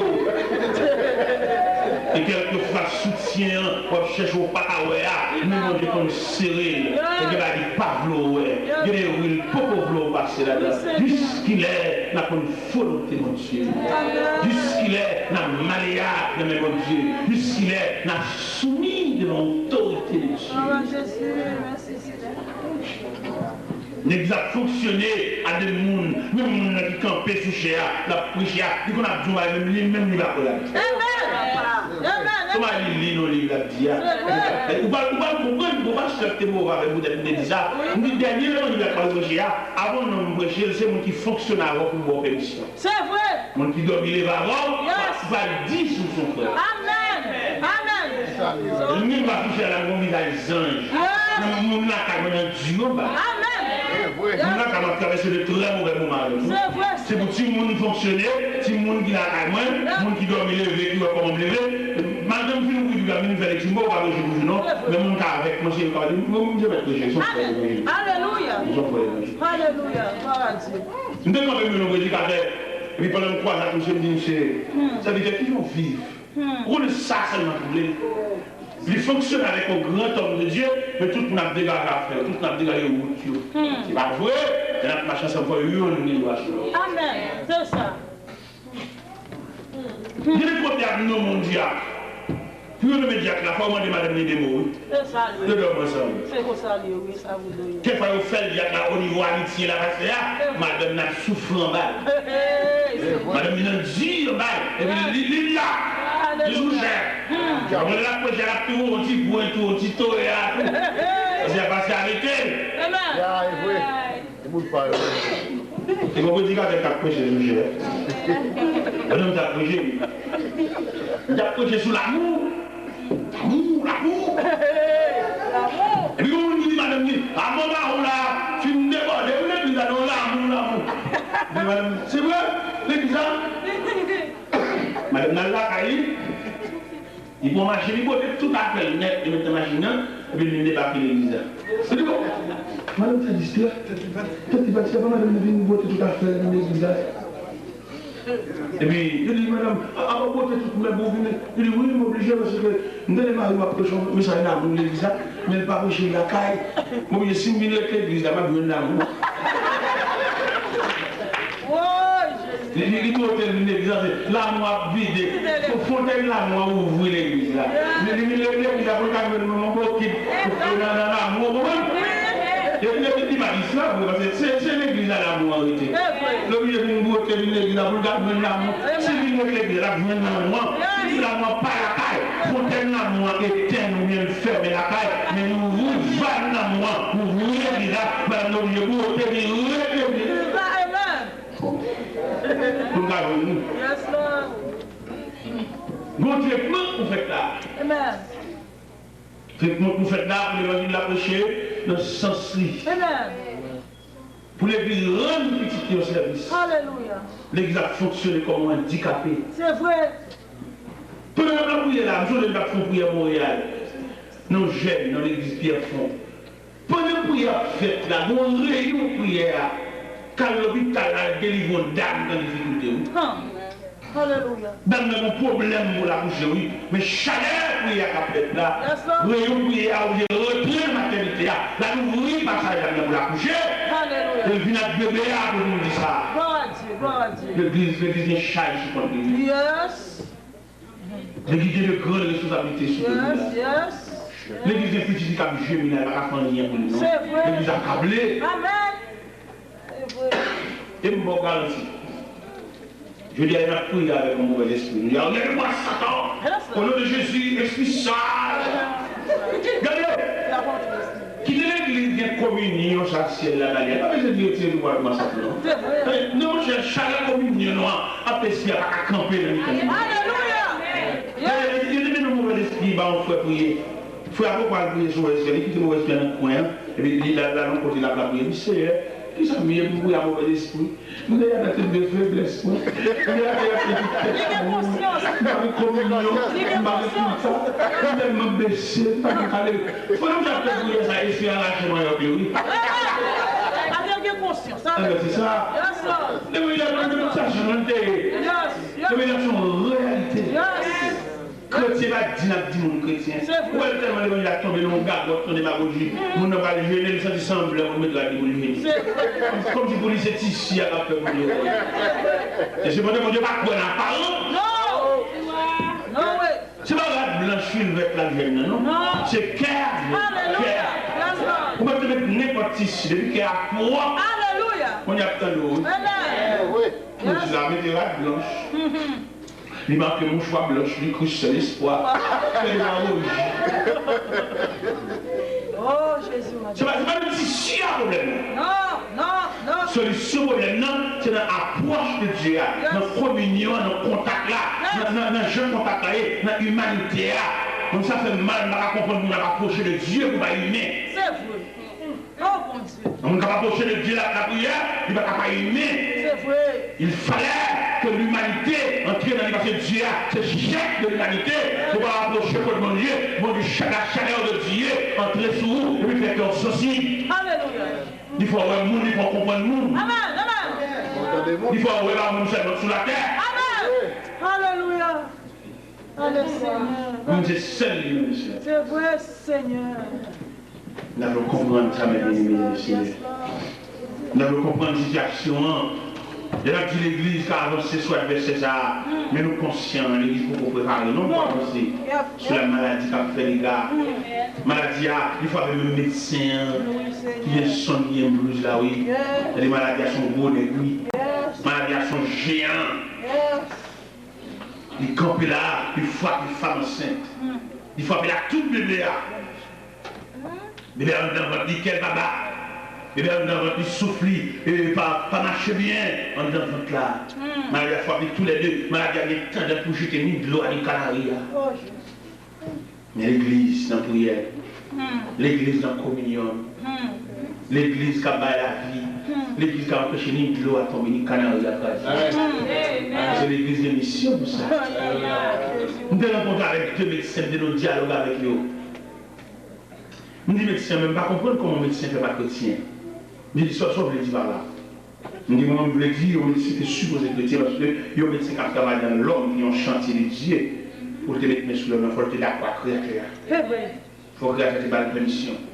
E kèlkeswa soutyen an, w ap chèche ou pa ka wè a, men Bondye konn sere l. Gen bagay li pa vle w wè. Gen de ri l poko vle w pase ladan. Jiskilè n ap konn volonte Bondye? Jiskilè n ap maleab nan men Bondye? Jiskilè n ap soumi devan otorite de Dye? Legliz ap fonksyone a de moun, menm moun nan ki kanpe sou chè a, l ap preche a, li konn ap di yon bagay, menm li menm li pa kwè ladan. Amen. Amen. Kòman li li nan liv la di a? Ou pa, ou pa konprann, bon, pastè te move avè m poutèt m te di sa. M di dènye levanjil la k pral preche a, avan w nan m preche l, se moun ki fonksyone avè w pou ba w pèmisyon. Se vre. Moun ki dòmi leve avè w, yes, va, va di si w se yon frè. Amen. Amen. Moun pa touche a la, gon vizaj zanj. Yes. Moun lakay mwen nan di anba. Amen. Moun lakay mwen ap travèse de trè movè moman avè m. Se vre. Se pou timoun fonksyone, timoun ki lakay mwen, moun ki dòmi leve, ki wè kòman m leve. Madanm fin ouvri Bib la, vin fè lekti, m poko ka preche pou jou non. Men moun k avèk mwen, se yo k ap di, mwen, mwen, mwen mèt preche, se yon frè levanjil. Alelouya. Se yon frè levanjil. Alelouya. Gloire à Dieu. M te kanpe m yon predikatè, epi pandan m kwaze ak misye, m di misye, sèvitè, kijan w viv? Ou konnen sa sèlman ki vle. Li fonksyone avèk yon gran òm de Dye, men tout moun ap degaje afè yo, tout moun ap degaje wout yo. Se pa vre, lè n ap mache ansanm, fò youn gen dwa sou lòt. Amèn. Se sa. Gen de kote y ap nonmen yon dyak. Pou yo nonmen dyak la, fò yo mande madanm li de mo, wi. Se sa l ye. Yo dòmi ansanm. Se konsa l ye, wi, sa vre, wi. Kèk fwa yo fè l dyak la o nivo amitye la, pastè a, madanm nan ap soufri anba l. Madanm li nan di anba l. Epi li, li la. Li sou chè. Pandan l ap preche, l ap tou yon ti pwen, tou yon ti toya, tou. Pastè a, pastè a mete l. Ya, e vre. E moun pa yo. Se yon predikatè k ap preche sou chè. Madanm t ap preche. Li t ap preche sou lamou. Lamou, lamou. Epi yon moun di madanm li, "A, manman ou la fin debòde wi legliz la, non, lamou, lamou." Epi madanm, "Se vre? Legliz la?" Madanm nan lakay li. Li pran machin, li bwote tout afè l nèt, li met nan machin nan, epi l vin debake legliz la. Li di, "Bon, madanm sa distrè, tèt li pati, apa madanm li vin bwote tout afè l nan legliz la?" Epi yo di, "Madanm, a, apa w bwote tout mèb ou vin?" Li di, "Wi, m oblije, paske m tande mari w ap preche yon mesaj lamou legliz la, men l pa preche l lakay. M oblije, si m vin ret legliz la, m ap jwenn lamou." Woy, Jezi! Li, li, li bwote l vin legliz la, se lamou ap vide. Fo-, fontèn lamou an ouvri legliz la. Li, li vin legliz la pou l ka jwenn yon bokit nan, nan lamou, ou konprann? Epi, epi, li pa di sa vre, paske se, se legliz la lamou an rete. Li oblije vin bwote vin legliz la pou l ka jwenn lamou. Si l vin ret legliz la, l ap jwenn lamou an. Si lamou an pa lakay, fontèn lamou an etenn oubyen l fèmen lakay, men nou ouvri vàn lamou an, ouvri legliz la, madanm nan oblije bwote vin ret legliz la. Pou n ka jwenn nou. Gon tretman pou fèt la. Tretman pou fèt la, pou levanjil la preche nan sans li. Pou legliz rann pitit li yon sèvis. Legliz ap fonksyone kòm yon andikape. Pandan n ap lapriyè la, m sonje m t ap fè yon priyè Monreyal. Nan yon jèn, nan legliz Pyè Fon. Pandan priyè ap fèt la, gon reyon priyè a, k al lopital la, al delivre yon dam k an difikilte, wi. Dam nan gon pwoblèm pou l akouche, wi. Men chalè priyè a k ap fèt la, reyon priyè a oblije rantre nan matènite a. L al ouvri pasaj dam nan pou l akouche. E l vin ak bebe a apre pou l di sa. Legliz, legliz gen chaj sou kont li, wi. Legliz gen de gran responsablite sou legliz la. Legliz gen pitit ki ap jemi la, li pa ka fè anyen pou li non. Legliz akable. E m ba w garanti. Jodi a, n ap priye avèk yon movèzespri. Nou di, "Alèlwa, Satan! O non de Jezi, espri sal!" Gade! Kite legliz gen kominyon sa syèl la ba li a. Pa bezwen di retire nou pral pran sa non. Tande, non, monchè, chalè kominyon nou an ap espri a pa ka kanpe nan mitan nou. Alelouya! Gade, li, li te mennen yon movèzespri ba yon frè priye. Frè a poko al priye sou movèzespri a, li kite movèzespri a nan kwen an, epi li la, la nan kote l ap lapriye. Li di, Seyè, kisa m ye pou m priye a movèzespri? M deja nan tèt de feblès mwen. M deja nan tèt de feblès mwen. M pa gen kominyon, m pa gen tout sa. M tèlman bese, m pa gen kale. Pandan m t ap fè priyè sa, espri a rache manyòk yo, wi. Paske l gen konsyans, sa vle di. Enben, se sa. Depi lè m te tout sa, jan l te ye. Depi lè se yon reyalite. Kretyen pa di n ap di moun kretyen. Ou wè l tèlman levanjil la tonbe nan yon gagòt, nan demagoji. Moun nan pral jene, li santi sanble pou l met rad li pou l jene. Kòmsi pou li se tisi a k ap fè moun yo wè. E sepandan, Bondye pa kwè nan aparans. Se pa rad blanch, fil vèt la jwenn nan, non. Se kè a, kè a. Ou mèt te met nenpòt tisi, depi kè a pwòp, Bondye ap tande w, wi. Tisi la, mete rad blanch. Li make mouchwa blanch, li ekri Sèl Espwa. Fè demagoji. Se pa, se pa nan tisi a pwoblèm nan. Solisyon pwoblèm nan, se nan apwòch de Dye a, nan kominyon an, nan kontak la, nan, nan, nan jan kontak la ye, nan imanite a. Moun sa fè m mal, m pa ka konprann moun ap apwoche de Dye pou pa imen. Yon moun k ap apwoche de Dye la, lapriyè, li pa ka pa imen. Il fallait que l'humanité entre nan li, paske Dye a se chèf de limanite. Ou pa apwoche kot Bondye, Bondye, la chaleur de Dieu antre sou ou epi fè kè w sansib. Li fè w wè moun, li fè w konprann moun. Li fè w wè pa moun sèlman sou latè. Alelouya. Alelouya. Bondye sèl li menm, Senyè. Se vre, Senyè. N ap konprann sa, mè byeneme, Senyè. N ap konprann sitiyasyon an. Lè n ap di legliz ka avanse sou advèsè sa a, men nou konsyan, legliz poko prepare non pou avanse sou la maladi k ap fè dega. Maladi a, li frape menm medsen an, ki gen sonn, ki gen blouz la, wi. Gade maladi a, se yon gwo nèg, wi. Maladi a, se yon jeyan. Li kanpe la, li frape fanm ansent. Li frape la tout bebe a. Bebe a anndan vant li, kè l pa bat. Bebe a anndan vant li, souf li, e, pa, pa mache byen anndan vant la. Maladi a frape tou lè de. Maladi a gen tandans pou jete ni dlo a, ni kanari a. Men legliz nan priyè. Legliz nan kominyon. Legliz k ap bay lavi. Legliz k ap anpeche ni dlo a tonbe, ni kanari a kraze. Paske legliz gen misyon pou sa. M te rankontre avèk de medsen, m te nan dyalòg avèk yo. M di medsen an, men m pa konprann kòman medsen fè pa kretyen. M di, sa, sa w vle di pa la? M di, mwen, m vle di, yon medsen te sipoze kretyen, paske yon medsen k ap travay nan lòm, ki yon chantye de Dye, pou l te met men sou lòm nan, fò l te dakò ak Kreyatè a. Se vre. Fò Kreyatè te ba l pèmisyon.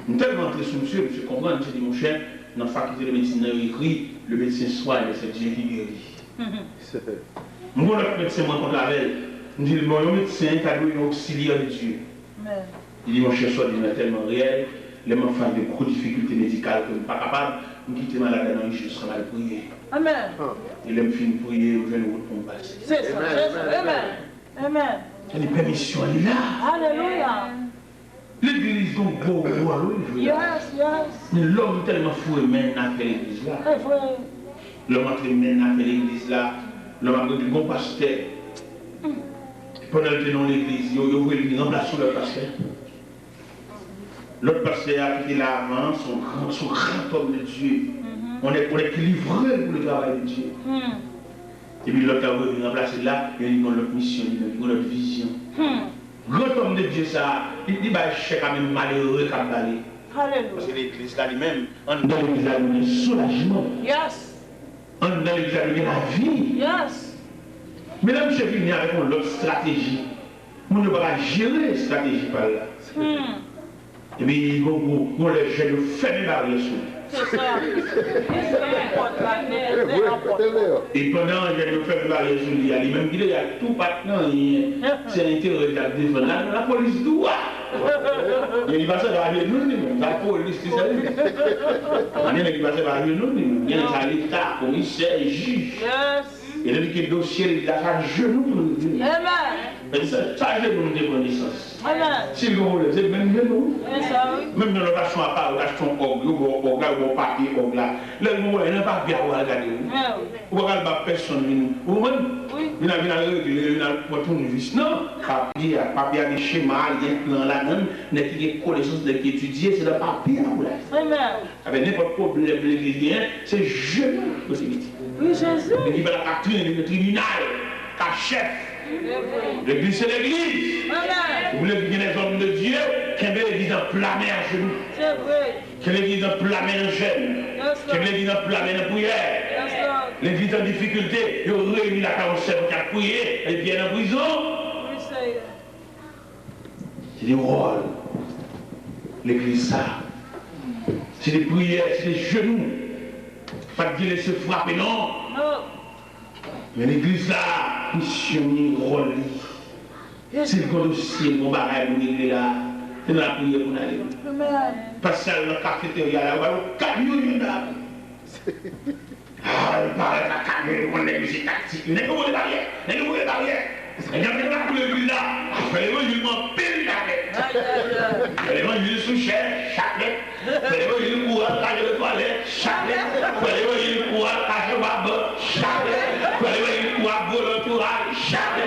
M tèlman antre sou misye, misye konprann, misye di, monchè, nan fakilté de medsin nan, yo ekri, le médecin soigne, c'est Dieu qui guérit. M gen yon lòt medsen m rankontre avè l. M di l, bon, yon medsen ta dwe yon oksilyè de Dye. Li di, monchè, sa w di m nan tèlman reyèl, lè m an fas de gwo difikilte medikal ke m pa kapab, m kite malad la nan ijans la, m al priye. E lè m fin priye, m jwenn wout pou m pase. Se sa, se sa. Amèn. Amèn. Sa di pèmisyon li la. Alelouya. Legliz gon gwo wòl, wi, jwe la. Yes, yes. Men lòm tèlman foure men nan afè legliz la. Se vre. Lòm antre men nan afè legliz la. Lòm ap regle gon pastè. Pandan l te nan yon legliz, yo, yo voye l vin ranplase yon lòt pastè. Lòt pastè a ki te la avan an, se yon gran, se yon gran homme de Dieu. On nèg, on nèg ki livre l pou le travay de Dye. Epi lòt la yo vin ranplase l la, yo li gon lòt misyon, li menm, li gon lòt vizyon. Gran homme de Dieu sa a, li, li bay chèk a menm malere k ap ba li. Alelouya. Paske legliz la li menm, anndan legliz la nou gen soulajman. Yes. Anndan legliz la nou gen lavi. Yes. Men lè misye vini avèk yon lòt estrateji, moun yo pa ka jere estrateji pa l la. Epi gon, gon, gon lè jèn yo fèmen baryè sou li. Se sa. E pandan jèn yo fèmen baryè sou li a, li menm ki deyò a tou pa t nan anyen. Se enterè l t ap defann. L al nan lapolis dwa. Men li pa sèvi ajenou li menm. Lapolis li sèvi. Gen nèg ki pa sèvi ajenou li menm. Gen sa leta, komisè, jij. E depi ke dosye li la, sa jenou pou li vini. Amèn. Men sa, sa jenou m te pran nesans. Amèn. Si l gen pwoblèm, se menm jenou. Menm nan lòt aksyon apa, ou achte yon òg, yo ba w òg la, yo ba w papye òg la. Lè l gen pwoblèm, nan papye a, ou al gade, wi. Ou pa ka al ba pèsonn vin, ou konprann? Vin al, vin al regle, vin al pran tounvis. Non, papye a, papye a gen chema, li gen plan ladan l, nèg ki gen konesans, nèg ki etidye, se nan papye a pou l al. Amèn. Avèk nenpòt pwoblèm legliz genyen, se jenou yo te mete. Wi, Jezi. Epi pa ka trennen nan tribinal, ka chèf. Legliz se legliz. Amèn. Ou vle gen des hommes de Dieu, kenbe legliz nan pla men ajenou. Se vre. Kenbe legliz nan pla men nan jèn. Yes, Lord. Kenbe legliz nan pla men nan priyè. Yes, Lord. Legliz an difikilte, yo reyini lakay yon sèvant k ap priye, epi Pyè nan prizon. Wi, Seyè. Se te wòl legliz sa. Se te priyè, se te jenou. Pa t gen lese frape, non. Non. Men legliz la, misyon li, wòl li. Se l gon dosye, l gon bagay pou regle la. Se nan lapriyè pou n ale. Amèn. Pastè al nan kafeterya la, yo ba l yon kamyon, yon dam. Ah, li parèt la, kamyon, li konn nèg yo se taktik. Nèg yo boule baryè, nèg yo boule baryè. Nèg yo ap vin nan kou legliz la. Fè levanjil pou anpil bagay. Fè levanjil sou chèz, chak lè. Fè levanjil pou al kache nan twalèt, chak lè. Fè levanjil pou al kache anba ban, chak lè. Fè levanjil pou al vòlè antouraj, chak lè.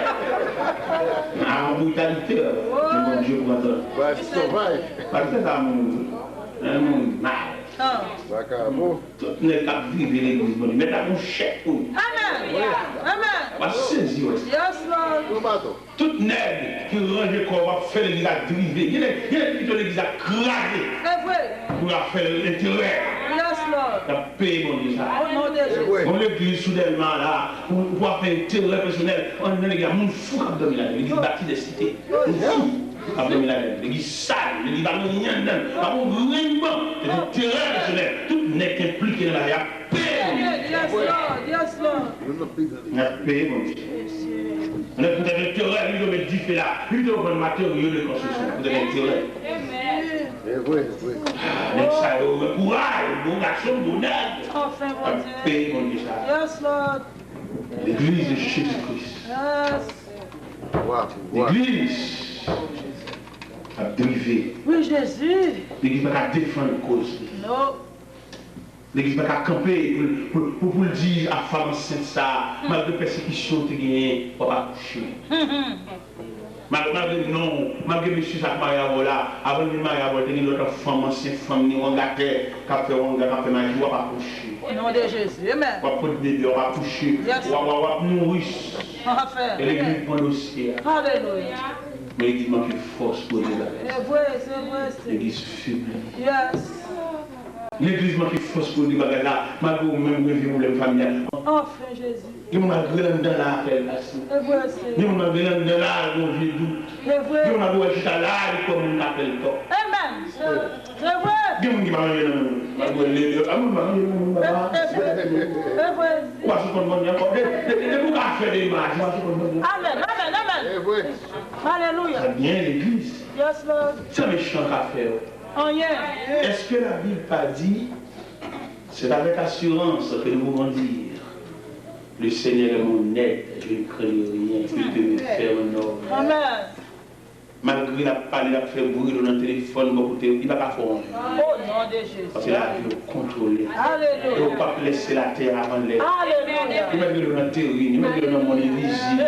Ah, yon britalite, men Bondye pran tan. Pastè sa moun, moun mal. Tout nèg k ap viv legliz Bondye, mèt la gon chèk pou li. Amèn. Amèn. W ap sezi wè sa. Yes, Lord. Tout nèg ki ranje kò yo ap fè legliz la drive. Gen nèg, gen nèg ki kite legliz la kraze. Se vre. Pou y ap fè enterè. Yes, Lord. Y ap peye Bondye sa. O non de Jezi. Gon legliz sou Dèlma la, pou, pou ap fè enterè pèsonèl, ann nan legliz la, moun fou k ap dòmi ladan l. Legliz batizè site. Moun fou k ap dòmi ladan l. Legliz sal, legliz pa gen anyen anndan l. Pa gen yon grenn ban. Se enterè pèsonèl. Tout nèg ki enplike nan bagay la ap peye. Yes, Lord. Yes, Lord. Y ap peye, Bondye. Nèg poutèt enterè, li te met dife la. Li te vann materyo de konstriksyon. Poutèt enterè. Se vre, se vre. Nèg sa yo gen kouraj, bon gason, bon nèg. Anfen, Bondye. Peye Bondye sa. Yes, Lord. Legliz de Jezi Kris. Yes. Legliz ap drive. Wi, Jezi. Legliz pa ka defann koz li. Non. Legliz pa ka kanpe pou, pou, pou, pou l di a fanm ansent sa, malgre pèsekisyon w te genyen, w ap akouche. Mal-, malgre non, malgre mesye sa k marye avè w la, avan l vin marye avè w, te gen lòt fanm ansent, fanm ni wangatè, k ap fè wanga, k ap fè maji, w ap akouche. O non de Jezi, amen. W ap pot bebe, w ap akouche, w ap, w ap, w ap nouri. Anfen. E legliz pran dosye a. Alelouya. Men legliz manke fòs pou di bagay. Se vre, se vre, se. Legliz febli. Yes. Legliz manke fòs pou di bagay la, malgre ou menm gen vye pwoblèm familyal. Anfen, Jezi. Gen moun malgre l anndan la, apèl pase. Se vre, Senyè. Gen moun malgre l anndan la, gen yon vye dout. Se vre. Gen moun malgre w chita la, li kwè moun k apèl tò. Amen. Se vre. Gen moun ki pa manje nan moun. Malgre l leve, a moun pa manje nan moun, papa. Se vre. Se vre. Ou pa sou konn manje ankò. De, de, de, depi ou ka fè demach, ou pa sou konn manje. Amen, amen, amen. Se vre. Alelouya. Sa byen legliz. Yes, Lord. Sa mechan ka fè w. Anyen. Est-ce que la Bible pas dit, c'est avec assurance que nous pouvons dire, le Seigneur est mon aide, je ne craindrai rien, il te me fait en ordre. Amen. Malgre l ap pale, l ap fè bri dlo nan telefòn bò kote w, li pa ka fè w anyen. O non de Jezi. Paske lavi w kontwole. Alelouya. E w p ap lese latè a vann lè. Alelouya. Yo mèt rele w nan terib, yo mèt rele w nan mòn envizib.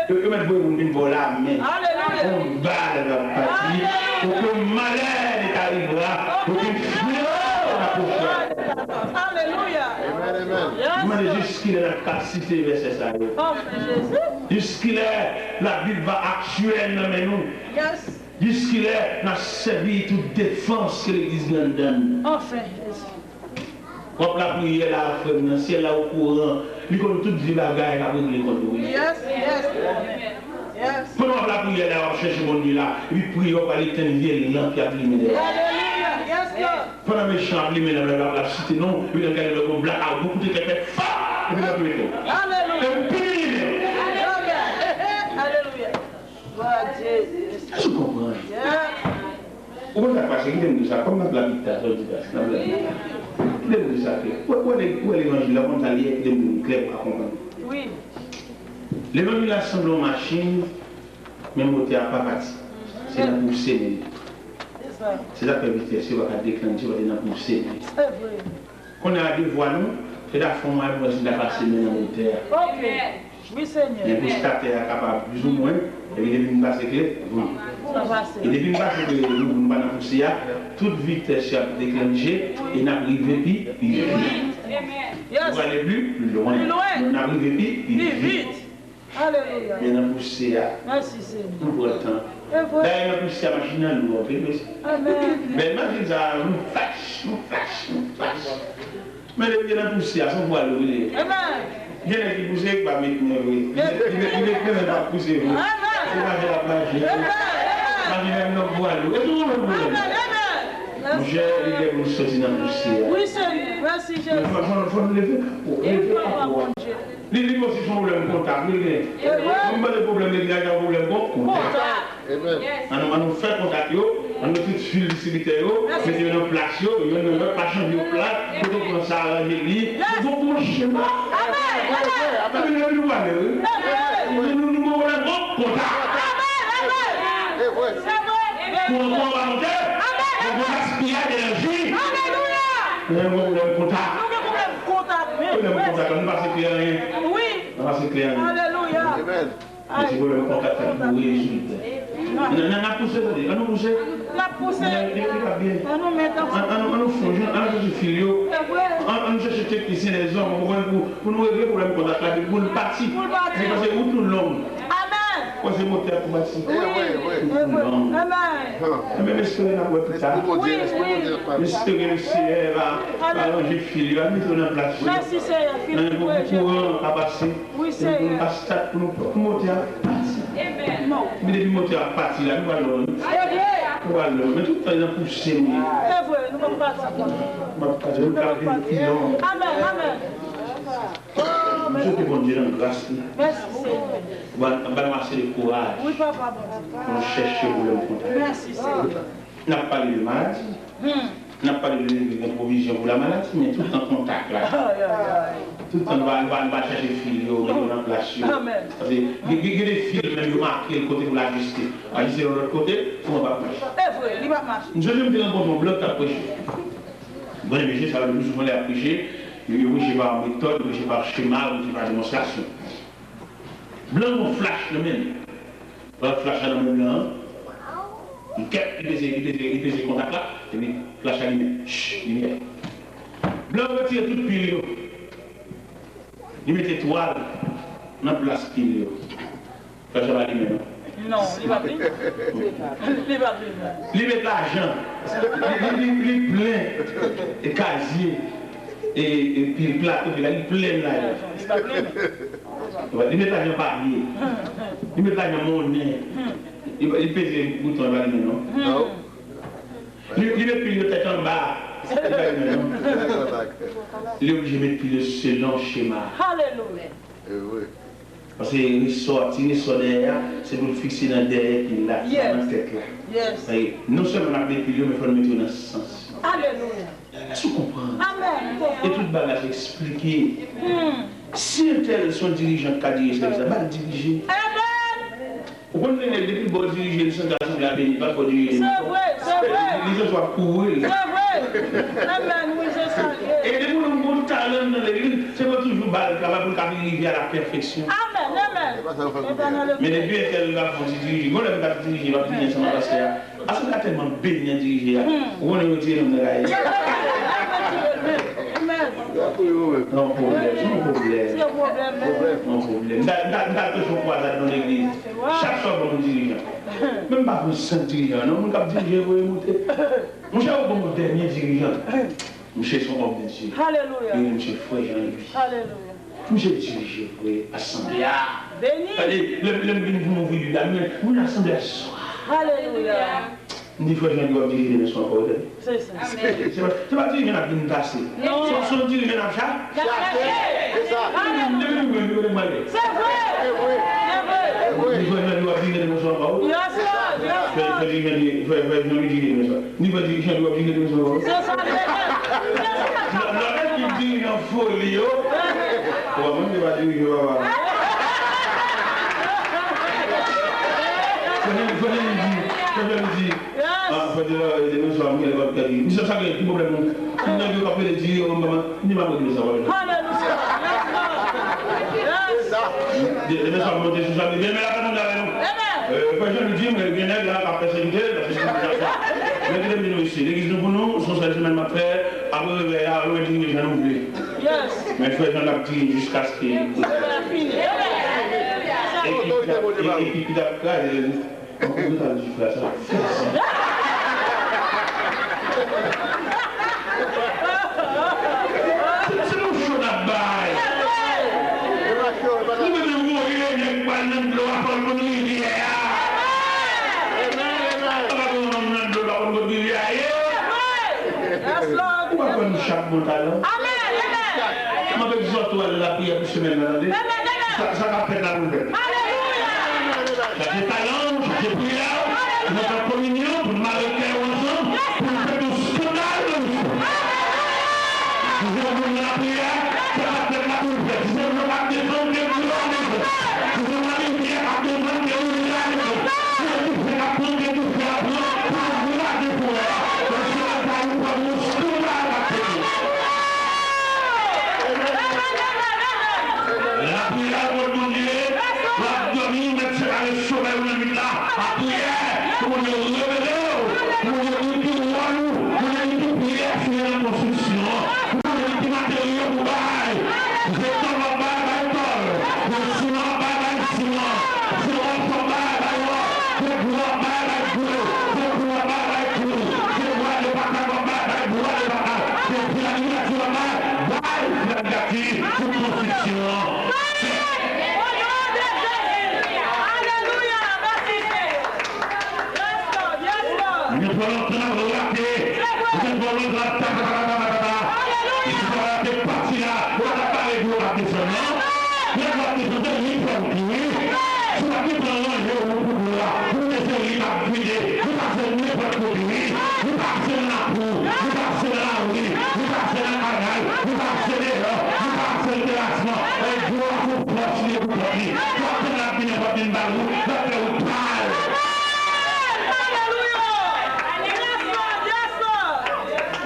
Yo, yo mèt voye moun vin ba w lamen. Alelouya. Yon bal ap pati. Okenn malè ne t'arrivera, okenn fleo n apwoche. Alelouya. Amen, amen. Mwen mande jiskilè n ap ka site vèsè sa yo. Anfen, Jezi. Jiskilè Labib va aktyèl nan men nou. Yes. Jiskilè n ap sèvi tout defans ke legliz gen anndan n? Anfen, Jezi. W ap lapriyè la, frè m nan, syèl la okouran, li konn tout vye bagay k ap regle kont ou, wi. Yes, yes. Yes. Pandan w ap lapriyè la, w ap chèche Bondye la, epi priyè w pral etenn vye lanp y ap limen dèyè. Alelouya. Yes, Lord. Pandan mechan ap limen lanp la, l ap, l ap site non w, epi l ap gade lè w blakawout, ou koute kèkèt, fap! Epi lanp yo etenn. Alelouya. Epi li limen. Alelouya. Alelouya. Glwa a Dye. Èske w konprann? Yeah. Ou konn sa k pase, kite m di w sa, kòm n ap lapita, sa w di pase, n ap lapita. Kite m di w sa klè. Ou wè, ou wè levanjil la, kòm sa l ye, kite m di w klè pou w ka konprann. Wi. Levanjil la sanble yon machin, men motè a pa pati. Se nan pouse men li. Se sa. Se sa k fè vitès yo pa ka deklannche, paske nan pouse men li. Se vre. Kounye a, devwa nou, se ta fè yon mwen pou wè si n ta pase men nan motè a. Ok. Wi, Senyè. Men pou statè a kapab, plizoumwen, epi depi n pase kle, vou. Sa pase. E depi n pase kle, nou, nou pa nan pouse a, tout vitès y ap deklannche, e n ap rive pi, pi vit. Yes. Nou prale pi, pi lwen. Pi lwen. N ap rive pi, pi vit. Alelouya. Men nan pouse a, mèsi, Senyè, nou pran tan. Se vre. Dayè, nan pouse a, machin nan lou anpil, mesye. Amen. Bèl machin sa, nou fach, nou fach, nou fach. Men depi nan pouse a, se yon pwa lou li ye. Amen. Gen nèg ki pouse, ki pa met men vre. Li met, li met, li met men, men pa pouse vre. Amen. Se pa fè l ap mache. Amen. Machin nan pwa lou. E tou yon pwoblèm. Amen. Amen. Monchè, li lè pou nou soti nan pouse a. Wi, Senyè. Mèsi, Jezi. Fò, fò, fò nou leve kapo, leve kapo a. Li, li osi se yon pwoblèm kontak, wi, li gen. Mwen pale pwoblèm legliz la, gen pwoblèm kon-, kontak. Kontak. Amen. An nou, an nou fè kontak yo, an nou met tout fil distribitè yo, mete yo nan plas yo, youn nan lòt, pa chanje yo plas, kote w pran sa, ranje li. Bon, bon, bon chema. Amen. Amen. Amen. Amen. Nou, nou, nou, nou, nou, nou, kontak. Amen. Amen. Se vre. Kouran, kouran pa monte. Amen. Bon, bon, gaspiyaj enèji. Alelouya. Nou gen pwoblèm kontak. Nou gen pwoblèm kontak, men. Pwoblèm kontak, nou pa se kle anyen. Wi. Nou pa se kle anyen. Alelouya. Amen. Mesye, pwoblèm kontak sa pou rezilta. N, n, n ap pouse, tande, an nou pouse. N ap pouse. Li, li pa byen. An nou met ansanm. An, an nou, an nou fè yon jan, an nou chèche fil yo. Se vre. An, an nou chèche teknisyen, lèzòm, ou konprann, pou, pou nou regle pwoblèm kontak la, pou l pati. Pou l pati. Wi, paske wout nou long. Amen. Kòmanse monte ak pati. Wi, wi. Enben, m espere n ap wè pita. M espere Lesenyè va, va ranje fil yo, va mete yo nan plas yo. Nan yon kouran ka pase. Pou nou pa stat, pou nou, pou motè a pati. Epi depi motè a pati la, nou pral lwen. Nou pral lwen. Men tout tan nan pouse nou ye. M ap pati, nou pral vin pi lwen. M swete Bondye nan gras li. Ban, ban nou ase de kouraj pou nou chèche pwoblèm kontak. N ap pale de maladi. N ap pale de legliz gen pwovizyon pou lamaladi, men tout tan kontak la. Tout tan nou va, nou va, nou va chèche fil yo, mete yo nan plas yo. Paske gen, gen, gen de fil menm yo make l kote pou l ajiste. Ajiste yon lòt kote, kouran p ap mache. M sonje m te rankontre yon blan k t ap preche. Blan e mesye sa yo, le pli souvan lè y ap preche, yo, yo preche pa metòd, yo preche pa chema, yo preche pa demonstrasyon. Blan gen yon flach nan men l. Pran flach la nan men blan an. Li kèt, li peze, li peze, li peze kontak la. Epi flach la limen. Ch, limyè. Blan an retire tout pil yo. Li mete twal nan plas pil yo. Flach la pa limen non. Non, li p ap limen. Li p ap limen. Li met lajan. Li, li, li, li plen. E kazye. E, e pil plato, pil la, li plen lajan. Li p ap limen. Li met lajan papye. Li met lajan monnen. Li, li peze bouton, li pa limen non. Li, li met pil yo tèt anba. Li pa limen non. Li oblije met pil yo selon chema. Alelouya. Paske resò, ti resò dèyè a, se pou l fikse nan dèyè pil la, ki pa nan tèt la. Non sèlman n ap met pil yo, men fò n met yo nan sans yo. Alelouya. Èske w konprann? Amèn. E tout bagay se eksplike. Si entèl se yon dirijan k ka dirije sèvis la, ba l dirije. Amèn. Ou konn Nenel, depi l ba w dirije, li santi asanble a beni, pa t ba w dirije li. Se vre, se vre. Li, li santi w ap kouvri l. Se vre. Amèn, wi, se sa l ye. E depi w gen yon talan nan legliz, se pou toujou ba l travay pou l ka vin rive a la pèfeksyon. Amèn, amèn. Men depi entèl la fon ti dirije, gon lè m t ap dirije, m ap dirije ansanm ak pastè a. Asanble a tèlman beni nan dirije a. Ou konnen yo tire nonm nan kay. Yon pwoblèm, yon pwoblèm. Yon pwoblèm. M ta, m ta, m ta al pèse yon kwazad nan legliz. Chak swa ban m dirijan. Men m pa pran senk dirijan, non. Moun k ap dirije voye moute. Monchè, ou ban m dènye dirijan. Monchè, se yon òm de Dye. Alelouya. Yo rele misye Frè Jean Louis. Alelouya. Misye dirije vre asanble a. Beni. Tande, lè, lè m vin pou m ouvri Bib la, m di, moun asanble a swa. Alelouya. M di, Frè Jean Louis, w ap dirije demen swa ankò, wi, tande. Se sa. Se pa, se pa dirijan n ap vin pase. Non. Se, se yon dirijan n ap cha-, chache. Se sa. Depi nou jwenn li, kote m prale? Se vre. Se vre. Se vre. M di, Frè Jean Louis, w ap dirije demen swa ankò, wi. Yes, Lord. Yes, Lord. Frè, frè dirijan di, frè, frè Jean Louis dirije demen swa. Se sa l ye. Lòt ekip dirijan foli yo. Bon, mwen, m te pa dirije, papa. Fò n, fò n di, fò n di. Ah, fò n di, demen swa, mwen, lè w ap pèdi. Misye sa gen, ki pwoblèm ou? Nèg yo k ap rele dirijan, mwen, mwen, ni m ap rele sa, papa. Alelouya. Yes, Lord. Yes. Demen swa, mwen, te sou sa, li byen, men la, pa nou la, nou. Amen. Euh, frè Jean Louis di, mwen, gen nèg la k ap pèsekite l, pèsekite l. Men kite m di nou isi, legliz nou pou nou, se yon sèl semèn m ap fè, apre revèy la, nou dirije jan nou vle. Yes. Men frè Jean ap dirije jiskaske ekip la, e-, ekip ki t ap kraze, mwen konn sa di frè sa. Se, se nou cho n ap bay. Nou mete woye nèg pral nan dlo a, fò l konn rivyè a. Amen, amen. Papa, gen yon nonm nan dlo, pa konn kot rivyè a ye. Yes, Lord. Ou pa kwè nou chak bon talan? Amen, amen. M ap egzòte w al nan lapriyè pou semèn nan, tande? Amen, amen. Sa, sa k ap fèt la pou nou fèt. Alelouya. Chache talan w, chache priyè w, pou nou fè kominyon, pou nou mare kè yo ansanm, pou nou fè yon eskandal nan legliz. Si se yon moun lapriyè, sa k ap fèt la pou nou fèt. Si se yon moun k ap desann, ke Bondye ap desann. Si se yon moun k ap desann, ke Bondye ap desann. Si se yon moun k ap pran, ke Bondye ap pran. Pou nou kraze pou wè. Paske la, sa nou pran yon eskandal k ap fèt. Lapriyè, Bondye, w ap dòmi, ou mèt separe somèy ou nan nwit la. Lapriyè, pou Bondye revele w, pou Bondye rempli wòl ou, pou Bondye rempli pyès ou nan konstriksyon, pou Bondye rempli materyo pou bay. Se tan w ap bay, bay Desann nan, lè w ap desann nan, li pran wout li, wi. Si w ap desann nan, lanje w pou dlo a, nou bezwen li p ap vide, nou pa bezwen nenpòt kote, wi. Nou pa bezwen nan lapou, nou pa bezwen nan lari, nou pa bezwen nan kanal, nou pa bezwen deyò, nou pa bezwen terasman. E dlo a se pòch li, pou kont li. Lè w ap tann l ap vin, lè w ap vin ba l wout, l ap fè wout pa l. Alelouya! Yes, Lord! Yes, Lord!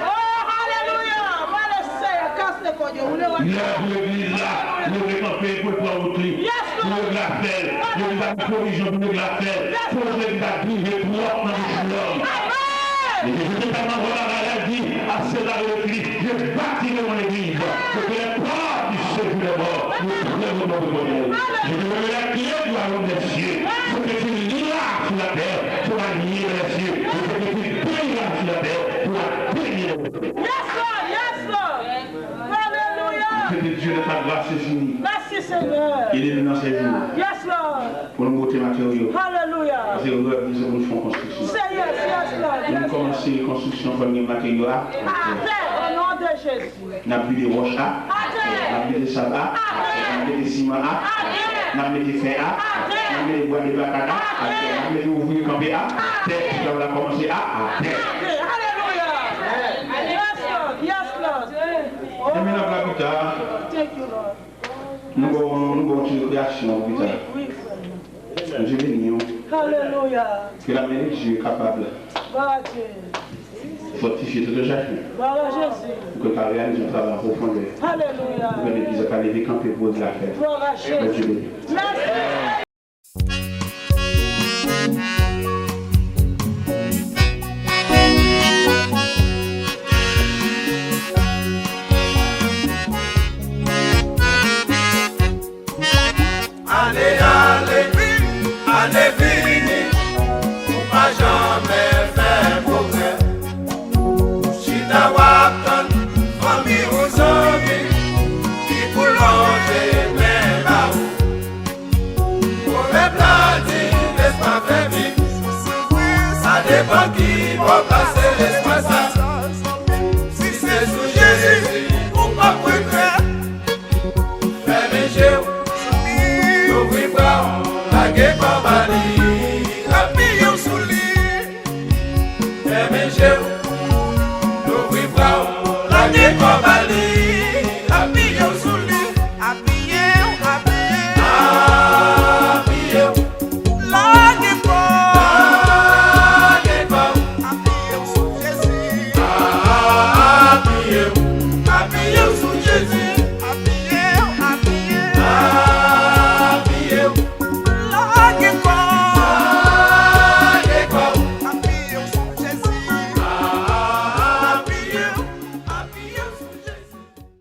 Oh, alelouya! Mwen le Seyè, kase kò yo, ou le wa. Lè pou legliz la, leve kanpe pou l pran wout li. Yes, Lord! Pou legliz la fè l. Legliz la pou pwovizyon pou legliz la fè l. Yes, Lord! Fò legliz la dirije twòp nan bouch lòm. Amen! E Jezi te tèlman bon bagay la, l di, à César le Christ, je bâtirai mon église, et que les portes du séjour des morts ne prévaudront point contre elle. Je te donnerai les clés du royaume des cieux. Ce que tu liras sur la terre sera lié dans les cieux. Et ce que tu béniras sur la terre sera béni dans les cieux. Yes, Lord. Yes, Lord. Alelouya. Dieu de ta grâce infini. Mèsi, Senyè. Ede nou nan sèvi w. Yes, Lord. Pou nou monte materyo. Alelouya. Paske nou bezwen pou nou fè yon konstriksyon. Say yes, yes, Lord. Pou nou kòmanse konstriksyon, fò n gen materyo a. Atè, o non de Jezi. N ap vide wòch a. Atè. N ap vide sab a. Atè. N ap mete siman a. Atè. N ap mete fè a. Atè. N ap mete bwa de plakad a. Atè. N ap mete ouvriye kanpe a. Atè. Pou travay la kòmanse a. Atè. Atè. Alelouya. Yes, Lord. Yes, Lord. Oh. Ebyen, n ap la pita. Thank you, Lord. Nou ba w, nou ba w ti rekreyasyon pita. Wi, wi, frè. Bondye beni w. Alelouya. Que la main de Dieu est capable. Glwa a Dye. Fortifier tout un chacun. Glwa a Jezi. Pou ke l ka reyalize yon travay an pwofondè. Alelouya. Pou ke legliz la ka leve kanpe pou regle afè. Glwa a Jezi. Bondye beni w. Mèsi. Ane ale, ane vini, ou pa janmen fè pwogrè. Ou chita w ap tann fanmi ou zanmi ki pou lonje men ba ou. Pwovèb la di, lespwa fèbli. Sa depann ki bò w plase lespwa.